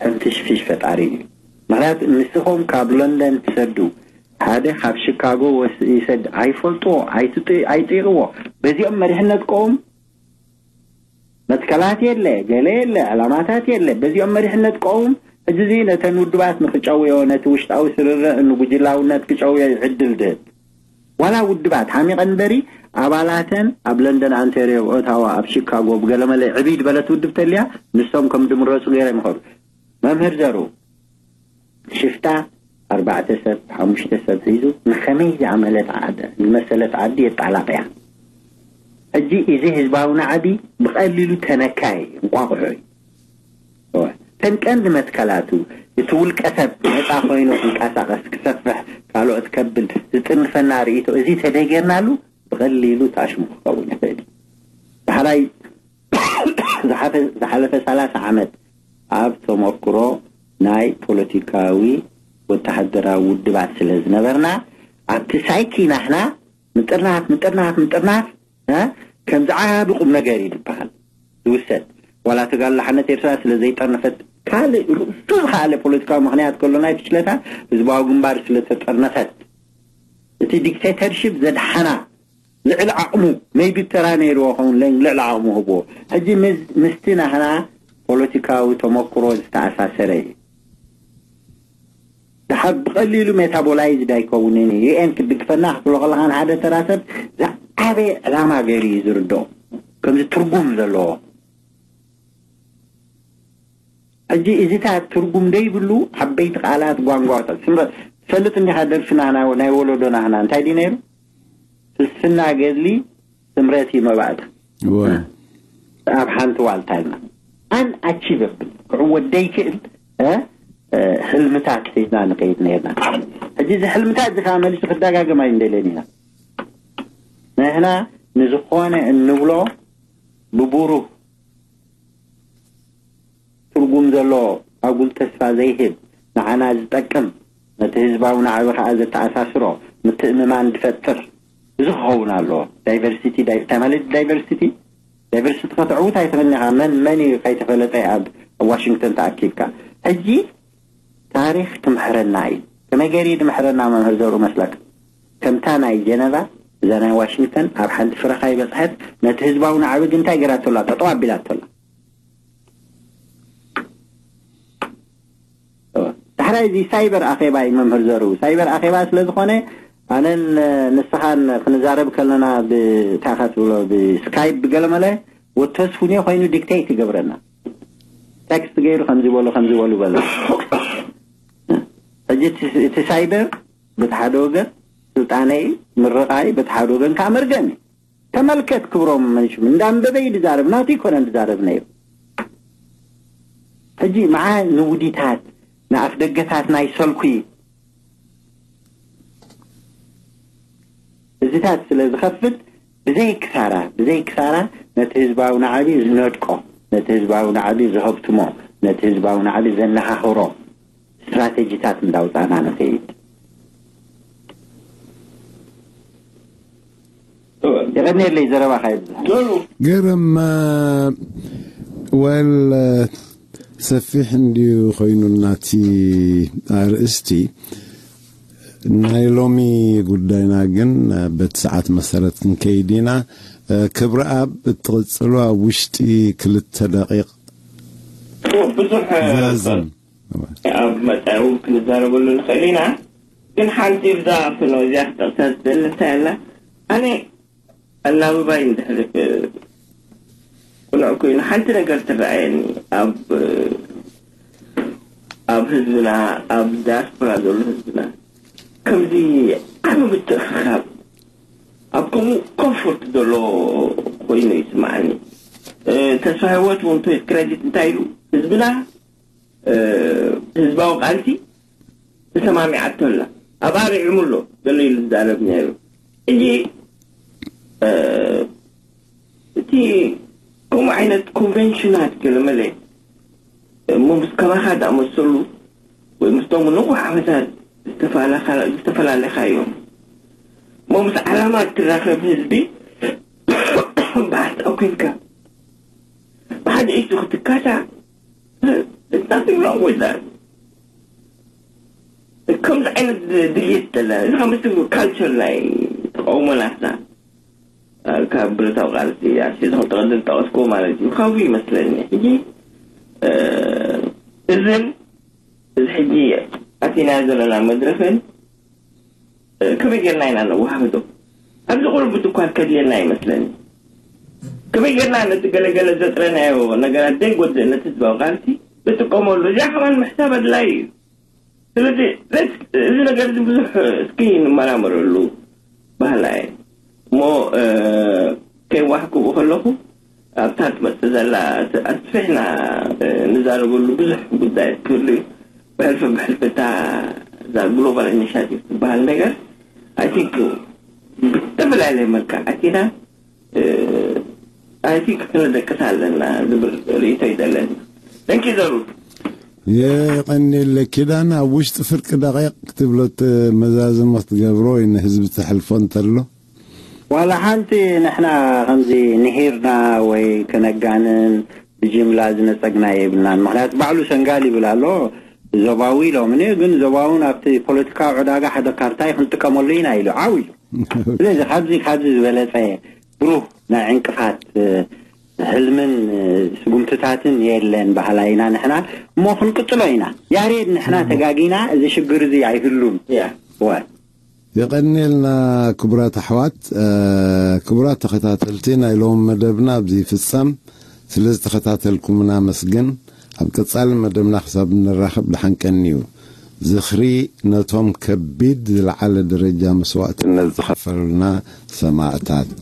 ሕንፍሽፍሽ ፈጣሪ እዩ። ምኽንያቱ ንስኹም ካብ ለንደን ትሰዱ፣ ሓደ ካብ ሽካጎ ወስ-፣ ይሰድ፣ ኣይፈልጥዎ፣ ኣይትጥ-፣ ኣይጥይቕዎ። በዚኦም መሪሕነት ቀውም መትከላት የለ፣ ገለ የለ፣ ዕላማታት የለ። በዚኦም መሪሕነት ቀውም ሕጂ እዚ ነተን ውድባት ንክጨውዮ፣ ነቲ ውሽጣዊ ስርርዕ ንጉጅላውነት ክጨውዮ ይዕድል ድህብ። ዋላ ውድባት ሓሚቐን እምበሪ፣ ኣባላተን ኣብ ለንደን፣ ኣንቴርዮ፣ ኦታዋ፣ ኣብ ሺካጎ፣ ብገለመለ ዕብይ ዝበለት ውድብ ተልያ፣ ንሶም ከም ድምረፁ ገይሮም ይኸዱ። መምህር ዘሩ፣ ሽፍታ ኣርባዕተ ሰብ፣ ሓሙሽተ ሰብ ሒዙ ንኸመይ ዝኣመለት ዓዲ፣ ዝመሰለት ዓዲ የጣላቕያ። ሕጂ እዚ ህዝባዊ ናዕቢ ብቐሊሉ ተነካይ እንቋቑሖ እዩ። እወ። እተን ቀንዲ መትከላቱ፣ እቲ ውልቀ ሰብ ነጻ ኮይኑ ክንቀሳቐስ፣ ክሰፍሕ፣ ካልኦት ከብል ዝጥንፈና ርእይቶ፣ እዚ ተደይጌርናሉ ብቐሊሉ ታሽሙ ክኸውን ይኽእል እዩ። ዳሕራይ ዝሓፈ-፣ ዝሓለፈ ሰላሳ ዓመት ኣብ ተመክሮ ናይ ፖለቲካዊ ወተሃደራዊ ውድባት ስለ ዝነበርና፣ ኣብቲ ሳይኪ ናህና ምጥርናፍ፣ ምጥርናፍ፣ ምጥርናፍ፣ እ፣ ከምዚ ዓቢ ቁም ነገር እዩ ዝበሃል ዝውሰድ። ዋላ ተጋድሎ ሓርነት ኤርትራ ስለ ዘይጠርነፈት፣ ካልእ ርእሱ ዝኸኣለ ፖለቲካዊ ምኽንያት ከሎ ናይ ፍሽለታ ህዝባዊ ግንባር ስለ ተጠርነፈት፣ እቲ ዲክቴተርሺፕ ዘድሓና ልዕሊ ዓቕሙ፣ ሜይቢ ተራ ነይርዎ ኸውን፣ ለ-፣ ልዕሊ ዓቕሙ ህብዎ። ሕጂ ምስ-፣ ምስቲ ናህና ፖለቲካዊ ተመክሮ ዝተኣሳሰረ እዩ። ደሓር ብቐሊሉ ሜታቦላይዝድ ኣይከውንን እዩ። ዩ ኤን ክትድግፈና ክትብሎ ከለኻ ንሓደ ተራ ሰብ ዝዓበየ ዕላማ ገይሩ እዩ ዝርድኦ፣ ከምዚ ትርጉም ዘለዎ። ሕጂ እዚታት ትርጉም ዘይብሉ ዓበይቲ ቃላት ጓንጓታት። ስምረት ትፈልጥ እንዲኻ ደርፊ ናህና፣ ናይ ወለዶ ናህና እንታይ ድዩ ነይሩ? ፍልስፍና ገድሊ ስምረት እዩ መባእታ። እወ። ኣብ ሓንቲ ዋልታ ኢልና። ኣን ኣቺቨብል፣ ክዕወት ዘይክእል፣ እ፣ እ፣ ሕልምታት ሒዝና ንኸይድ ነይርና። ሕጂ እዚ ሕልምታት እዚ ከዓ መሊሱ ክደጋገም ኣይንደልየን ኢና። ንሕና ንዝኾነ እንብሎ ብቡሩህ ትርጉም ዘለዎ፣ ኣጉል ተስፋ ዘይህብ፣ ንዓና ዝጠቅም፣ ነቲ ህዝባዊ ናዕቢ ከኣ ዘተኣሳስሮ፣ ምትእምማን ዝፈጥር፣ እዚ ክኸውን ኣለዎ። ዳይቨርሲቲ፣ ዳይ-፣ እንታይ ማለት ዳይቨርሲቲ? ዳይቨርሲቲ ከተዕውት ኣይትኽእልን ኢኻ። መን፣ መን እዩ ከይተፈለጠ ኣብ፣ ኣብ ዋሽንግተን ተኣኪብካ? ሕጂ ታሪኽ ክምሕረና እዩ። ከመይ ገይሩ እዩ ዝምሕረና መምህር ዘርኡ መስለካ? ከምታ ናይ ጀነቫ፣ እዛ ናይ ዋሽንግተን ኣብ ሓንቲ ፍረ ካይበጽሐት፣ ነቲ ህዝባዊ ናዕቢ ግን እንታይ ገይራቶ ኣላ? ጠጠው ኣቢላቶ ኣላ። ዳሕራይ እዚ ሳይበር ኣኼባ እዩ መምህር ዘርኡ። ሳይበር ኣኼባ ስለ ዝኾነ ኣነን ንስኻን ክንዛረብ ከለና ብታኻ ትብሎ ብስካይፕ ብገለመለ ወተስፉንዮ ኮይኑ ዲክቴት ይገብረና። ቴክስት ገይሩ ከምዚ በሉ፣ ከምዚ በሉ በሉ። ሕጂ እቲ፣ እቲ ሳይበር በቲ ሓደ ወገን ስልጣነይ ምርቓይ፣ በቲ ሓደ ወገን ከዓ መርገም እዩ። ተመልከት ክብሮም መንሽም እንዳንበበ እዩ ዝዛረብ፣ ናቱ ይኮነን ዝዛረብ ነይሩ። ሕጂ መዓ ንውዲታት ንኣፍ ደገታት ናይ ሰልኩ እዚታት ስለ ዝኸፍት ብዘይ ክሳራ፣ ብዘይ ክሳራ ነቲ ህዝባዊ ናዕቢ ዝነድቆ፣ ነቲ ህዝባዊ ናዕቢ ዝሀብትሞ፣ ነቲ ህዝባዊ ናዕቢ ዘነሃህሮ ስትራቴጂታት እንዳውፃና ንኸይድ። የቐንየለይ፣ ዘረባኻ ይብዛሕ። ገርም፣ ወል፣ ሰፊሕ እንድዩ ኮይኑና እቲ ኣርእስቲ። ናይ ሎሚ ጉዳይና ግን በቲ ሰዓት መሰረት ክንከይድ ኢና። ክብረኣብ፣ እትቕጽሎ ኣብ ውሽጢ ክልተ ደቂቕ። ብዙሕ ዛዝም። ኣብ መጻኢ እውን ክንዛረበሉ ንኽእል ኢና። ግን ሓንቲ ብዛ ፍኖ እዚኣ ክጠቕሳ ዝደሊ እንታይ ኣላ? ኣነ ኣናብባይ እንድሕር ቅኑዕ ኮይኑ ሓንቲ ነገር ትረኣየኒ ኣብ ኣብ ህዝብና፣ ኣብ ዳያስፖራ ዘሎ ህዝብና ከምዚ ዓቢ ምትእኽኻብ ኣብ ከምኡ ኮምፎርት ዘሎ ኮይኑ ይስምዓኒ። ተስፋ ህይወት እውን ክሬዲት እንታይ ኢሉ ህዝብና ህዝባዊ ቃልሲ ተሰማሚዓቶ ኣላ፣ ኣብኣ ርዒሙ ኣሎ ዘሎ ኢሉ ዝዛረብ ነይሩ። ሕጂ እቲ ከምኡ ዓይነት ኮንቨንሽናት ገለመለ እሞ ምስ ከማኻ ዝኣመሰሉ ወይ ምስቶም ነዊሕ ዓመታት ዝተፈላለኻዮም እሞ ምስ ዓላማ እትራኸብ ህዝቢ ብሓሳብ ኮይንካ ብሓደ ኢሱ ክትካሳ nothing wrong with that። ከምዚ ዓይነት ድልየት ዘለና እዚ ካብ ምስ ካልቸር ናይ ተቃውሞ ናትና ካብ ብረታዊ ቃልሲ ኣስቶም ተቐድም ጠቐስኩ ማለት እዩ። ካብኡ ይመስለኒ ሕጂ እዝን እዚ ሕጂ ኣቲና ዘለና መድረኽን ከመይ ጌርና ኢና ነወሃህዶ? ኣብዚ ቁሩብ ምትኳር ከድልየና ይመስለኒ። ከመይ ጌርና ነቲ ገለገለ ዘጥረናዮ ነገራት ዘይጎድእ ነቲ ህዝባዊ ቃልሲ ንጥቀመሉ? እዚኣ ከማን ምሕሳብ ኣድላይ እዩ። ስለዚ እዚ ነገር እዚ ብዙሕ እስኪ ንመራመረሉ ባህላ እየ እሞ ከይዋሕኩ ከለኹ ኣብታ ትመፅእ ዘላ ኣስፊሕና ንዛረበሉ ብዙሕ ጉዳይ ትህሉ እዩ። ብሕልፊ ብሕልፊ እታ እዛ ግሎባል ኢኒሽቲቭ ትበሃል ነገር ኣይ ቲንክ ብዝተፈላለየ መልክዕ ኣቲና ኣይ ቲንክ ክነደቅስ ኣለና ዝብል ርእይቶ ይደለኒ። Thank you ዘሩ። የቐንየለ ኪዳን። ኣብ ውሽጢ ፍርቂ ደቂቕ ክትብሎ መዛዘሚ ክትገብሮ ወይ ንህዝቢ ተሕልፎ እንተሎ? ዋላ ሓንቲ ንሕና ከምዚ ንሂርና ወይ ክነጋንን ብጅምላ ዝነፀግና የብልናን። ምክንያቱ ባዕሉ ሰንጋል ይብል ኣሎ ዞባዊ ኢሎም እኒ ግን ዞባውን ኣብቲ ፖለቲካዊ ዕዳጋ ሓደ ካርታይ ክንጥቀመሉ ኢና ኢሉ ዓው ኢሉ። ስለዚ ካብዚ ካብዚ ዝበለፀ ብሩህ ናይ ዕንቅፋት ህልምን ስጉምትታትን የለን ባህላ ኢና ንሕና እሞ ክንቅፅሎ ኢና። ያሬድ ንሕና ተጋጊና እዚ ሽግር እዚ ኣይህሉን። ወ የቐንየልና ክቡራት ኣሕዋት። ክቡራት ተኸታተልቲ ናይ ሎም መደብና ኣብዚ ይፍጸም። ስለ ዝተኸታተልኩምና መስግን። ኣብ ቀጻሊ መደብና ክሳብ እንራኸብ ደሓን ቀንዩ። ዝኽሪ ነቶም ከቢድ ዝለዓለ ደረጃ መስዋእትነት ዝኸፈሉልና ሰማእታት።